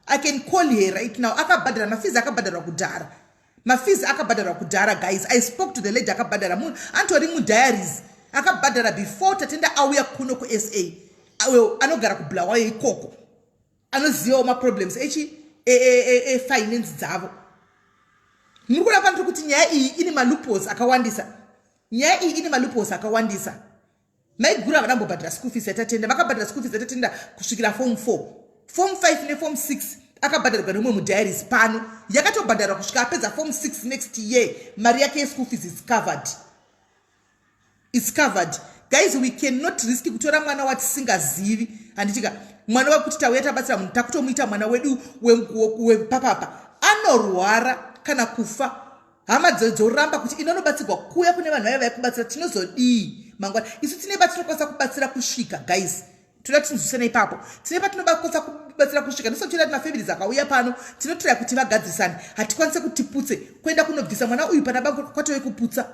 Speaker 1: I can call her right now. Akabhadhara mafees, akabhadharwa kudhara, mafees akabhadharwa kudhara. Guys, I spoke to the lady akabhadhara, munhu antori mudiaries, akabhadhara before Tatenda auya kuno kuSA. Anogara kuBulawayo ikoko, anozivawo maproblems echi efinance dzavo. Muri kuona pandiri kuti nyaya iyi ine maloopholes akawandisa? Nyaya iyi ine maloopholes akawandisa. Maiguru havana kumbobhadhara school fees yaTatenda. Vakabhadhara school fees yaTatenda kusvikira form 4. Form 5 neform 6 akabhadharwa nemumwe mudiaries pano, yakatobhadharwa kusvika apedza form 6. Next year mari yake yeschool fees is covered, it's covered. Guys, we cannot risk kutora mwana watisingazivi, handitika? Mwana wekuti tauya tabatsira munhu, takutomuita mwana wedu wepapapa. Anorwara kana kufa, hama dzoramba kuti inonobatsirwa kuya kune vanhu vaya vaikubatsira. Tinozodii mangwana? Isu tine patinokwanisa kubatsira kusvika, guys. Toda tinzwisana ipapo. Tine patinokwanisa kubatsira kusvika. Ndisotoda kuti mafamilies akauya pano, tinotiraya kuti vagadzirisane. Hatikwanise kuti tiputse kuenda kunobvisa mwana uyu pana bangu, kwatove kuputsa,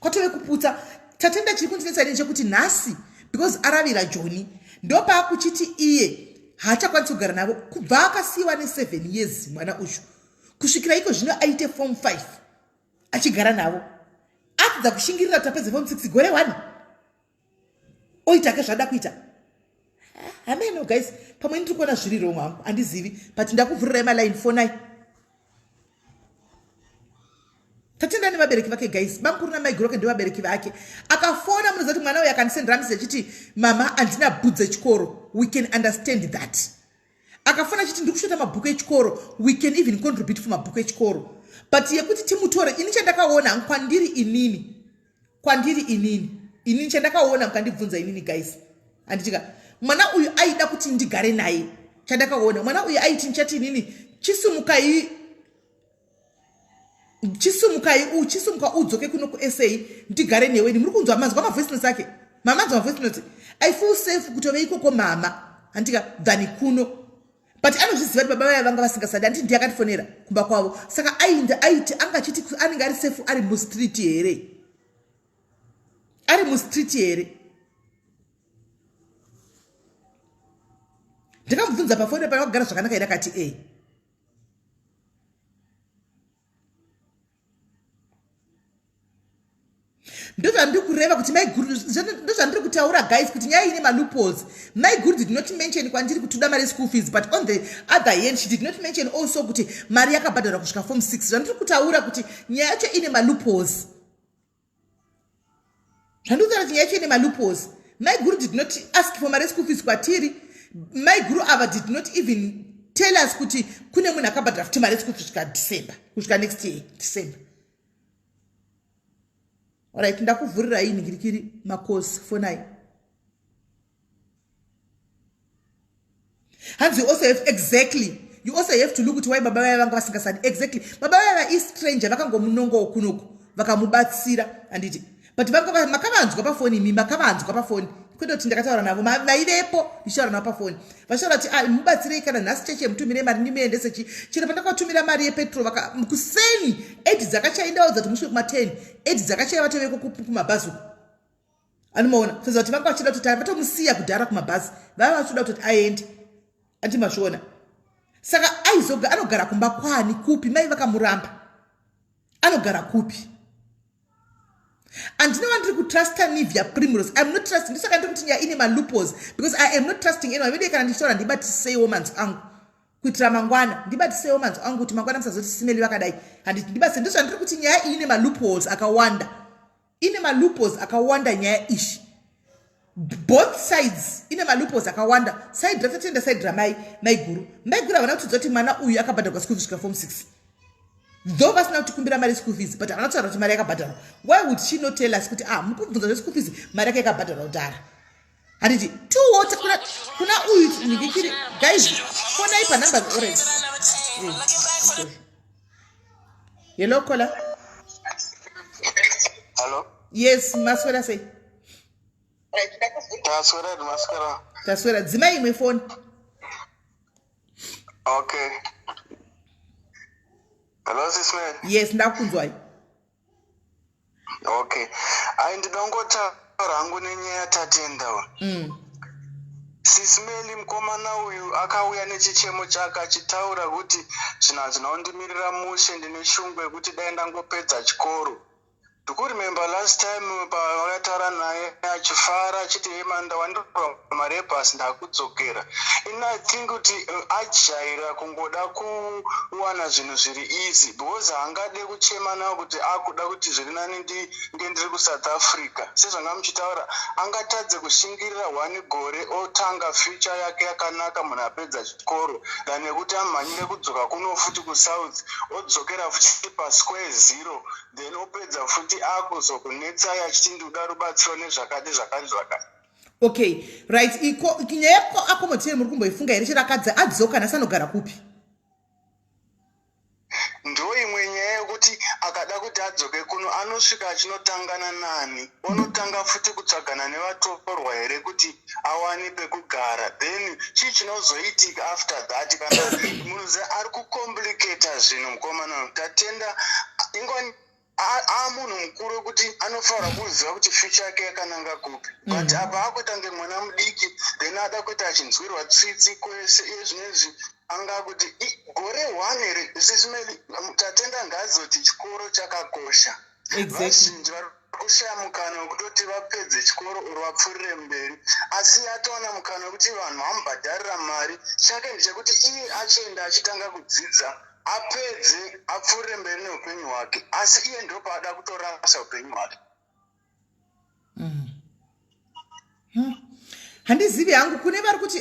Speaker 1: kwatove kuputsa. Tatenda, chiri kundinetsa ini chekuti nhasi because aravira Joni, ndopaakuchiti iye haachakwanisi kugara navo. Kubva akasiyiwa ne7 years mwana uyu kusvikira iko zvino aite form 5 achigara navo, atidza kushingirira kuti apedze form 6 gore 1, oita ke zvada kuita. Hameno, guys, pamwe ndiri kuona zviri wrong hangu, handizivi, but ndakuvhurirai maline fonai. Tatenda nevabereki vake, guys. Bamukuru namaiguru vake ndevabereki vake. Akafona, munoziva kuti mwana uyu akandisendera message achiti, "Mama, handina bhutsu dzechikoro." We can understand that. Akafona achiti, "Ndiri kushota mabhuku echikoro." We can even contribute for mabhuku echikoro. But yekuti timutore, ini chandakaona kwandiri inini, kwandiri inini, Inini chandakaona mukandibvunza inini guys, handitika mwana uyu aida kuti ndigare naye. Chandakaona mwana uyu aiti ndichati inini chisumukai, chisumukai, chisumuka udzoke kuno kuSA ndigare neweni. Muri kunzwa manzwa mavoice notes ake, mamanzwa mavoice notes. I feel safe kutove ikoko mama, handika, than kuno. But anozviziva kuti baba vaya vanga vasingasadi, handiti? Ndiye akatifonera kumba kwavo. Saka ainda aiti anga achiti anenge ari safe ari mustreet here? Ari mustreet here? Ndikamubvunza pafoni pana kugara zvakanaka here, akati e. Ndozvandiri kureva kuti maiguru, ndozvandiri kutaura guys, kuti nyaya ine maloopholes. Maiguru did not mention kwandiri kuti toda mari school fees, but on the other hand she did not mention also kuti mari yakabhadharwa kusvika form 6. Zvandiri kutaura kuti nyaya yacho ine maloopholes. Zvandiri kutaura kuti nyaya yacho ine maloopholes. Maiguru did not ask for mari school fees kwatiri. Maiguru ava did not even tell us kuti kune munhu akabhadhara futi mari school fees kusvika December, kusvika next year December. Alright, ndakuvhurirai ningirikiri makosi fonai. Hanzi you also have, exactly, you also have to look kuti why baba vaya vanga vasingasadi. Exactly, baba vaya vaistranger vakangomunongawo kunoku vakamubatsira, handiti? But vanga makavanzwa pafoni imi, makavanzwa pafoni, kwete kuti ndakataura navo, vaivepo ndichitaura navo pafoni vachitaura kuti, ah, mubatsirei kana nhasi cheche mutumire mari ndimuendese chi. Chero pandakatumira mari yepetro kuseni 8 dzakachaindaudza kuti musvike kuma10, 8 dzakachaya vatoveko kumabhazi uku. Anomaona seza kuti vanga vachida kuti vatomusiya kudhara kumabhazi, vava vachida kutoti aende andi mazviona. Saka aizoga anogara kumba kwani kupi? Mai vakamuramba, anogara kupi? Handina wandiri kutrusta. Nivia Primrose, I'm not trusting. Ndosaka ndiri kuti nyaya ine maloopholes, because I am not trusting anyone. Vede kana ndichitaura, ndibatiseiwo manzwi angu kuitira mangwana, ndibatiseiwo manzwi angu kuti mangwana musazoti simeli vakadai, handiti? Ndibatise. Ndozvandiri kuti nyaya iyi ine maloopholes akawanda, ine maloopholes akawanda nyaya ishi. Both sides ine maloopholes akawanda, side raTatenda, side ramai maiguru. Maiguru havana kutiudza kuti mwana uyu akabhadharwa school fees kusvika form 6, though vasina kutikumbira mari school fees, but havana kutaura kuti mari yakabhadharwa. Why would she not tell us kuti, ah, mukubvunza zveschool fees, mari yake yakabhadharwa kudhara, handiti? Tuwo kuna uyu ningikiri. Guys, fonai panumber. Alright. Eh, hello caller.
Speaker 3: Hello.
Speaker 1: Yes, maswera sei?
Speaker 3: Taswera, maswera.
Speaker 1: Taswera. Dzimai imwe foni.
Speaker 3: Okay. Hello, sis man.
Speaker 1: Yes, ndakunzwai.
Speaker 3: Okay. Ai, ndinongotaura hangu nenyaya Tatenda. Sis Meli, mukomana uyu akauya nechichemo chake achitaura kuti zvinhu hazvina kundimirira mushe, ndine shungu yekuti dai ndangopedza chikoro. Ndikuremember last time pavakataura naye achifara achiti, "Ema, ndawandirwa mari yebhasi, ndakudzokera." Ini I think kuti ajaira kungoda kuwana zvinhu zviri easy, because haangade kuchema nawo kuti akuda kuti zviri nani ndinge ndiri kuSouth Africa. Sezvanga muchitaura, angatadze kushingirira one gore otanga future yake yakanaka munhu apedza chikoro, than yekuti amhanyire kudzoka kuno futi kusouth, odzokera futi pasquare zero, then opedza futi akuzokunetsai achiti ndikuda rubatsiro nezvakati zvakati zvakati.
Speaker 1: Okay, right. Iko nyaya yako akomotiri muri kumboifunga here? Chirakadzi adzoka nhasi, anogara kupi?
Speaker 3: Ndo imwe nyaya yekuti akada kuti adzoke kuno, anosvika achinotangana nani? Onotanga futi kutsvagana nevatorwa here kuti awane pekugara? Then chii chinozoitika after that? Kana munhu ari kucomplicata zvinhu, mukomana Tatenda ingwani amunhu mukuru wekuti anofanira kuziva kuti future yake yakananga kupi, but apa akuita kunge mwana mudiki, then ada kuita achinzwirwa tsitsi kwese. Iye zvinezvi anga kuti gore one here? Sis Meli, Tatenda ngaazoti chikoro chakakosha. Vazhinji vari kushaya mukana wekutoti vapedze chikoro or vapfuurire mberi, asi atowana mukana wekuti vanhu vamubhadharira mari. Chake ndechekuti iye achienda achitanga kudzidza, apedze, apfuurire mberi neupenyu hwake, asi iye ndopaada kutorasa upenyu hwake.
Speaker 1: Handizivi hangu. Kune vari kuti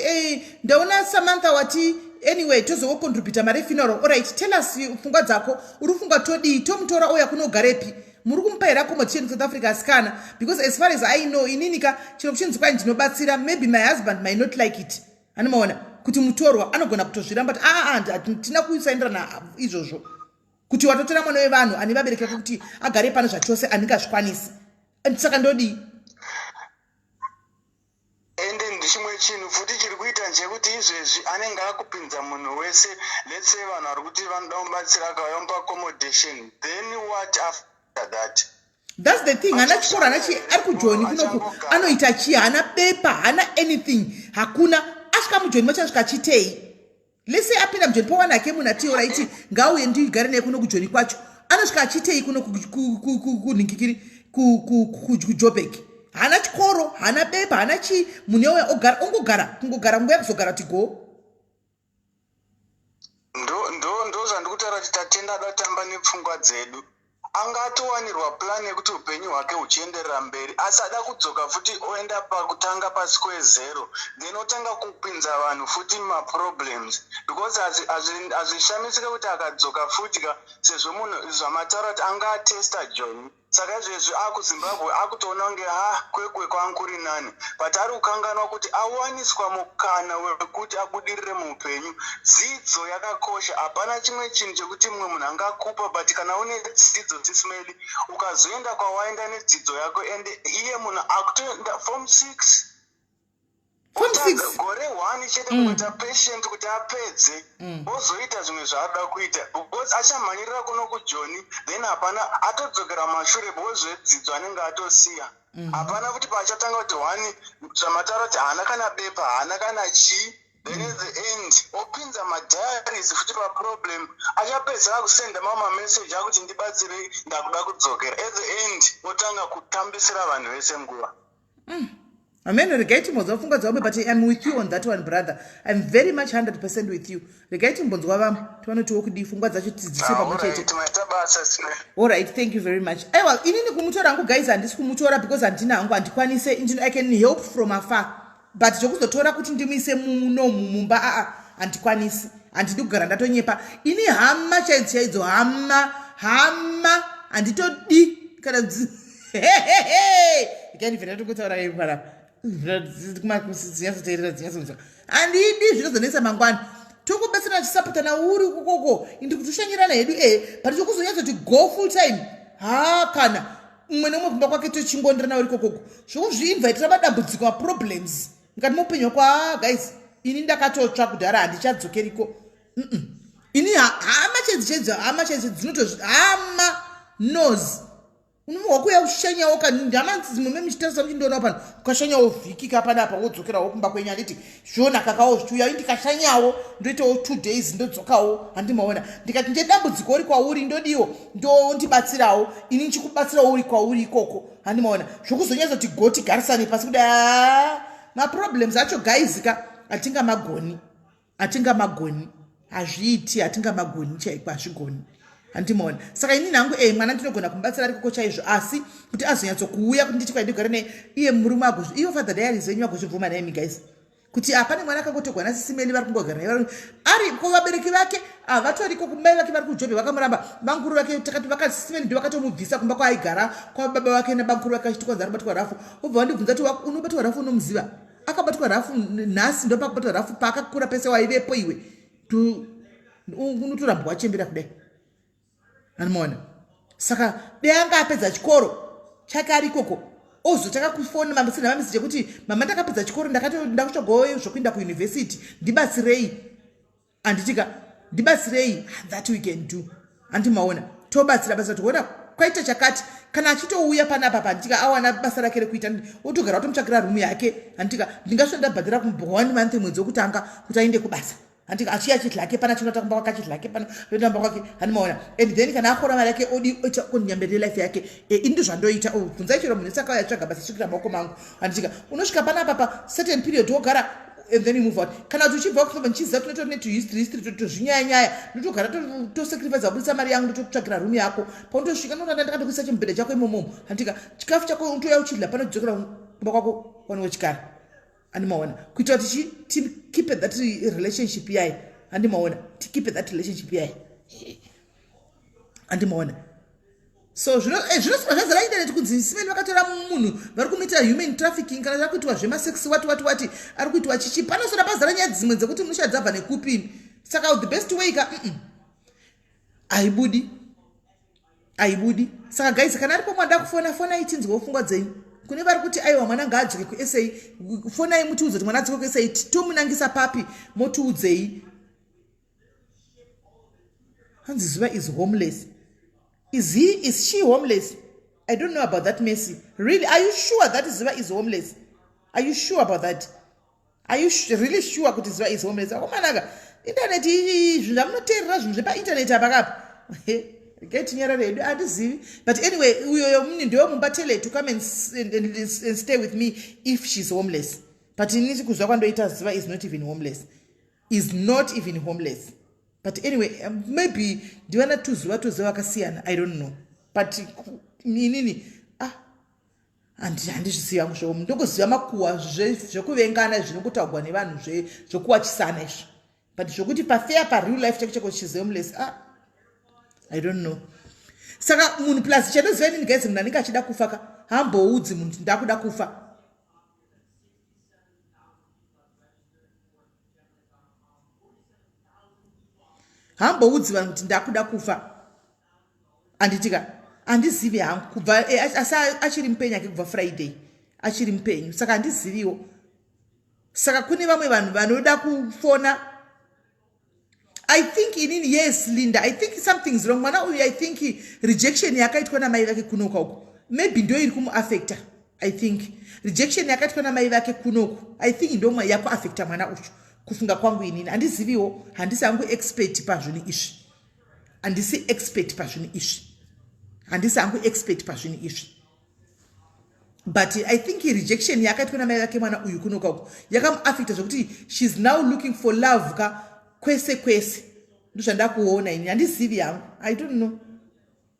Speaker 1: ndaona Samantha wati anyway tozovocontributa mari efuneral. Alright, tell us pfungwa dzako. Uri kufunga todii? Tomutora ouya kunogarepi? Muri kumupa here accommodation kuSouth Africa, asikana? Because as far as I know, inini ka, chino kuchinzi kwai ndinobatsira, maybe my husband might not like it. Anomaona kuti mutorwa anogona kutozviramba kuti aa, hatina kusaenderana izvozvo, kuti watotora mwana wevanhu ane vabereki vake kuti agare pano zvachose, handingazvikwanisi. Saka ndodii?
Speaker 7: Ende chimwe chinhu futi chiri kuita ndechekuti izvezvi anenge akupinza munhu wese. Let's say vanhu vari kuti vanoda mubatsira, akauya mupa accommodation, then what after that?
Speaker 1: That's the thing. Hana chikoro, hana chi, ari kuJoni kunoku, anoita chii? Hana bepa, hana anything, hakuna. Asvika muJoni macho, asvika achitei? Let's say apinda muJoni, pawana hake munhu ati, "Alright, ngauye ndigare naye kuno kuJoni kwacho." Anosvika achitei kuno kunhingikiri, kuJobek? Hana chikoro, hana bepa, hana chii. Munhu yauya ogara, ongogara, kungogara nguva yakuzogara kuti go.
Speaker 7: Ndo zvandikutaura kuti Tatenda ada kutamba nepfungwa dzedu. Angatowanirwa plan yekuti upenyu hwake huchienderera mberi, asi ada kudzoka futi, oenda pakutanga, pasquare zero, then otanga kupinza vanhu futi maproblems, because hazvishamisike kuti akadzoka futi ka, sezvo munhu zvamataura kuti anga atesta Joni. Saka izvezvi akuZimbabwe, akutoona kunge ha, Kwekwe kwangu kuri nani, but ari kukanganwa kuti awaniswa mukana wekuti abudirire muupenyu. Dzidzo yakakosha. Hapana chimwe chinhu chekuti mumwe munhu angakupa, but kana une dzidzo, Sis Melly, ukazoenda kwawaenda nedzidzo yako, ende iye munhu akutoenda form 6.
Speaker 1: Form 6.
Speaker 7: Gore 1 chete, kuita patient kuti apedze, ozoita zvimwe zvaanoda kuita, because achamhanyirira kuno kuJoni, then hapana, atodzokera mumashure, because zvedzidzo anenge atosiya. Hapana kuti paachatanga kuti one, zvamataura kuti haana kana bepa, haana kana chii. Then at the end opinza madiaries futi paproblem. Achapedzera kusenda mamwe mameseji akuti, "Ndibatsirei, ndakuda kudzokera." At the end otanga kutambisira vanhu vese nguva.
Speaker 1: Amen. Regai timbonzwa pfungwa dzavamwe, but I'm with you on that one, brother. I'm very much 100% with you. Regai timbonzwa vamwe, tivanotiwo kudii, pfungwa dzacho tidzise pamwe chete.
Speaker 7: Alright, maita basa, Sine.
Speaker 1: Alright, thank you very much. Aiwa, inini kumutora hangu, guys, handisi kumutora because handina hangu, handikwanise. I can help from afar, but zvokuzotora kuti ndimuise munomu mumba, aa, handikwanisi. Handidi kugara ndatonyepa ini. Hama chaidzo chaidzo, hama, hama handitodi kana. Ikanibvira tokotaura panapa, dzinyatsoteerera, dzinyatsonzwa. Handidi zvinozonetsa mangwana. Tokubatsirana, chisapotana uri ukokoko, indi kutoshanyirana hedu, e, but chokuzonyatsoti go full time, ha, kana mumwe nemumwe kumba kwake, tochingondirana uri kokoko, zvokuzviinvaitira madambudziko, maproblems mukati meupenyu kwa. Guys, ini ndakatotsva kudhara, handichadzokeriko. Ini hama chaidzo chaidzo, hama chaidzo dzinoto, hama knows wakuya kushanyawo kandama dzimwe memuchitarisa, muchindoona pano, ukashanyawo vhiki kapanapa, wodzokerawo kumba kwenyu. Handiti zvonakakawo zvichiuya? Ndikashanyawo ndoitawo 2 days, ndodzokawo. Handimaona ndikati ndedambudziko uri kwauri, ndodiwo ndondibatsirawo, ini ndichikubatsirawo uri kwauri ikoko. Handimaona zvokuzonyatsoti go tigarisane pasi kuda maproblems acho, guys ka, hatingamagoni, hatingamagoni, hazviiti, hatingamagoni chaiko, hazvigoni. Handimaona. Saka inini hangu, e, mwana ndinogona kumubatsira ari koko chaizvo, asi kuti azonyatsokuuya kuti nditi kwaindigara naye iye murume agozvi, ivo father diaries venyu vagozvibvuma naimi, guys, kuti hapane mwana akangotogwa naSis Melly, vari kungogara naye ari ko, vabereki vake havatoriko, kumai vake vari kuJobe, vakamuramba. Bankuru vake takati vakaSis Melly ndo vakatomubvisa kumba kwaaigara kwababa vake nabankuru vake, vachiti kwanzi ari kubatwa rafu. Obva vandibvunza kuti, "Unobatwa rafu unomuziva? Akabatwa rafu nhasi, ndopakabatwa rafu paakakura pese waivepo iwe?" Unotorambwa wachembera kudai. Anomaona. Saka dei anga apedza chikoro chake ari ikoko, ozotanga kufona mambisina mameseji ekuti, "Mama, ndakapedza chikoro, ndakutsvagawo zvokuenda kuyunivhesiti, ndibatsirei." Handitika, "Ndibatsirei." That we can do. Handimaona, tobatsira basa tiona kwaita chakati. Kana achitouya panapa, panditika awana basa rake rekuita, otogara, otomutsvakira rumu yake. Handitika, ndingasvo ndabhadhira one month, mwedzi wekutanga, kuti aende kubasa. Handika achiya achidlake pana, chinota kumba kwake, achidlake pano, oenda kumba kwake. Handimaona. And then kana akora mari yake, odi oita konyamberi life yake. E, ini ndozvandoita. Bvunzai chero munhu wese akauya atsvaga basa, svikira maoko mangu. Handitika, unosvika panapa pa certain period, wogara and then you move out. Kana kuti uchibva kufamba, ndichiziva tinotori netuhistory, history, tozvinyaya-nyaya, ndotogara, tosacrifice kubudisa mari yangu, ndotokutsvakira rumu yako. Paunotosvika, ndoona ndakatokuisa chimubhedha chako imomomo. Handika, chikafu chako unotouya uchidla pano, dzokera kumba kwako wanenge chikara. Handimaona, kuitira kuti tikeep that relationship yayi. Handimaona, tikeep that relationship yayi. Handimaona. So zvinosvika zvazara internet kunzi simeni vakatora munhu vari kumuitira human trafficking kana zvava kuitwa zvemasex wati wati wati ari kuitwa chichi panosora pazara nyaya dzimwe dzekuti munoshaa dzabva nekupi. Saka the best way ka haibudi, haibudi. Saka guys, kana aripo mwada kufona, fonai tinzwewo pfungwa dzenyu. Kune vari kuti aiwa, mwana ngaadzoke kuSA, fonai mutiudze kuti mwana adzoke kuSA tomunangisa papi, motiudzei. Hanzi Zuva is homeless. Is he, is she homeless? I don't know about that. Mercy, really, are you sure that Zuva is homeless? Are you sure about that? Are you really sure kuti Zuva is homeless? Akomanaka, internet iyi, zvinhu zvamunoteerera, zvinhu zvepainternet apa kapa, regai tinyarare hedu, handizivi. But anyway, uyoyo muni ndewe mumba, tell her to come and stay with me if she's homeless. But ini kuzwa kwandoita, Zuva is not even homeless, is not even homeless. But anyway, maybe ndivana tuzuva toziva vakasiyana, I don't know. But inini, ah, handizvizivi hangu zvo. Ndokuziva makuhwa zvekuvengana zvinongotaurwa nevanhu, zvekuwachisana izvi, but zvokuti pafair, pareal life chako chako she's homeless, ah, I don't know. Saka munhu, plus chandoziva inini guys, munhu anenge achida kufa ka, hamboudzi munhu kuti ndakuda kufa. Hamboudzi vanhu kuti ndakuda kufa, handitika? Handizivi hangu kubva asi achiri mupenyu ake kubva Friday, achiri mupenyu, saka handiziviwo. Saka kune vamwe vanhu vanoda kufona. I think inini, yes, Linda, I think something's wrong. Mwana uyu, I think rejection yakaitwa namai vake kunoka uku maybe ndo iri kumuaffecta. I think rejection yakaitwa namai vake kunoku, I think ndo yakuaffecta mwana uyu, kufunga kwangu inini. Handiziviwo, handisi hangu expert pazvinhu izvi, handisi expert pazvinhu izvi, handisi hangu expert pazvinhu izvi. But I think rejection yakaitwa namai vake mwana uyu kunoka uku yakamuaffecta zvokuti she's now looking for love ka kwese kwese. Ndozvandakuona ini, handizivi hangu, I don't know.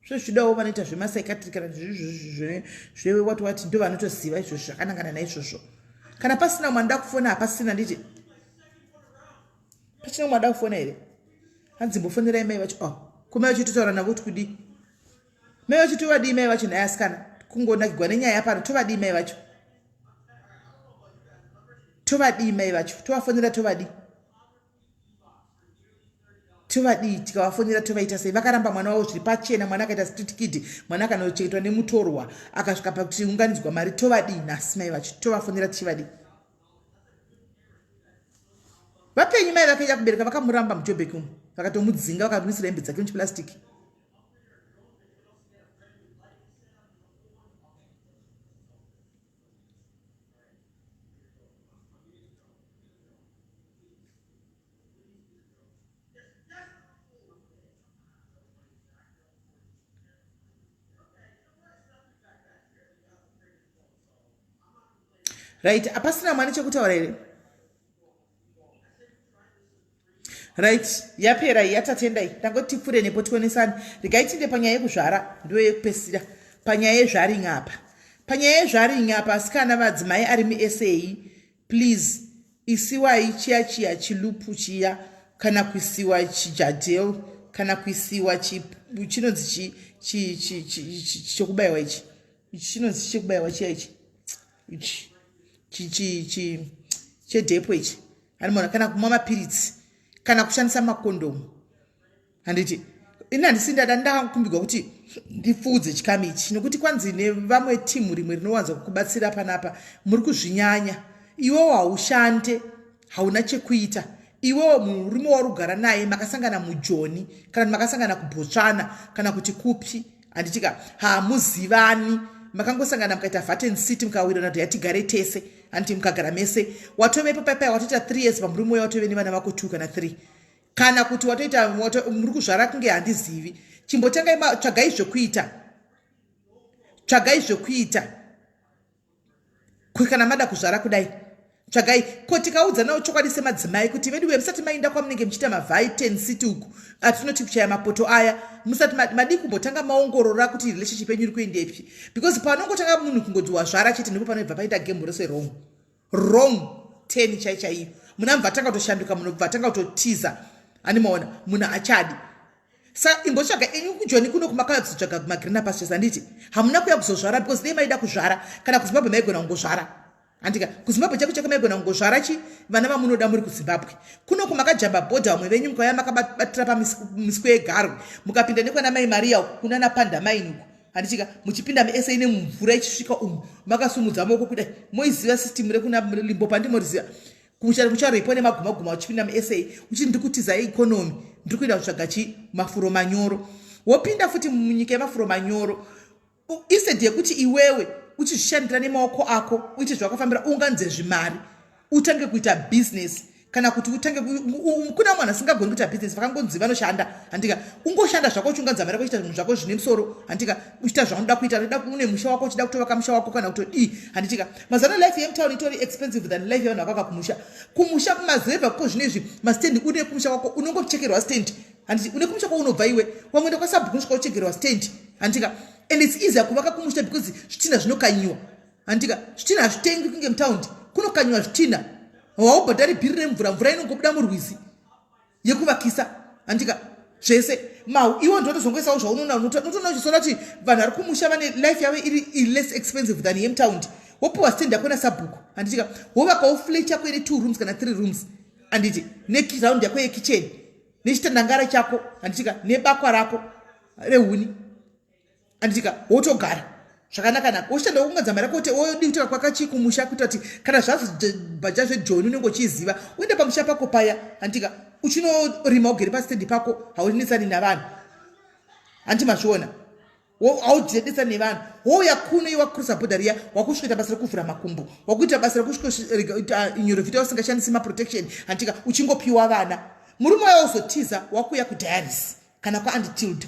Speaker 1: Zvezvidawo vanoita zvemapsychiatry kana zvewati wati, ndo vanotoziva izvozvo zvakanangana naizvozvo. Kana pasina mwana da kufona, hapasina, nditi pachina mwana da kufona here? Hanzi mbofonerai mai vacho. Oh, kumai vacho totaura navo kuti kudii? Mai vacho tovadii? Mai vacho nhai asikana, kungonakigwa nenyaya pano. Tovadii mai vacho? Tovadii mai vacho? Tovafonera tovadii? Tovadii tikavafonera? Tovaita sei? Vakaramba mwana wavo zviri pachena, mwana akaita street kid, mwana akanochengetwa nemutorwa, akasvika pakuti unganidzwa mari. Tovadii nhasi mai vacho? Tovafonera tichivadii? Vapenyu mai vake yakubereka vakamuramba muJobek umu, vakatomudzinga, vakamuisira hembe dzake muchiplastiki. Right, hapasina mwana chekutaura here? Right, yapera iyi, yatatendai. Tangoti tipfuure nepo tionesani. Regai tiinde panyaya yekuzvara, ndiyo yekupesira panyaya yezvaring apa. Panyaya yezvaring apa, asikana, vadzimai ari muSA, please isiwai chiya chiya chilupu chiya, kana kuisiwa chijadel, kana kuisiwa chinonzi chekubayiwa ichi, ichi chinonzi chekubayiwa chiya, ichi ichi chedepo ichi, hanimona, kana kumwa mapiritsi, kana kushandisa makondomu. Handiti ini handisi ndada ndakumbigwa kuti ndipfuudze chikamu ichi, nokuti kwanzi nevamwe timu rimwe rinowanza kukubatsira panapa, muri kuzvinyanya. Iwewo haushande, hauna chekuita. Iwewo murume wauri kugara naye makasangana muJoni, kana kuti makasangana kuBotswana, kana kuti kupi, handitika? Hamuzivani, makangosangana mukaita Vaten City, mukawirana kuti yatigare tese, handiti? Mukagara mese, watovepo paipai, watoita 3 years pamurume uya, watove nevana vako 2 kana 3, kana kuti watoita muri kuzvara kunge handizivi. Chimbotangai tsvagai zvekuita, tsvagai zvekuita. Kana mada kuzvara kudai, tsvagai ko tikaudzanawo chokwadi semadzimai kuti vedu musati mainda kwamunenge muchiita mavhai 10 city uku atinoti kuchaya mapoto aya, musati madii kumbotanga maongorora kuti relationship yenyu iri kuendepi? Because panongotanga munhu kungonzi wazvara chete, ndipo panobva paita gemhu rese wrong, wrong 10 chai chaiyo. Munhu amubva tanga kutoshanduka, munhu bva tanga kutotiza, handimaona munhu achadi. Sa imbotsvaga inyu kujoni kuno kumakauya kuzotsvaga kumagreen pastures handiti hamuna kuya kuzozvara because dei maida kuzvara kana kuzimbabwe maigona kungozvara handika kuzimbabwe chako chako maigona kungozvara chi vana vamunoda muri kuzimbabwe kuno kumakajamba bhodha vamwe venyu mukauya makabatira pamiswe yegarwe mukapinda nekwana mai mariya uku kunana pandamaini uku handitika muchipinda mesa ine mvura ichisvika umu makasumudza maoko kudai moiziva system rekuna limpopo handimoriziva kumusha kucharepo nemagumaguma uchipinda musa uchiti ndiri kutiza economy ndiri kuenda kutsvaga chi mafuro manyoro wopinda futi munyika yemafuro manyoro instead yekuti iwewe uchizvishandira nemaoko ako uite zvawakafambira unganze zvimari utange kuita business kana kuti utange kuna mwana asingagoni kuita business vakangonzi vanoshanda handika ungoshanda zvako uchiunganza mari yako uchiita zvinhu zvako zvine musoro handika uchiita zvaunoda kuita unoda une musha wako uchida kutovaka musha wako kana kutodii handitika mazano life yemutown itori expensive than life yevanhu vakaka kumusha kumusha kumazevha ko zvino izvi mastand une kumusha kwako unongochekerwa stand handiti une kumusha kwaunobva iwe wamwenda kwasabhuku unosvika uchekerwa stand handitika and its easier kuvaka kumusha because zvitinha zvinokanyiwa handitika zvitinha hazvitengwi kunge mutaundi kunokanyiwa zvitinha haubhadhari bhiri remvura mvura inongobuda murwizi yekuvakisa handika zvese mau iwo ndotozongoisawo zvaunoona unotoona uchisoona kuti vanhu vari kumusha vane life yavo iri less expensive than yemutaundi wopiwa stand yako nasabhuku handitika wovakawo flat yako ine two rooms kana three rooms handiti neround yako yekitchen nechitandangara chako handitika nebakwa rako rehuni anditika wotogara zvakanaka naka wochitanda wokunganza mari yako kuti wodii kutora kwakachii kumusha kuita kuti kana zvazobhaja zvejoni unenge uchiziva uende pamusha pako paya anditika uchinorima ugere pastendi pako haunetsani navanhu hanti mazviona haudedetsani nevanhu wouya kuno iwa crusa border riya wakusvikoita basa rekuvhura makumbo wakuita basa rekusvikoita nyorovhita usingashandisi maprotection hantika uchingopiwa vana murume waya wozotiza wakuuya kudiaris kana kwaanditilda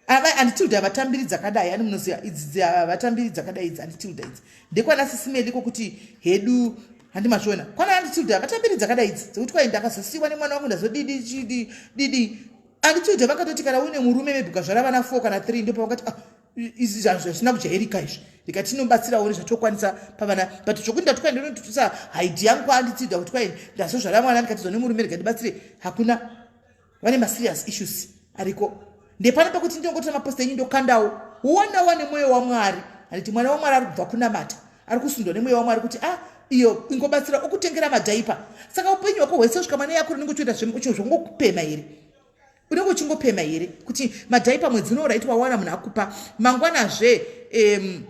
Speaker 1: ava anditilda havatambiri dzakadai ani munoziva idzi havatambiri dzakadai idzi anditilda idzi ndekwana sisimeli kokuti hedu handi mazviona kwana anditilda havatambiri dzakadai idzi dzekuti kwai ndakazosiiwa nemwana wangu ndazodidi chidi didi anditilda vakatoti kana uine murume maybe ukazvara vana four kana three ndopavakati ah, izvi zvisina kujairika izvi ndikati tinobatsirawo nezvatokwanisa pavana but zvokuti ndati kwai ndinotusa haidi yangu kwaanditilda kuti kwai ndazozvara mwana ndikatizwa nemurume rega ndibatsire hakuna vane maserious issues ariko ndepano pekuti ndinongotora mapost enyu ndokandawo wowana nemwoyo wamwari handiti mwana wamwari ari kubva kunamata ari kusundwa nemweya wamwari kuti ah iyo ingobatsira okutengera madhaipa saka upenyu hwako hwese kusvika mwana yako unenge uchiita zvongokupema here unenge uchingopema here kuti madhaipa mwedzi unoraiti wawana munhu akupa mangwanazve um,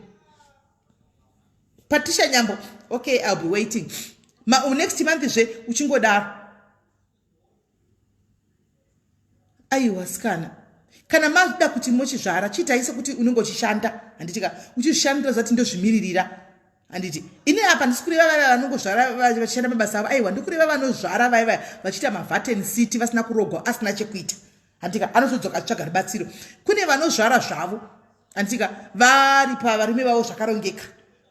Speaker 1: patricia nyambo okay ill be waiting Ma, next month zve uchingodaro aiwa sikana kana makuda kuti mochizvara chiitai sekuti unenge uchishanda handitika uchizvishandira zati ndozvimiririra handiti ini apa ndisi kureva vaya vanongozvara vachishanda mabasa avo aiwa ndikureva vanozvara vaya vaya vachiita mavaten city vasina kurogwa asina chekuita handitika anozodzoka achitsvaga rubatsiro kune vanozvara zvavo handitika vari pavarume vavo zvakarongeka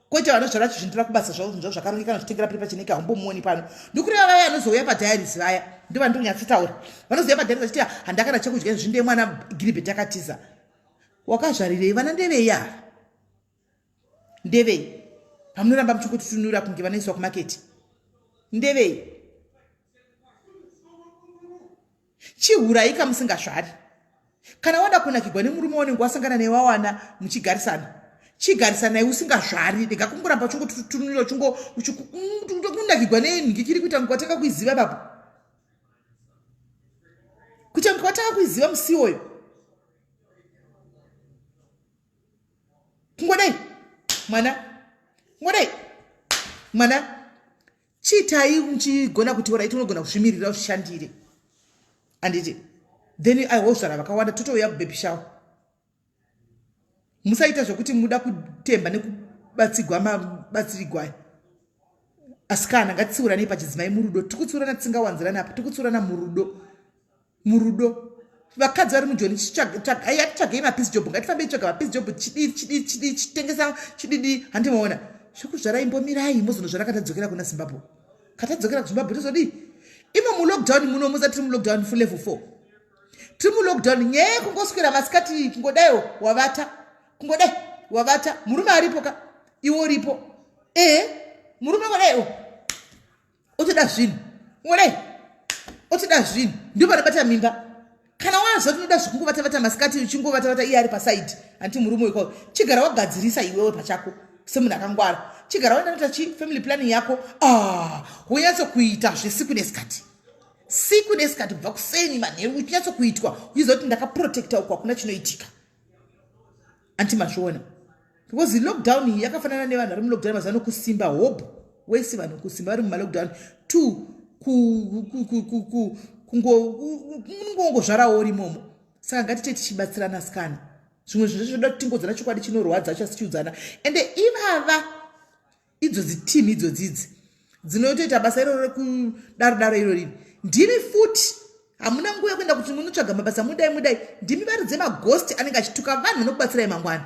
Speaker 1: kwete vanozvara vachizvindira kubasa zvavo zvinhu zvavo zvakarongeka vachitengera piri pachineke haumbomuoni pano ndikureva vaya vanozouya padiaries vaya ndo vandonyatsotaura vanozouya padiaries vachiti handakana chekudya izvi ndeye mwana giribheti akatiza wakazvarirei vana ndevei ava ndevei pamunoramba muchingotitunura kunge vanoiswa kumaketi ndevei Chihurai ka musingazvari. Kana wada kunakigwa nemurume waunenge wasangana naye wawana muchigarisana. Chigarisanai usingazvari rega kungoramba uchingotutunura uchingo kunakigwa nenhikikiri kuita kunge watanga kuiziva ipapo. Kuita kunge watanga kuiziva musi iwoyo. Kungodai mwana. Kungodai mwana. Chiitai muchigona kuti orit unogona kuzvimirira uzvishandire handiti then i hozvara vakawanda totouya kubaby shower musaita zvekuti muda kutemba nekubatsigwa mabatsirigwaya asikana ngatitsiuranei pachidzimai murudo tikutsiurana tisingawanzirani apa tikutsiurana murudo murudo vakadzi vari mujoni tsvagai mapeace job ngatifambei tsvaga mapeace job chidii chidii chidii chitengesa chididi handimaona zvekuzvara imbomirai mozonozvara katadzokera kuna zimbabwe katadzokera kuzimbabwe tozodii imo mulockdown muno musa tiri mulockdown for level four tiri mulockdown nyaya yekungoswera masikati kungodaiwo wavata kungodai wavata murume aripo ka iwe uripo ee murume ngodaiwo otoda zvinhu ungodai otoda zvinhu ndipo panobata mimba Kana waziva kuti unoda zvekungovatavata masikati uchingovatavata iye ari pasaidi, hanti murume wekwawo, chigara wagadzirisa iwewe pachako semunhu akangwara. Chigara waenda noita chi family planning yako. Ah, wonyatsokuita zvesiku nesikati. Siku nesikati kubva kuseni manheru uchinyatsokuitwa uchiziva kuti ndakaprotecta uko hakuna chinoitika. Anti mazviona? Because lockdown iyi yakafanana nevanhu vari mulockdown mazuva ano kusimba hobho wese vanhu kusimba vari mumalockdown two kungongozvarawo rimomo. Saka ngatite tichibatsirana sikana. Zvimwe zvinhu zvoda kuti tingodzana chokwadi chinorwadza chasichiudzana. Ende ivava idzodzi team idzodzidzi dzinotoita basa iroro rekudaro daro irori ndimi futi hamuna nguva yekuenda kuti munotsvaga mabasa mudai mudai. Ndimi varidzi vemaghost anenge achituka vanhu vanokubatsirai mangwana.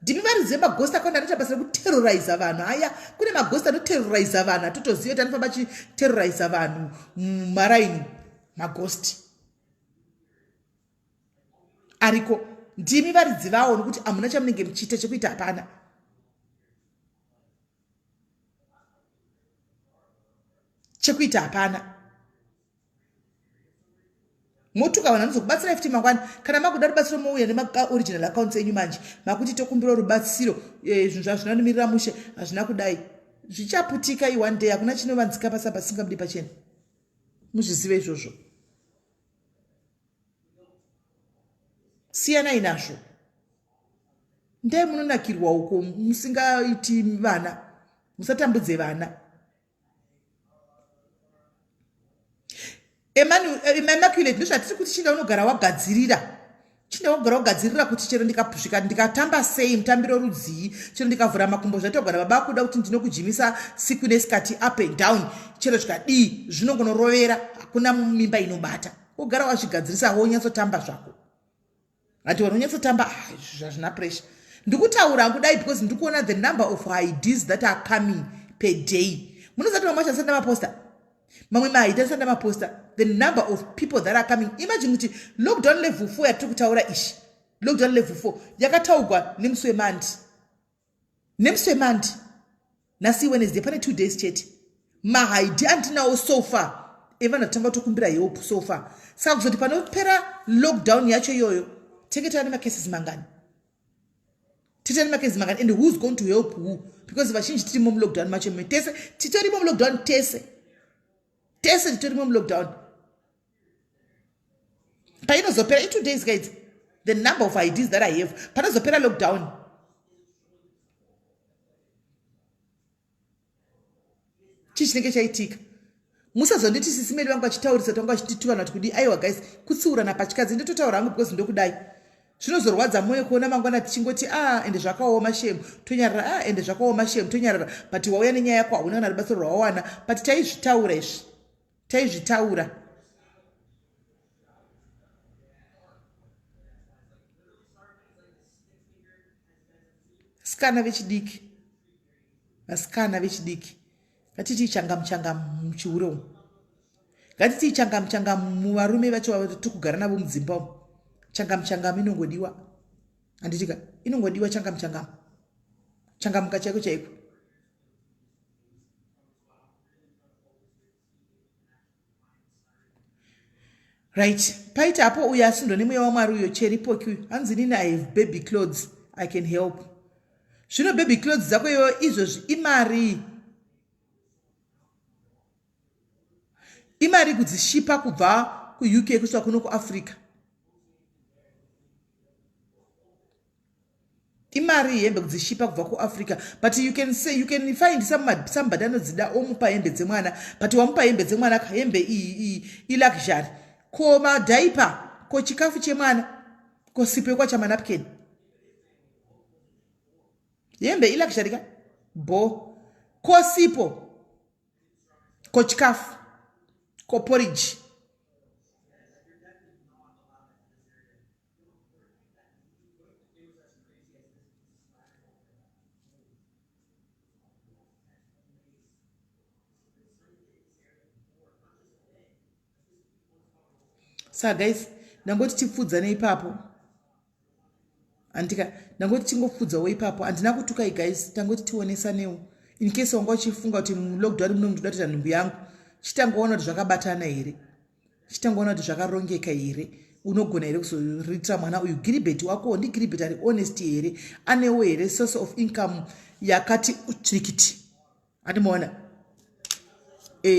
Speaker 1: Ndimi varidzi vemaghost akawanda anoita basa rekuterroriza vanhu. Aya kune maghost anoterroriza vanhu atotoziva kuti anofamba achiterroriza vanhu mumaraini. Maghost ariko, ndimi varidzi vawo, nokuti hamuna chamunenge muchiita chekuita hapana. Chekuita hapana. Motuka vanhu vanozokubatsirai futi mangwana. Kana makuda rubatsiro mouya nemaoriginal accounts enyu manje makuti tokumbira rubatsiro, zvinhu zvazvina kumirira mushe, hazvina kudai. Zvichaputika i one day, hakuna chinovanzika pasapa pasingabudi pachena. Muzvizive izvozvo. Siyanai nazvo. Ndai munonakirwa uko musingaiti vana. Musatambudze vana. Immaculate ndozvatiri kuti chinda unogara wagadzirira. Chinda unogara wagadzirira kuti chero ndikasvika ndikatamba sei mutambiro rudzii, chero ndikavhura makumbo zvatogara baba kuda kuti ndinokujimisa siku nesikati up and down, chero zvikadii zvinongonorovera, hakuna mimba inobata. Wogara wazvigadzirisa wonyatsotamba zvako. Ati vanonyatsotamba zvazvina pressure. Ndikutaura kudai because ndikuona the number of IDs that are coming per day. Munoziva kuti mamwe acho asati ndamaposta, mamwe maID asati ndamaposta, the number of people that are coming. Imagine kuti lockdown level 4 yatiri kutaura ishi, lockdown level 4 yakataurwa nemusi wemandi, nemusi wemandi, nhasi Wednesday, pane 2 days chete. Mahaidi andinawo so far evanhu vatanga kutokumbira help so far. Saka kuzoti panopera lockdown yacho iyoyo tenge tava nemacases mangani? Tete nemacases mangani? And who's going to help who? Because vazhinji tirimo mulockdown macho tese titorimo mulockdown tese, tese titorimo mulockdown. Painozopera i 2 days guys, the number of IDs that I have panozopera lockdown. Chii chinenge chaitika? Musazonditi sisimeli vangu vachitaurisa tanga vachitituka nati kudii. Aiwa guys, kutsiurana pachikadzi ndototaura hangu because ndokudai. Zvinozorwadza mwoyo kuona mangwana tichingoti ah ende zvakaoma shame tonyarara, ah ende zvakaoma shame tonyarara, but wauya nenyaya yako hauna kana rubatsiro rwawawana. But taizvitaura izvi, taizvitaura. Vasikana vechidiki, vasikana vechidiki, ngatiti changamu changamu muchihure umu, ngatiti changamu changamu muvarume vacho vatiri kugara navo mudzimba umu. Changamu changamu inongodiwa, handitika? Inongodiwa changamu changamu, changamuka chaiko chaiko. Right, paita apo uyo asundwa nemweya waMwari uyo cheripoki uyo hanzi inini I have baby clothes, I can help. Zvino baby clothes dzako iyoyo izvozvi imari, imari kudzishipa kubva kuUK kusvika kuno kuAfrica. Imari hembe kudzishipa kubva kuAfrica. But you can say you can find somebody anodzida omupa hembe dzemwana, but wamupa hembe dzemwana hembe iyi iluxury. Ko madhaipa, ko chikafu chemwana, ko sipo yekwacha manapkin, hembe iluxury ka bo, ko sipo, ko chikafu, ko porridge. Sa guys, ndangoti tipfudzane ipapo, andika ndangoti tingopfudzawo ipapo. Handina kutukai guys, tangoti tionesanewo in case wanga uchifunga kuti mulockdown muno ndoda kuita nhumbu yangu, chitangoona kuti zvakabatana here. Chitangoona kuti zvakarongeka here, unogona here kuzoriritira mwana uyu. Giribet wako ndigiribet ari honest here, anewo here source of income yakati tsvikiti, andimaona e,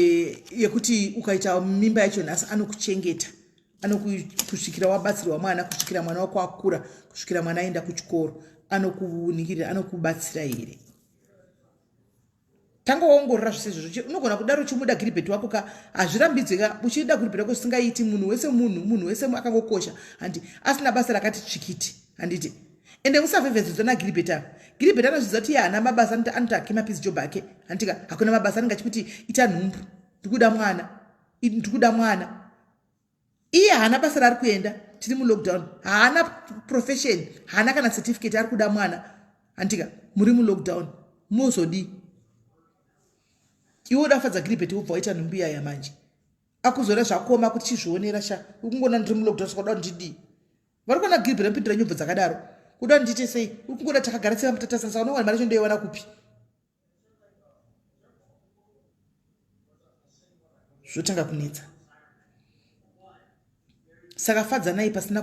Speaker 1: yekuti ukaita mimba yacho nhasi anokuchengeta anokusvikira wabatsirwa mwana, kusvikira mwana wako akura, kusvikira mwana aenda kuchikoro, anokuningirira, anokubatsira here? Tanga waongorora zvese izvozvo. Unogona kudaro uchimuda giribheti wako ka, hazvirambidzwe ka, uchida giribheti wako zvisingaiti. Munhu wese munhu, munhu wese akangokosha, handi asina basa rakati tsvikiti, handiti? Ende musavhevhedzedzwa nagiribheti ava. Giribheti anozvidza kuti iye haana mabasa, anoti ake mapisi job ake, handitika? Hakuna mabasa, anenge achikuti ita nhumbu, ndikuda mwana, ndikuda mwana. Iye haana basa raari kuenda, tiri mulockdown, haana profession, haana kana certificate, ari kuda mwana, handitika? Muri mulockdown, mozodii? Iwe uda kufadza giribheti, wobva waita nhumbu iyaya manje akuzoda zvakoma kuti chizvionera sha, ukungoona ndiri mulockdown, saka uda ndidii? Vari kuona giribheti anopindira nyobvo dzakadaro, kuda ndiite sei? Uri kungoda takagara sevamutatasa, saka unowana mari yacho ndoiwana kupi? Zvotanga kunetsa. Saka fadzanai pasina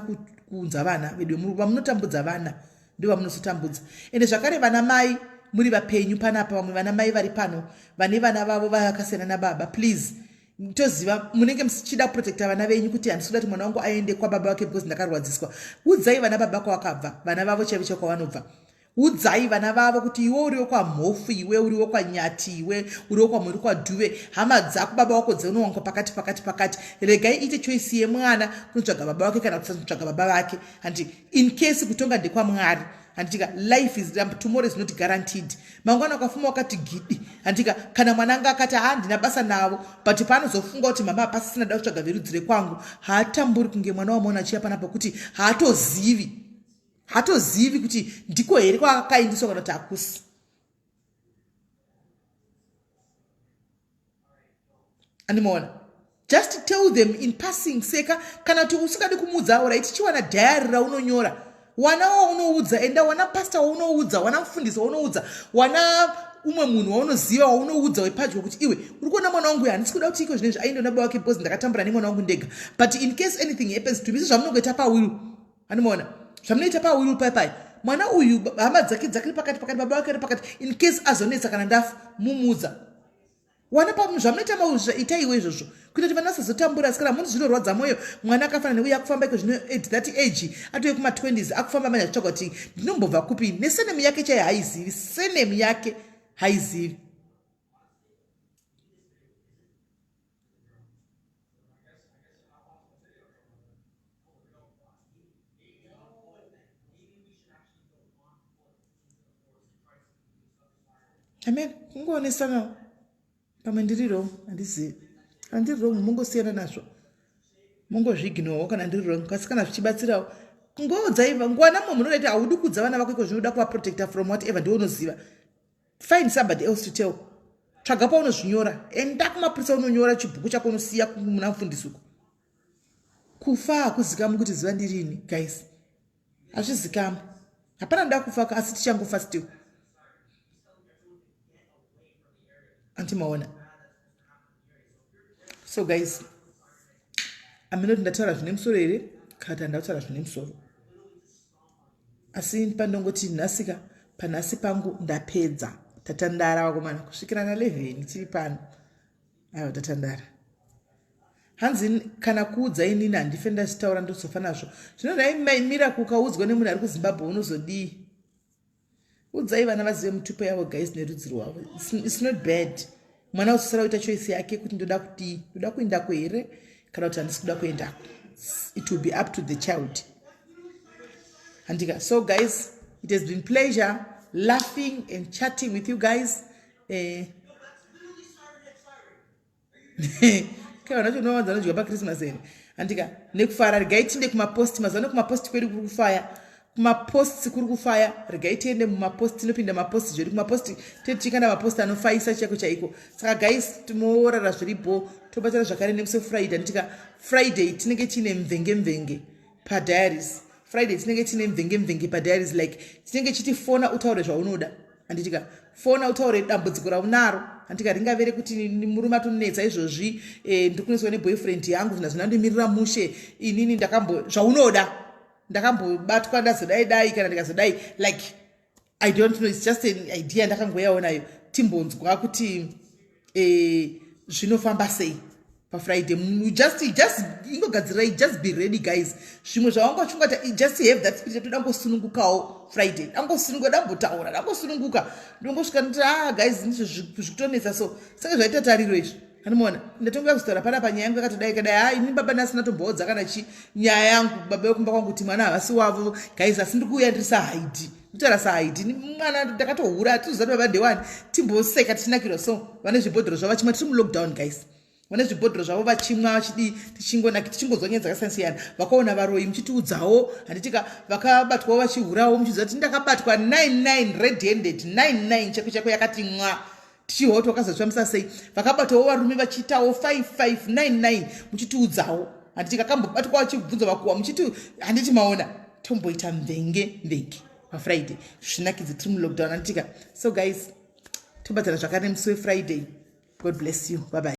Speaker 1: kuunza vana vedu. Vamunotambudza vana ndo vamunozotambudza. Ende zvakare vana mai muri vapenyu panapa, vamwe vana mai vari pano vane vana vavo vakasiyana nababa, please, toziva munenge muchida kuprotecta vana venyu kuti handisi kuda kuti mwana wangu aende kwababa vake because ndakarwadziswa. Udzai vana baba kwavakabva, vana vavo chaivo chaivo kwavanobva. Udzai vana vavo kuti iwe uriwo kwamhofu, iwe uriwo kwanyati, iwe uriwo kwamuri kwadhuve, hama dzako baba wako dzinowanikwa pakati pakati pakati. Regai iite choice yemwana kunotsvaga baba vake kana kusatsvaga baba vake, handi? In case kutonga ndekwamwari, handitika? Life is, tomorrow is not guaranteed. Mangwana ukafuma wakati gidi, handitika? Kana mwana anga akati handina basa navo, but paanozofunga kuti mama hapasisina, da kutsvaga verudzi rekwangu, haatamburi kunge mwana wamaona achiya panapa kuti haatozivi, hatozivi kuti ndiko here kwaakaindiswa kana kuti hakusi. Andimaona, just tell them in passing seka. Kana kuti usingadi kumuudza, orit, chiwana dhayari raunonyora, wana waunoudza, enda wana pasta waunoudza, wana mufundisi waunoudza, wana umwe munhu waunoziva waunoudza wepadyo kuti iwe uri kuona mwana wangu, handisi kuda kuti iko zvinezvi ainde nababa wake because ndakatambura nemwana wangu ndega, but in case anything happens to me, sezvamunongoita pawill, anomaona zvamunoita pawill pai mwana uyu hama dzake dzakiri pakati pakati, baba vake ari pakati, in case azonetsa kana ndafa, mumuudza wana zvamunoita mauzva, itaiwo izvozvo kuita kuti vana vasazotambura. Asi kana munhu zvinorwadza mwoyo, mwana akafanana neuye akufamba iko zvino at that age, atove kuma20s, akufamba manje achitsvaga kuti ndinombobva kupi, nesurname yake chaiyo haizivi, surname yake haizivi. Amen. Kungoonesana, pamwe ndiri wrong, handizivi. Kana ndiri wrong, mungosiyana nazvo, mungozvignowo kana ndiri wrong. Asi kana zvichibatsirawo, kungoudzai nguva namwe munoda kuti haudi kuudza vana vako iko zvinoda kuvaprotecta from whatever, ndiwe unoziva. Find somebody else to tell. Tsvaga paunozvinyora, enda kumapurisa, unonyora chibhuku chako, unosiya muna mufundisi uko. Kufa hakuzikamwi kuti ziva ndirini, guys, hazvizikamwi. Hapana nda kufa, asi tichangofa still, antimaona. So guys, aminoti ndataura zvine musoro here kana kuti handakutaura zvine musoro? Asi pandongoti nhasika, panhasi pangu ndapedza. Tatandara vakomana kusvikira na11 tiri pano. Aiwa, tatandara. Hanzi kana kuudza inini handife ndazvitaura, ndozofa nazvo. Zvino nhai mira, kukaudzwa nemunhu ari kuZimbabwe unozodii? Udzai vana vazive mutupo yavo, guys, nerudzi rwavo. It's not bad. Mwana uzosara kuita choice yake kuti ndoda kudii, ndoda kuendako here kana kuti handisi kuda kuendako. It will be up to the child, handika? So guys, it has been pleasure laughing and chatting with you guys. Kai, vana chonowanza vanodya paChristmas here, handika? Nekufara, regai tiinde kumapost. Mazuva ano kumapost kwedu kuri kufaya, kumaposts kuri kufaya. Regai tiende mumapost, tinopinda mapost zvedu kumapost, tichikanda mapost anofaisa chaiko chaiko. Saka guys, timoorara zviripo, tobatana zvakare nemusi weFriday, handitika? Friday tinenge tiine mvenge mvenge padiaries. Friday tinenge tiine mvenge mvenge padiaries, like tinenge chitifona utaure zvaunoda. Handitika fona utaure dambudziko raunaro. Handitika ringave rekuti murume atonetsa izvozvi, ndiri kunetswa neboyfriend yangu, zvinhu zvinandimirira mushe, inini ndakambo zvaunoda, ndakambobatwa, ndazodai dai kana ndikazodai. Like, I don't know, it's just an idea ndakangoyawo nayo. Timbonzwa kuti zvinofamba sei paFriday. Just ingogadzirai, just be ready, guys. Zvimwe zvawanga uchingoti, just have that spirit. Toda ngosunungukawo Friday, dangosununguka, dambotaura, dangosununguka, ndongosvika ndoti, "Ah guys, ndizvo zvikutonetsa." So saka zvaita tariro izvi, anomuona ndatongoya kuzotaura panapa, nyaya yangu yakatodai kadai. Ha, ini baba ndasina tomboodza kana chi nyaya yangu, baba vekumba kwangu, kuti mwana havasi wavo, guys. Asi ndiri kuuya ndiri sahaidi, nditaura sahaidi, mwana ndakatohura, tizati baba ndewani. Timboseka tichinakirwa. So vane zvibhodhoro zvavo vachimwa, tiri mulockdown, guys. Vane zvibhodhoro zvavo vachimwa, vachidii, tichingonaki, tichingonzwa nyaya dzakasiyana siyana. Vakaona varoyi muchitiudzawo, handitika? Vakabatwawo vachihurawo muchiziva kuti ndakabatwa 99 red handed, 99 chako chako yakati mwa, tichihwa kuti wakazozvifambisa sei. Vakabatwawo varume vachiitawo 5599, muchitiudzawo, handiti? Kakambobatwa vachibvunza vakuwa muchiti, handiti? Maona, tomboita mvenge mvenge paFriday, zvinakidze, tiri mulockdown, handitika? So guys, tobatana zvakare musi weFriday. God bless you, bye bye.